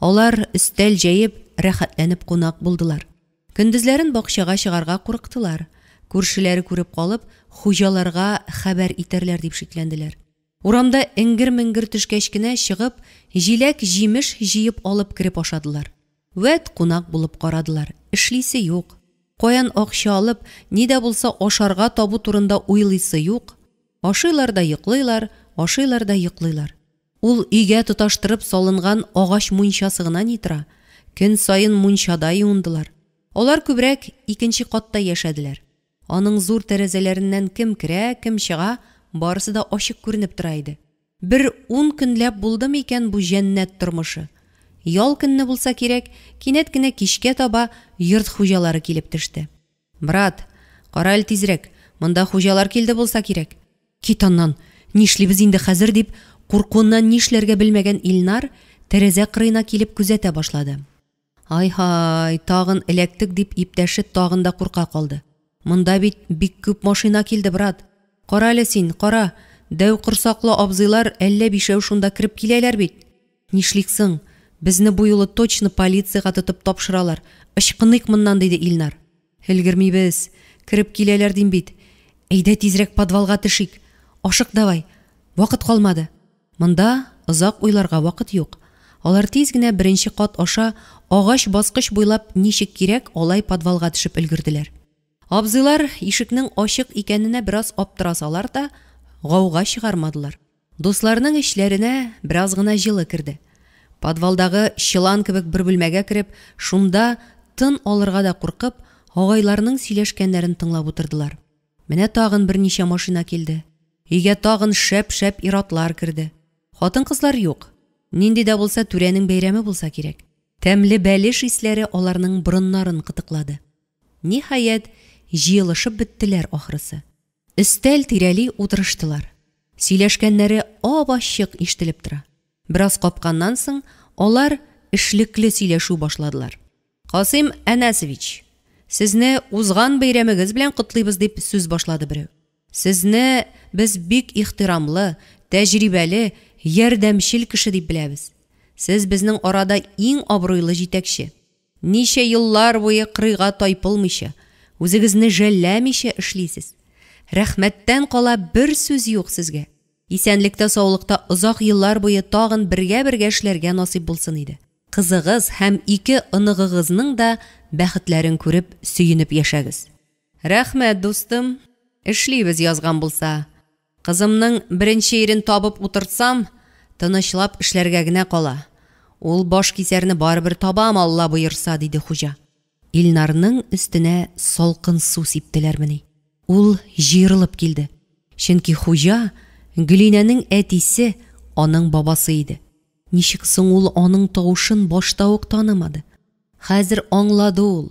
Алар өстәл җәеп, рәхәтләнеп кунак булдылар. Көндезләрен бакчага чыгарга курыктылар. Күршеләре күреп калып, хуҗаларга хәбәр итәрләр дип шикләнделәр. Урамда эңгер-меңгер төшкәч кенә чыгып, җиләк-җимеш җыеп алып кереп ашадылар. Вәт кунак булып карадылар, эшлисе юк. Каян акча алып, ни дә булса ашарга табу турында уйлыйсы юк. Ашыйлар да йоклыйлар, ашыйлар да йоклыйлар. Ул өйгә тоташтырып салынган агач мунчасы гына ни тора. Көн саен мунчада юындылар. Алар күбрәк икенче катта яшәделәр. Аның зур тәрәзәләреннән кем керә, кем чыга, барысы да ачык күренеп тора иде. Бер ун көнләп булдымы икән бу җәннәт тормышы? Ял көнне булса кирәк, кинәт кенә кичкә таба йорт хуҗалары килеп төште. Брат, кара әле тизрәк, монда хуҗалар килде булса кирәк. Кит аннан, нишлибез инде хәзер, дип, куркуыннан нишләргә белмәгән Илнар тәрәзә кырыена килеп күзәтә башлады. Ай-һай, тагын эләктек, дип иптәше тагын да курка калды. Монда бит бик күп машина килде, брат. Кара әле син, кара, дәү корсаклы абзыйлар әллә бишәү шунда кереп киләләр бит. Нишлик соң? Безне бу юлы точно полициягә тотып тапшыралар. Ычкыныйк моннан, диде Илнар. Өлгермибез, кереп киләләр дим бит. Әйдә тизрәк подвалга төшик. Ашык давай. Вакыт калмады. Монда озак уйларга вакыт юк. Алар тиз генә беренче кат аша агач баскыч буйлап ничек кирәк алай подвалга төшеп өлгерделәр. Абзыйлар ишекнең ачык икәненә бераз аптырасалар да, гауга чыгармадылар. Дусларның эчләренә бераз гына җылы керде. Подвалдагы чолан кебек бер бүлмәгә кереп, шунда тын алырга да куркып, агайларның сөйләшкәннәрен тыңлап утырдылар. Менә тагын берничә машина килде. Өйгә тагын шәп-шәп ир-атлар керде. Хатын-кызлар юк. Нинди дә булса түрәнең бәйрәме булса кирәк. Тәмле бәлеш исләре аларның борыннарын кытыклады. Ниһаять, җыелышып беттеләр ахрысы. Өстәл тирәли утырыштылар. Сөйләшкәннәре ап-ачык ишетелеп тора. Бераз капканнан соң, алар эшлекле сөйләшү башладылар. Касыйм Әнәсович, сезне узган бәйрәмегез белән котлыйбыз, дип сүз башлады берәү. Сезне без бик ихтирамлы, тәҗрибәле, ярдәмчел кеше дип беләбез. Сез безнең арада иң абруйлы җитәкче. Ничә еллар буе кырыйга тайпылмыйча, үзегезне жәлләмичә эшлисез. Рәхмәттән кала бер сүз юк сезгә. Исәнлектә-саулыкта озак еллар буе тагын бергә-бергә эшләргә насыйп булсын иде. Кызыгыз һәм ике оныгыгызның да бәхетләрен күреп, сөенеп яшәгез. Рәхмәт, дустым. Эшлибез язган булса. Кызымның беренче ирен табып утыртсам, тынычлап эшләргә генә кала. Ул баш кисәрне барыбер табам, Алла боерса, диде хуҗа. Илнарның өстенә салкын су сиптеләрмени. Ул җыерылып килде. Чөнки хуҗа, Гөлинәнең әтисе, аның бабасы иде. Ничек соң ул аның тавышын башта ук танымады? Хәзер аңлады ул,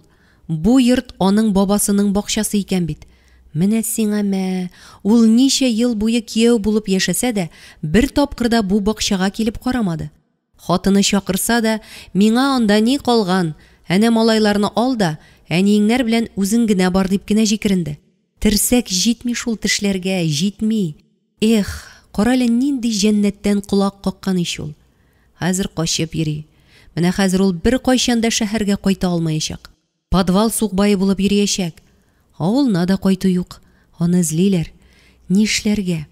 бу йорт аның бабасының бакчасы икән бит. Менә сиңа мә, ул ничә ел буе кияү булып яшәсә дә, бер тапкыр да бу бакчага килеп карамады. Хатыны чакырса да, миңа анда ни калган, әнә малайларны ал да, әниеңнәр белән үзең генә бар дип кенә җикеренде. Терсәк җитми шул тешләргә, җитми. Эх, карале нинди җәннәттән колак каккан ич ул. Хәзер качып йөри. Менә хәзер ул беркайчан да шәһәргә кайта алмаячак. Подвал сукбае булып йөриячәк. Авылына да кайту юк. Аны эзлиләр. Нишләргә?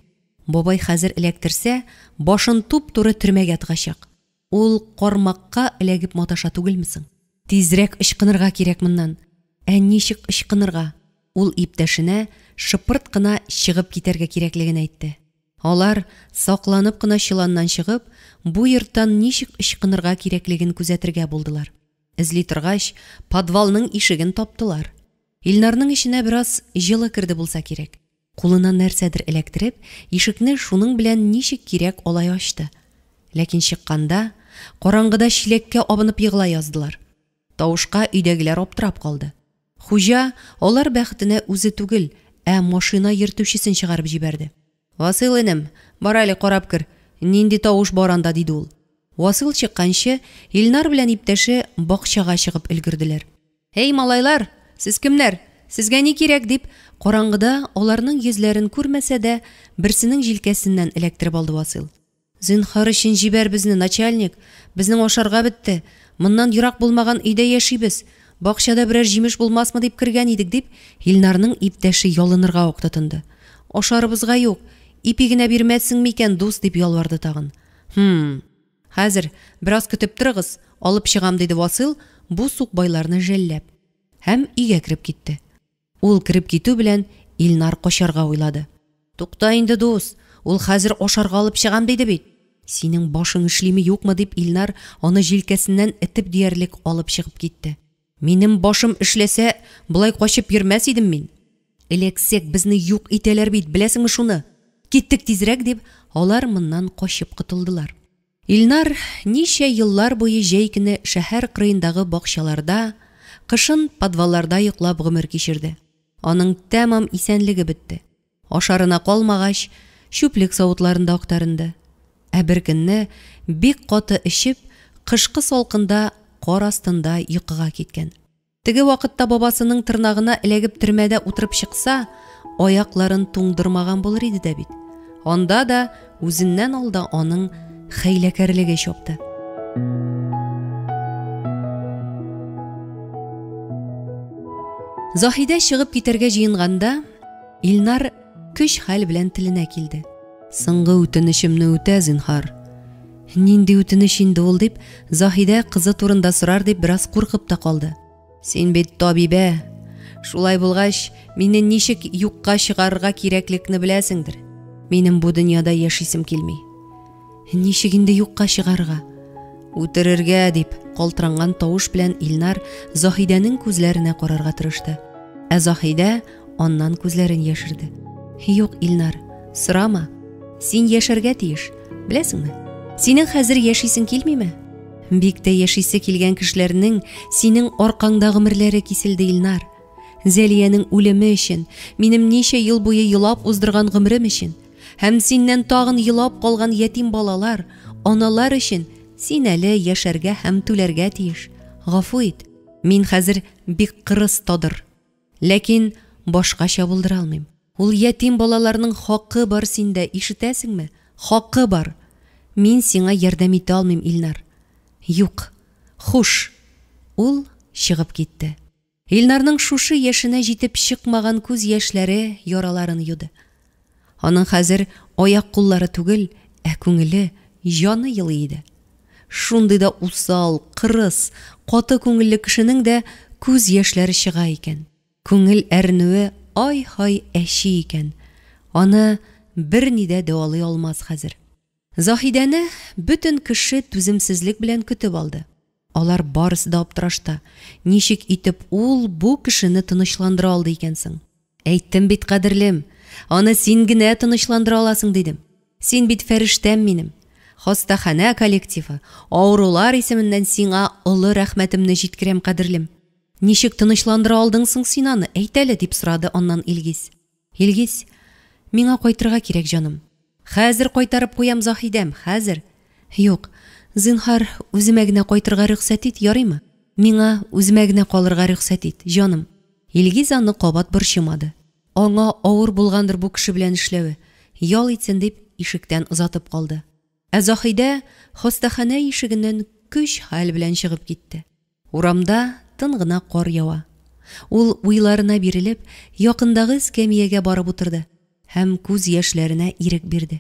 Бабай хәзер эләктерсә, башын туп-туры төрмәгә тыгачак. Ул кармакка эләгеп маташа түгелме соң? Тизрәк ычкынырга кирәк моннан. Ә ничек ычкынырга? Ул иптәшенә шыпырт кына чыгып китәргә кирәклеген әйтте. Алар, сакланып кына чоланнан чыгып, бу йорттан ничек ычкынырга кирәклеген күзәтергә булдылар. Эзли торгач, подвалның ишеген таптылар. Илнарның эченә бераз җылы керде булса кирәк. Кулына нәрсәдер эләктереп, ишекне шуның белән ничек кирәк алай ачты. Ләкин чыкканда, караңгыда чиләккә абынып егыла яздылар. Тавышка өйдәгеләр аптырап калды. Хуҗа алар бәхетенә үзе түгел, ә машина йөртүчесен чыгарып җибәрде. Васыйл энем, бар әле карап кер, нинди тавыш бар анда, диде ул. Васыйл чыкканчы, Илнар белән иптәше бакчага чыгып өлгерделәр. Эй, малайлар, сез кемнәр? Сезгә ни кирәк? дип, караңгыда аларның йөзләрен күрмәсә дә, берсенең җилкәсеннән эләктереп алды Васыйл. Зинһар өчен җибәр безне, начальник. Безнең ашарга бетте. Моннан ерак булмаган өйдә яшибез. Бакчада берәр җимеш булмасмы дип кергән идек, дип, Илнарның иптәше ялынырга ук тотынды. Ашарыбызга юк, ипи генә бирмәссең микән, дус, дип ялварды тагын. Хм. Хәзер, бераз көтеп торыгыз, алып чыгам, диде Васыйл, бу сукбайларны жәлләп. Һәм өйгә кереп китте. Ул кереп китү белән Илнар качарга уйлады. Тукта инде, дус, ул хәзер ашарга алып чыгам диде бит. Синең башың эшлиме, юкмы, дип Илнар аны җилкәсеннән этеп диярлек алып чыгып китте. Минем башым эшләсә, болай качып йөрмәс идем мин. Эләксәк, безне юк итәләр бит, беләсеңме шуны? Киттек тизрәк, дип, алар моннан качып котылдылар. Илнар ничә еллар буе җәй көне шәһәр кырыендагы бакчаларда, кышын подвалларда йоклап гомер кичерде. Аның тәмам исәнлеге бетте. Ашарына калмагач, чүплек савытларында актарынды. Ә бер көнне бик каты эчеп, кышкы салкында кар астында йокыга киткән. Теге вакытта бабасының тырнагына эләгеп төрмәдә утырып чыкса, аякларын туңдырмаган булыр иде дә бит. Анда да үзеннән алда аның хәйләкәрлеге чапты. Заһидә чыгып китәргә җыенганда, Илнар көч-хәл белән теленә килде. Соңгы үтенечемне үтә, зинһар. Нинди үтенеч инде ул дип, Заһидә кызы турында сорар дип бераз куркып та калды. Син бит табибә. Шулай булгач, мине ничек юкка чыгарырга кирәклекне беләсеңдер. Минем бу дөньяда яшисем килми. Ничек инде юкка чыгарырга? Үтерергә, дип, калтыранган тавыш белән Илнар Заһидәнең күзләренә карарга тырышты. Ә Заһидә аннан күзләрен яшерде. Юк, Илнар, сорама. Син яшәргә тиеш, беләсеңме? Синең хәзер яшисең килмиме? Бик тә яшисе килгән кешеләрнең синең аркаңда гомерләре киселде, Илнар. Зәлиянең үлеме өчен, минем ничә ел буе елап уздырган гомерем өчен, һәм синнән тагын елап калган ятим балалар, аналар өчен син әле яшәргә һәм түләргә тиеш. Гафу ит, мин хәзер бик кырыс тадыр. Ләкин башкача булдыра алмыйм. Ул ятим балаларның хакы бар синдә, ишетәсеңме? Хакы бар. Мин сиңа ярдәм итә алмыйм, Илнар. Юк. Хуш. Ул чыгып китте. Илнарның шушы яшенә җитеп чыкмаган күз яшьләре яраларын юды. Аның хәзер аяк-куллары түгел, ә күңеле, җаны елый иде. Шундый да усал, кырыс, каты күңелле кешенең дә күз яшьләре чыга икән. Күңел әрнүе ай-һай әче икән. Аны берни дә дәвалый алмас хәзер. Заһидәне бөтен кеше түземсезлек белән көтеп алды. Алар барысы да аптырашта, ничек итеп ул бу кешене тынычландыра алды икән соң? Әйттем бит, кадерлем, аны син генә тынычландыра аласың, дидем. Син бит фәрештәм минем. Хастаханә коллективы, авырулар исеменнән сиңа олы рәхмәтемне җиткерәм, кадерлем. Ничек тынычландыра алдың соң син аны, әйт әле, дип сорады аннан Илгиз. Илгиз, миңа кайтырга кирәк, җаным. Хәзер кайтарып куям, Заһидәм, хәзер. Юк, зинһар, үземә генә кайтырга рөхсәт ит, ярыймы? Миңа үземә генә калырга рөхсәт ит, җаным. Илгиз аны кабат борчымады. Аңа авыр булгандыр бу кеше белән эшләве, ял итсен дип, ишектән озатып калды. Ә Заһидә хастаханә ишегеннән көч-хәл белән чыгып китте. Урамда тын гына кар ява. Ул уйларына бирелеп, якындагы эскәмиягә барып утырды һәм күз яшьләренә ирек бирде.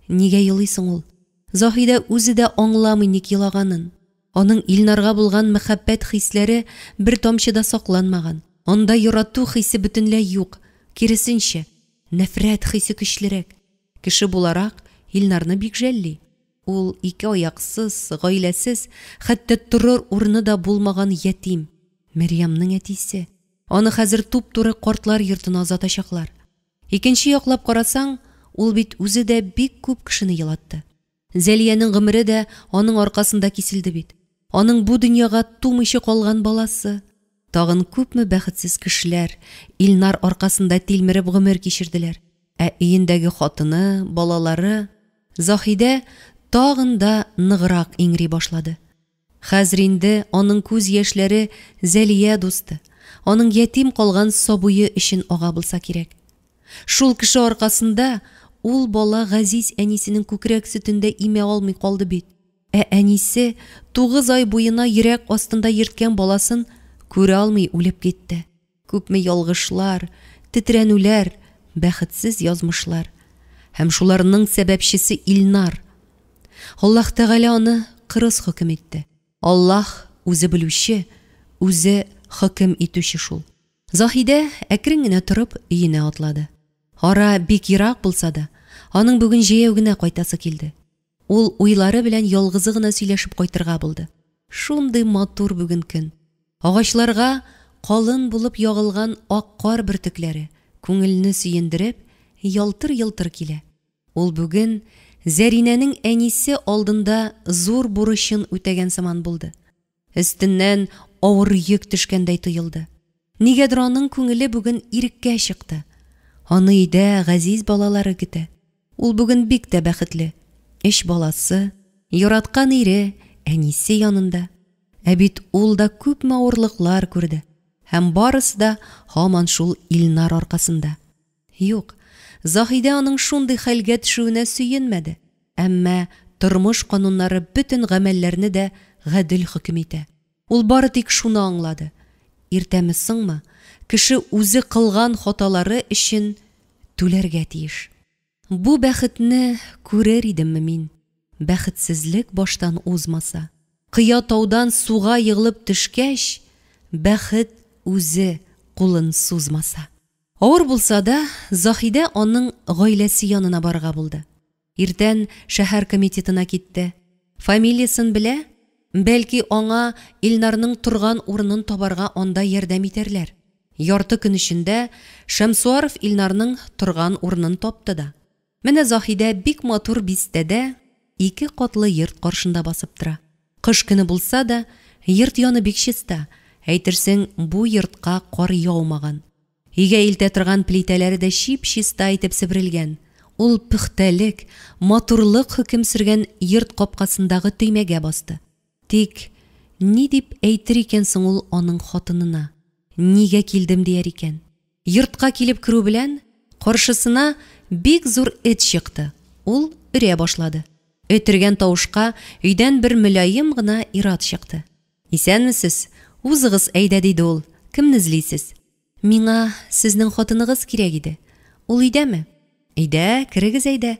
Нигә елый соң ул? Заһидә үзе дә аңламый ник елаганын. Аның Илнарга булган мәхәббәт хисләре бер тамчы да сакланмаган. Анда ярату хисе бөтенләй юк, киресенчә, нәфрәт хисе көчлерәк. Кеше буларак, Илнарны бик жәлли. Ул ике аяксыз, гаиләсез, хәтта торыр урыны да булмаган ятим. Мәрьямнең әтисе. Аны хәзер туп-туры картлар йортына озатачаклар. Икенче яклап карасаң, ул бит үзе дә бик күп кешене елатты. Зәлиянең гомере дә аның аркасында киселде бит. Аның бу дөньяга тумыйча калган баласы. Тагын күпме бәхетсез кешеләр Илнар аркасында тилмереп гомер кичерделәр. Ә өендәге хатыны, балалары... Заһидә тагын да ныграк иңри башлады. Хәзер инде аның күз яшьләре Зәлия дусты, аның ятим калган сабые өчен ага булса кирәк. Шул кеше аркасында ул бала газиз әнисенең күкрәк сөтен дә имә алмый калды бит. Ә әнисе тугыз ай буена йөрәк астында йөрткән баласын Күрә алмый үлеп китте. Күпме ялгышлар, тетрәнүләр, бәхетсез язмышлар. Һәм шуларның сәбәпчесе Илнар. Аллаһ Тәгалә аны кырыс хөкем итте. Аллаһ үзе белүче, үзе хөкем итүче шул. Заһидә әкрен генә торып өенә атлады. Ара бик ерак булса да, аның бүген җәяү генә кайтасы килде. Ул уйлары белән ялгызы гына сөйләшеп кайтырга булды. Шундый матур бүген көн. Агачларга калын булып ягылган ак кар бөртекләре, күңелне сөендереп, ялтыр-елтыр килә. Ул бүген Зәринәнең әнисе алдында зур бурычын үтәгән сыман булды. Өстеннән авыр йөк төшкәндәй тоелды. Нигәдер аның күңеле бүген иреккә чыкты. Аны өйдә газиз балалары көтә. Ул бүген бик тә бәхетле. Өч баласы, яраткан ире, әнисе янында. Ә бит ул да күпме авырлыклар күрде. Һәм барысы да һаман шул Илнар аркасында. Юк, Заһидә аның шундый хәлгә төшүенә сөенмәде. Әмма тормыш кануннары бөтен гамәлләрне дә гадел хөкем итә. Ул бары тик шуны аңлады, иртәме-соңмы, кеше үзе кылган хаталары өчен түләргә тиеш. Бу бәхетне күрер идемме мин, бәхетсезлек баштан узмаса? Кыя таудан суга егылып төшкәч, бәхет үзе кулын сузмаса? Авыр булса да, Заһидә аның гаиләсе янына барырга булды. Иртән шәһәр комитетына китте. Фамилиясен белә, бәлки аңа Илнарның торган урынын табарга анда ярдәм итәрләр. Ярты көн эчендә Шәмсуаров Илнарның торган урынын тапты да. Менә Заһидә бик матур бистәдә ике катлы йорт каршында басып тора. Кыш көне булса да, йорт яны бик чиста, әйтерсең, бу йортка кар яумаган. Өйгә илтә торган плитәләре дә чип-чиста итеп себерелгән. Ул пөхтәлек, матурлык хөкем сөргән йорт капкасындагы төймәгә басты. Тик ни дип әйтер икән соң ул аның хатынына? Нигә килдем дияр икән? Йортка килеп керү белән, каршысына бик зур эт чыкты. Ул өрә башлады. Эт өргән тавышка өйдән бер мөлаем гына ир-ат чыкты. Исәнмесез, узыгыз әйдә, диде ул, кемне эзлисез? Миңа сезнең хатыныгыз кирәк иде. Ул өйдәме? Өйдә, керегез әйдә.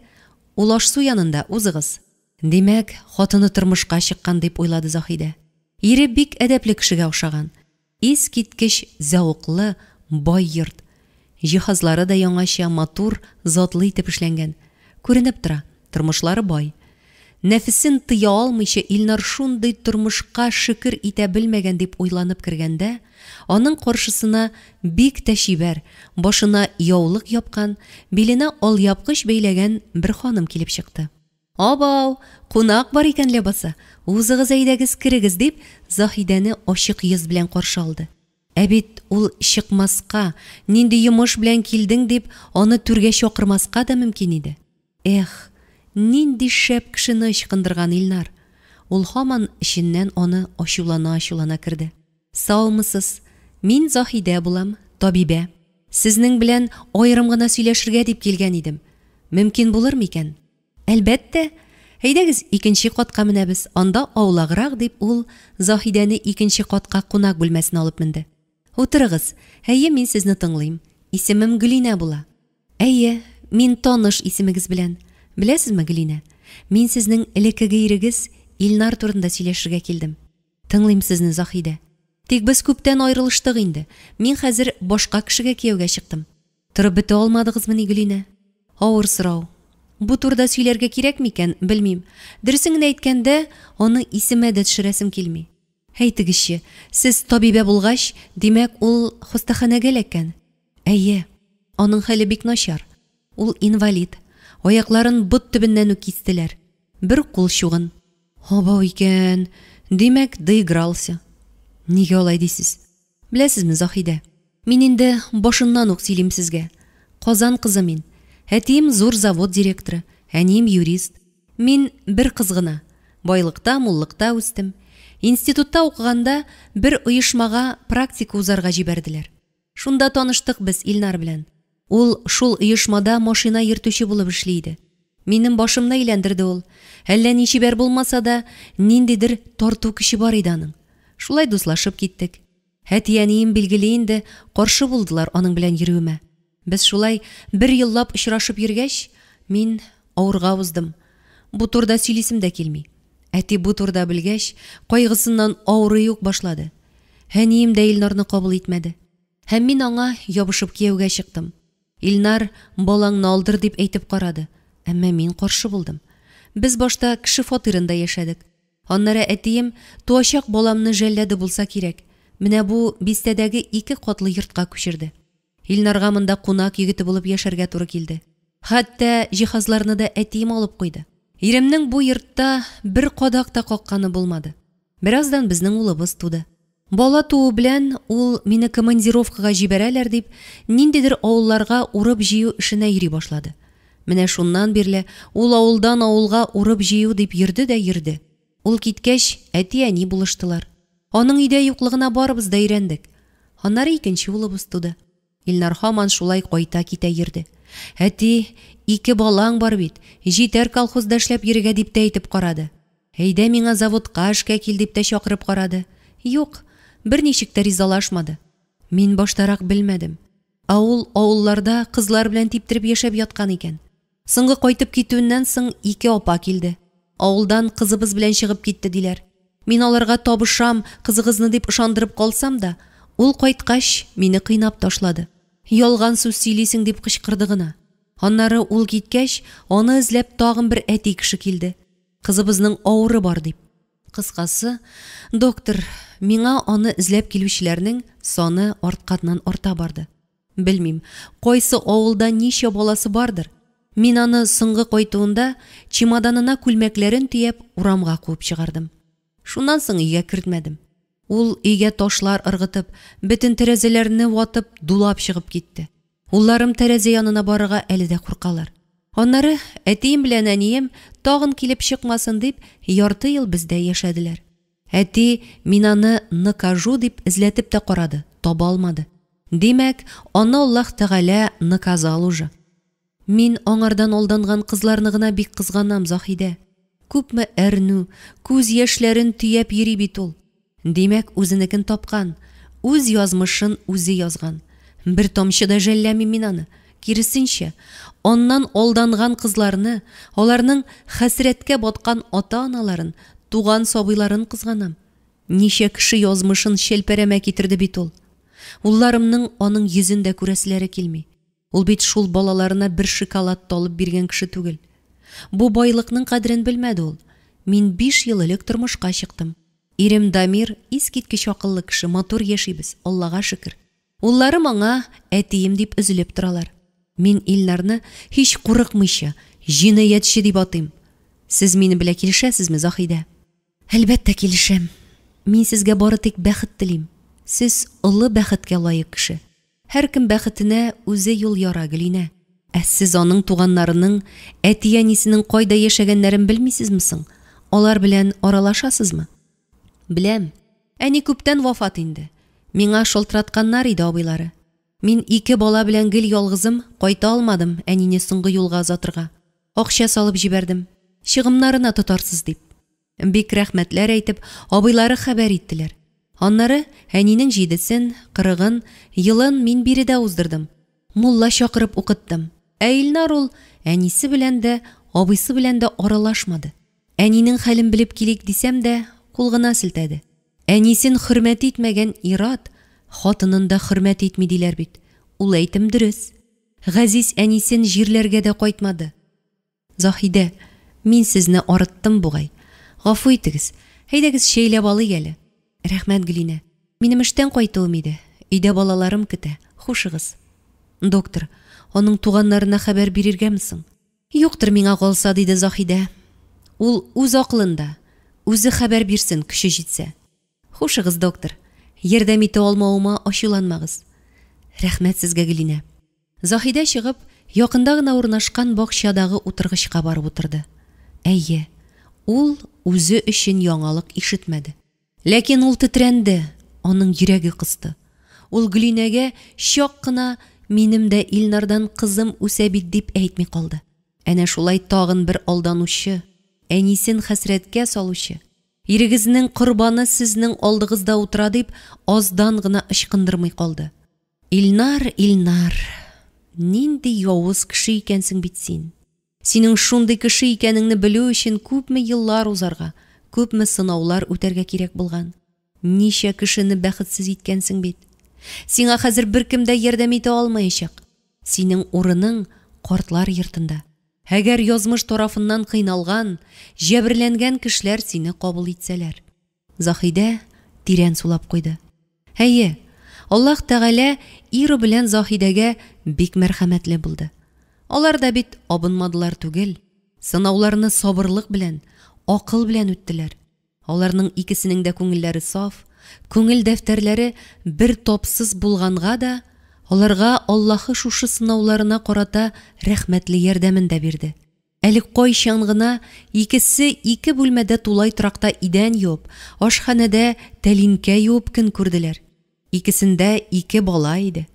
Ул аш-су янында, узыгыз. Димәк, хатыны тормышка чыккан, дип уйлады Заһидә. Ире бик әдәпле кешегә охшаган. Искиткеч зәвыклы, бай йорт. Җиһазлары да яңача, матур, затлы итеп эшләнгән. Күренеп тора, тормышлары бай. Нәфесен тыя алмыйча Илнар шундый тормышка шөкер итә белмәгән дип уйланып кергәндә, аның каршысына бик тә чибәр, башына яулык япкан, биленә алъяпкыч бәйләгән бер ханым килеп чыкты. Абау, кунак бар икән ләбаса, узыгыз әйдәгез, керегез, дип, Заһидәне ачык йөз белән каршы алды. Ә бит ул чыкмаска, нинди йомыш белән килдең дип, аны түргә чакырмаска да мөмкин иде. Эх, нинди шәп кешене ычкындырган Илнар! Ул һаман эченнән аны ачулана-ачулана керде. Саумысыз, мин Заһидә булам, табибә. Сезнең белән аерым гына сөйләшергә дип килгән идем. Мөмкин булыр микән? Әлбәттә! Әйдәгез, икенче катка менәбез, анда аулаграк, дип ул Заһидәне икенче катка кунак бүлмәсенә алып менде. Утырыгыз, әйе, мин сезне тыңлыйм. Исемем Гөлинә була. Әйе, мин таныш исемегез белән. Беләсезме, Гөлинә, мин сезнең элеккеге ирегез Илнар турында сөйләшергә килдем. Тыңлыйм сезне, Заһидә. Тик без күптән аерылыштык инде. Мин хәзер башка кешегә кияүгә чыктым. Торып бетә алмадыгызмыни, Гөлинә? Авыр сорау. Бу турыда сөйләргә кирәк микән, белмим. Дөресен генә әйткәндә, аны исемә дә төшерәсем килми. Әйтегезче, сез табибә булгач, димәк, ул хастаханәгә эләккән? Әйе. Аның хәле бик начар. Ул инвалид. Аякларын бот төбеннән үк кистеләр. Бер кул чугын. Абау икән, димәк, доигрался. Нигә алай дисез? Беләсезме, Заһидә, мин инде башыннан ук сөйлим сезгә. Казан кызы мин. Әтием зур завод директоры, әнием юрист. Мин бер кыз гына. Байлыкта, муллыкта үстем. Институтта укыганда бер оешмага практика узарга җибәрделәр. Шунда таныштык без Илнар белән. Ул шул оешмада машина йөртүче булып эшли иде. Минем башымны әйләндерде ул. Әллә ни чибәр булмаса да, ниндидер тарту көче бар иде аның. Шулай дуслашып киттек. Әти-әнием, билгеле инде, каршы булдылар аның белән йөрүемә. Без шулай бер еллап очрашып йөргәч, мин авырга уздым. Бу турыда сөйлисем дә килми. Әти бу турыда белгәч, кайгысыннан авырый ук башлады. Әнием дә Илнарны кабул итмәде. Һәм мин аңа ябышып кияүгә чыктым. Илнар, балаңны алдыр, дип әйтеп карады, әмма мин каршы булдым. Без башта кеше фатирында яшәдек. Аннары әтием туачак баламны жәлләде булса кирәк, менә бу бистәдәге ике катлы йортка күчерде. Илнарга монда кунак егете булып яшәргә туры килде. Хәтта җиһазларны да әтием алып куйды. Иремнең бу йортта бер кадак та какканы булмады. Бераздан безнең улыбыз туды. Бала туу белән ул мине командировкага җибәрәләр дип, ниндидер авылларга урып-җыю эшенә йөри башлады. Менә шуннан бирле ул авылдан авылга урып-җыю дип йөрде дә йөрде. Ул киткәч, әти-әни булыштылар. Аның өйдә юклыгына барыбыз да өйрәндек. Аннары икенче улыбыз туды. Илнар һаман шулай кайта-китә йөрде. Әти, ике балаң бар бит, җитәр колхозда эшләп йөрергә дип тә әйтеп карады. Әйдә миңа заводка эшкә кил дип тә чакырып карады. Юк, берничек тә ризалашмады. Мин баштарак белмәдем. Ә ул авылларда кызлар белән типтереп яшәп яткан икән. Соңгы кайтып китүеннән соң ике апа килде. Авылдан кызыбыз белән чыгып китте, диләр. Мин аларга табышам, кызыгызны дип ышандырып калсам да, ул кайткач, мине кыйнап ташлады. Ялган сүз сөйлисең дип кычкырды гына. Аннары ул киткәч, аны эзләп тагын бер әти кеше килде. Кызыбызның авыры бар дип. Кыскасы, доктор, миңа аны эзләп килүчеләрнең саны артканнан арта барды. Белмим, кайсы авылда ничә баласы бардыр. Мин аны соңгы кайтуында чемоданына күлмәкләрен төяп урамга куып чыгардым. Шуннан соң өйгә кертмәдем. Ул өйгә ташлар ыргытып, бөтен тәрәзәләрне ватып, дулап чыгып китте. Улларым тәрәзә янына барырга әле дә куркалар. Аннары әтием белән әнием тагын килеп чыкмасын дип, ярты ел бездә яшәделәр. Әти мин аны накажу дип эзләтеп тә карады, таба алмады. Димәк, аны Аллаһ Тәгалә наказал уже. Мин аңардан алданган кызларны гына бик кызганам, Заһидә. Күпме әрнү, күз яшьләрен төяп йөри бит ул. Димәк, үзенекен тапкан, үз язмышын үзе язган. Бер тамчы да жәлләмим мин аны. Киресенчә, аннан алданган кызларны, аларның хәсрәткә баткан ата-аналарын, туган сабыйларын кызганам. Ничә кеше язмышын чәлпәрәмә китерде бит ул. Улларымның аның йөзен дә күрәселәре килми. Ул бит шул балаларына бер шоколад та алып биргән кеше түгел. Бу байлыкның кадерен белмәде ул. Мин биш ел элек тормышка чыктым. Ирем Дамир искиткеч акыллы кеше, матур яшибез, Аллага шөкер. Улларым аңа әтием дип өзелеп торалар. Мин Илнарны һич курыкмыйча, җинаятьче дип атыйм. Сез минем белән килешәсезме, Заһидә? Әлбәттә, килешәм. Мин сезгә бары тик бәхет телим. Сез олы бәхеткә лаек кеше. Һәркем бәхетенә үзе юл яра, Гөлинә. Ә сез аның туганнарының, әти-әнисенең кайда яшәгәннәрен белмисезме соң? Алар белән аралашасызмы? Беләм. Әни күптән вафат инде. Миңа шалтыратканнар иде абыйлары. Мин ике бала белән гел ялгызым, кайта алмадым әнине соңгы юлга озатырга. Акча салып җибәрдем. Чыгымнарына тотарсыз дип. Бик рәхмәтләр әйтеп, абыйлары хәбәр иттеләр. Аннары әнинең җидесен, кырыгын, елын мин биредә уздырдым. Мулла чакырып укыттым. Ә Илнар ул әнисе белән дә, абыйсы белән дә аралашмады. Әнинең хәлен белеп килик дисәм дә, кул гына селтәде. Әнисен хөрмәт итмәгән ир-ат хатынын да хөрмәт итми диләр бит. Ул әйтем дөрес. Газиз әнисен җирләргә дә кайтмады. Заһидә, мин сезне арыттым бугай. Гафу итегез. Әйдәгез чәйләп алыйк әле. Рәхмәт, Гөлинә. Минем эштән кайтуым иде. Өйдә балаларым көтә. Хушыгыз. Доктор, аның туганнарына хәбәр бирергәме соң? Юктыр миңа калса, диде Заһидә. Ул үз акылында. Үзе хәбәр бирсен, көче җитсә. Хушыгыз, доктор. Ярдәм итә алмавыма ачуланмагыз. Рәхмәт сезгә, Гөлинә. Заһидә чыгып, якында гына урнашкан бакчадагы утыргычка барып утырды. Әйе, ул үзе өчен яңалык ишетмәде. Ләкин ул тетрәнде, аның йөрәге кысты. Ул Гөлинәгә чак кына минем дә Илнардан кызым үсә бит дип әйтми калды. Әнә шулай тагын бер алданучы, әнисен хәсрәткә салучы, Ирегезнең корбаны сезнең алдыгызда утыра дип, аздан гына ычкындырмый калды. Илнар, Илнар, нинди явыз кеше икәнсең бит син. Синең шундый кеше икәнеңне белү өчен күпме еллар узарга, күпме сынаулар үтәргә кирәк булган. Ничә кешене бәхетсез иткәнсең бит. Сиңа хәзер беркем дә ярдәм итә алмаячак. Синең урының картлар йортында. Әгәр язмыш тарафыннан кыйналган, җәберләнгән кешеләр сине кабул итсәләр. Заһидә тирән сулап куйды. Әйе, Аллаһ Тәгалә Ира белән Заһидәгә бик мәрхәмәтле булды. Алар да бит абынмадылар түгел, сынауларны сабырлык белән, акыл белән үттеләр. Аларның икесенең дә күңелләре саф, күңел дәфтәрләре бер тапсыз булганга да, аларга Аллаһы шушы сынауларына карата рәхмәтле ярдәмен дә бирде. Әле кайчан гына икесе ике бүлмәдә тулай торакта идән юып, ашханәдә тәлинкә юып көн күрделәр. Икесендә ике бала иде.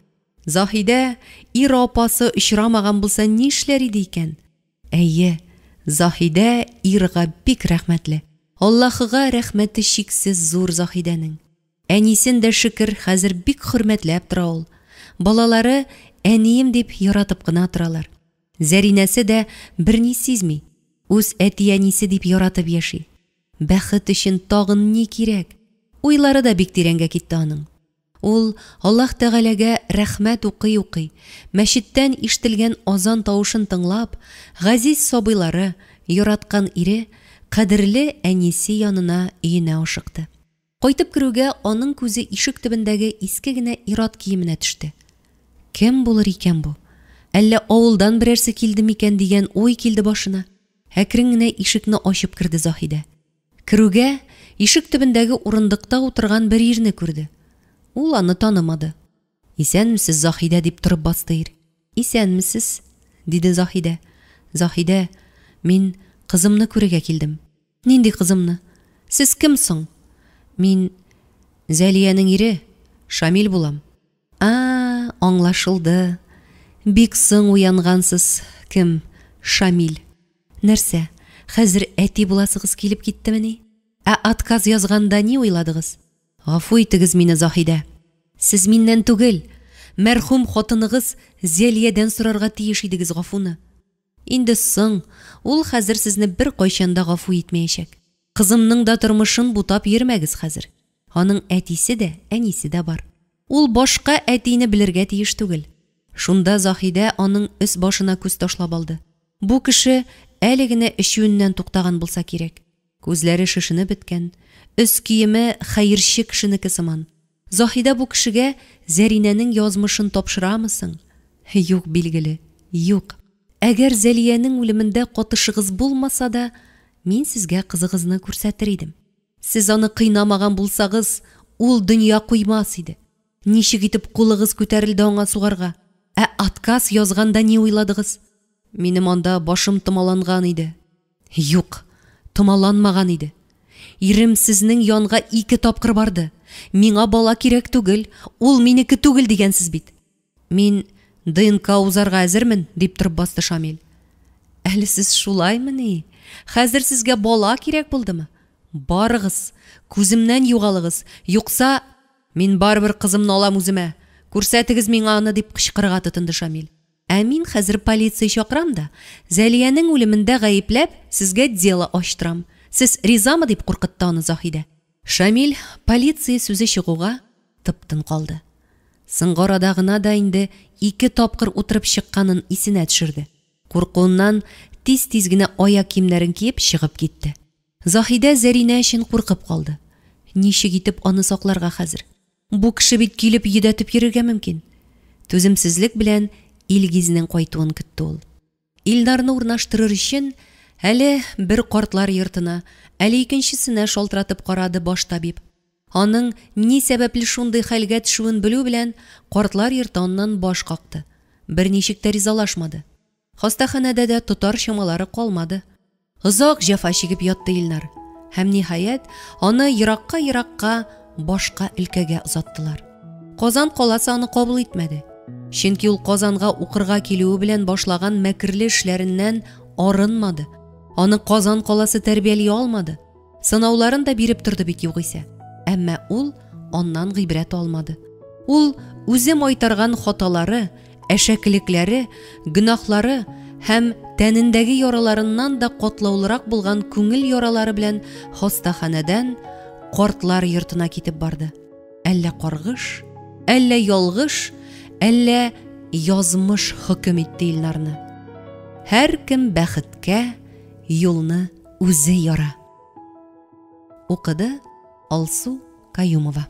Заһидә Ира апасы очрамаган булса нишләр иде икән? Әйе, Заһидә Ирага бик рәхмәтле. Аллаһыга рәхмәте чиксез зур Заһидәнең. Әнисен дә шөкер, хәзер бик хөрмәтләп тора ул. Балалары әнием дип яратып кына торалар. Зәринәсе дә берни сизми, үз әти-әнисе дип яратып яши. Бәхет өчен тагын ни кирәк? Уйлары да бик тирәнгә китте аның. Ул, Аллаһ Тәгаләгә рәхмәт укый-укый, мәчеттән ишетелгән азан тавышын тыңлап, газиз сабыйлары, яраткан ире, кадерле әнисе янына өенә ашыкты. Кайтып керүгә аның күзе ишек төбендәге иске генә ир-ат киеменә төште. Кем булыр икән бу? Әллә авылдан берәрсе килде микән дигән уй килде башына. Әкрен генә ишекне ачып керде Заһидә. Керүгә, ишек төбендәге урындыкта утырган бер ирне күрде. Ул аны танымады. Исәнмесез, Заһидә, дип торып басты ир. Исәнмесез, диде Заһидә. Заһидә, мин кызымны күрергә килдем. Нинди кызымны? Сез кем соң? Мин Зәлиянең ире, Шамил булам. А, аңлашылды. Бик соң уянгансыз, кем, Шамил. Нәрсә, хәзер әти буласыгыз килеп киттемени? Ә отказ язганда ни уйладыгыз? Гафу итегез мине, Заһидә. Сез миннән түгел, мәрхүм хатыныгыз Зәлиядән сорарга тиеш идегез гафуны. Инде соң, ул хәзер сезне беркайчан да гафу итмәячәк. Кызымның да тормышын бутап йөрмәгез хәзер. Аның әтисе дә, әнисе дә бар. Ул башка әтине белергә тиеш түгел. Шунда Заһидә аның өс-башына күз ташлап алды. Бу кеше әле генә эчүеннән туктаган булса кирәк. Күзләре шешенеп беткән, өс киеме хәерче кешенеке сыман. Заһидә бу кешегә Зәринәнең язмышын тапшырамы соң? Юк, билгеле, юк. Әгәр Зәлиянең үлемендә катышыгыз булмаса да, мин сезгә кызыгызны күрсәтер идем. Сез аны кыйнамаган булсагыз, ул дөнья куймас иде. Ничек итеп кулыгыз күтәрелде аңа сугарга? Ә отказ язганда ни уйладыгыз? Минем анда башым томаланган иде. Юк, томаланмаган иде. Ирем сезнең янга ике тапкыр барды. Миңа бала кирәк түгел, ул минеке түгел дигәнсез бит. Мин ДНК узарга әзермен, дип торып басты Шамил. Әле сез шулаймыни? Хәзер сезгә бала кирәк булдымы? Барыгыз, күземнән югалыгыз, юкса мин барыбер кызымны алам үземә. Күрсәтегез миңа аны, дип кычкырырга тотынды Шамил. Ә мин хәзер полиция чакырам да, Зәлиянең үлемендә гаепләп, сезгә дело ачтырам. Сез ризамы, дип куркытты аны Заһидә. Шамил, полиция сүзе чыгуга, тып-тын калды. Соңгы арада гына да инде ике тапкыр утырып чыкканын исенә төшерде. Куркуыннан тиз-тиз генә аяк киемнәрен киеп чыгып китте. Заһидә Зәринә өчен куркып калды. Ничек итеп аны сакларга хәзер? Бу кеше бит килеп йөдәтеп йөрергә мөмкин. Түземсезлек белән Илгизнең кайтуын көтте ул. Илнарны урнаштырыр өчен әле бер картлар йортына, әле икенчесенә шалтыратып карады баш табиб. Аның ни сәбәпле шундый хәлгә төшүен белү белән, картлар йорты аннан баш какты. Берничек тә ризалашмады. Хастаханәдә дә тотар чамалары калмады. Озак җәфа чигеп ятты Илнар. Һәм, ниһаять, аны еракка-еракка башка өлкәгә озаттылар. Казан каласы аны кабул итмәде. Чөнки ул Казанга укырга килүе белән башлаган мәкерле эшләреннән арынмады. Аны Казан каласы тәрбияли алмады. Сынауларын да биреп торды бит югыйсә. Әмма ул аннан гыйбрәт алмады. Ул үзе майтарган хаталары, әшәкелекләре, гөнаһлары һәм тәнендәге яраларыннан да катлаулырак булган күңел яралары белән хастаханәдән картлар йортына китеп барды. Әллә каргыш, әллә ялгыш, әллә язмыш хөкем итте Илнарны. Һәркем бәхеткә юлны үзе яра. Укыды Алсу Каюмова.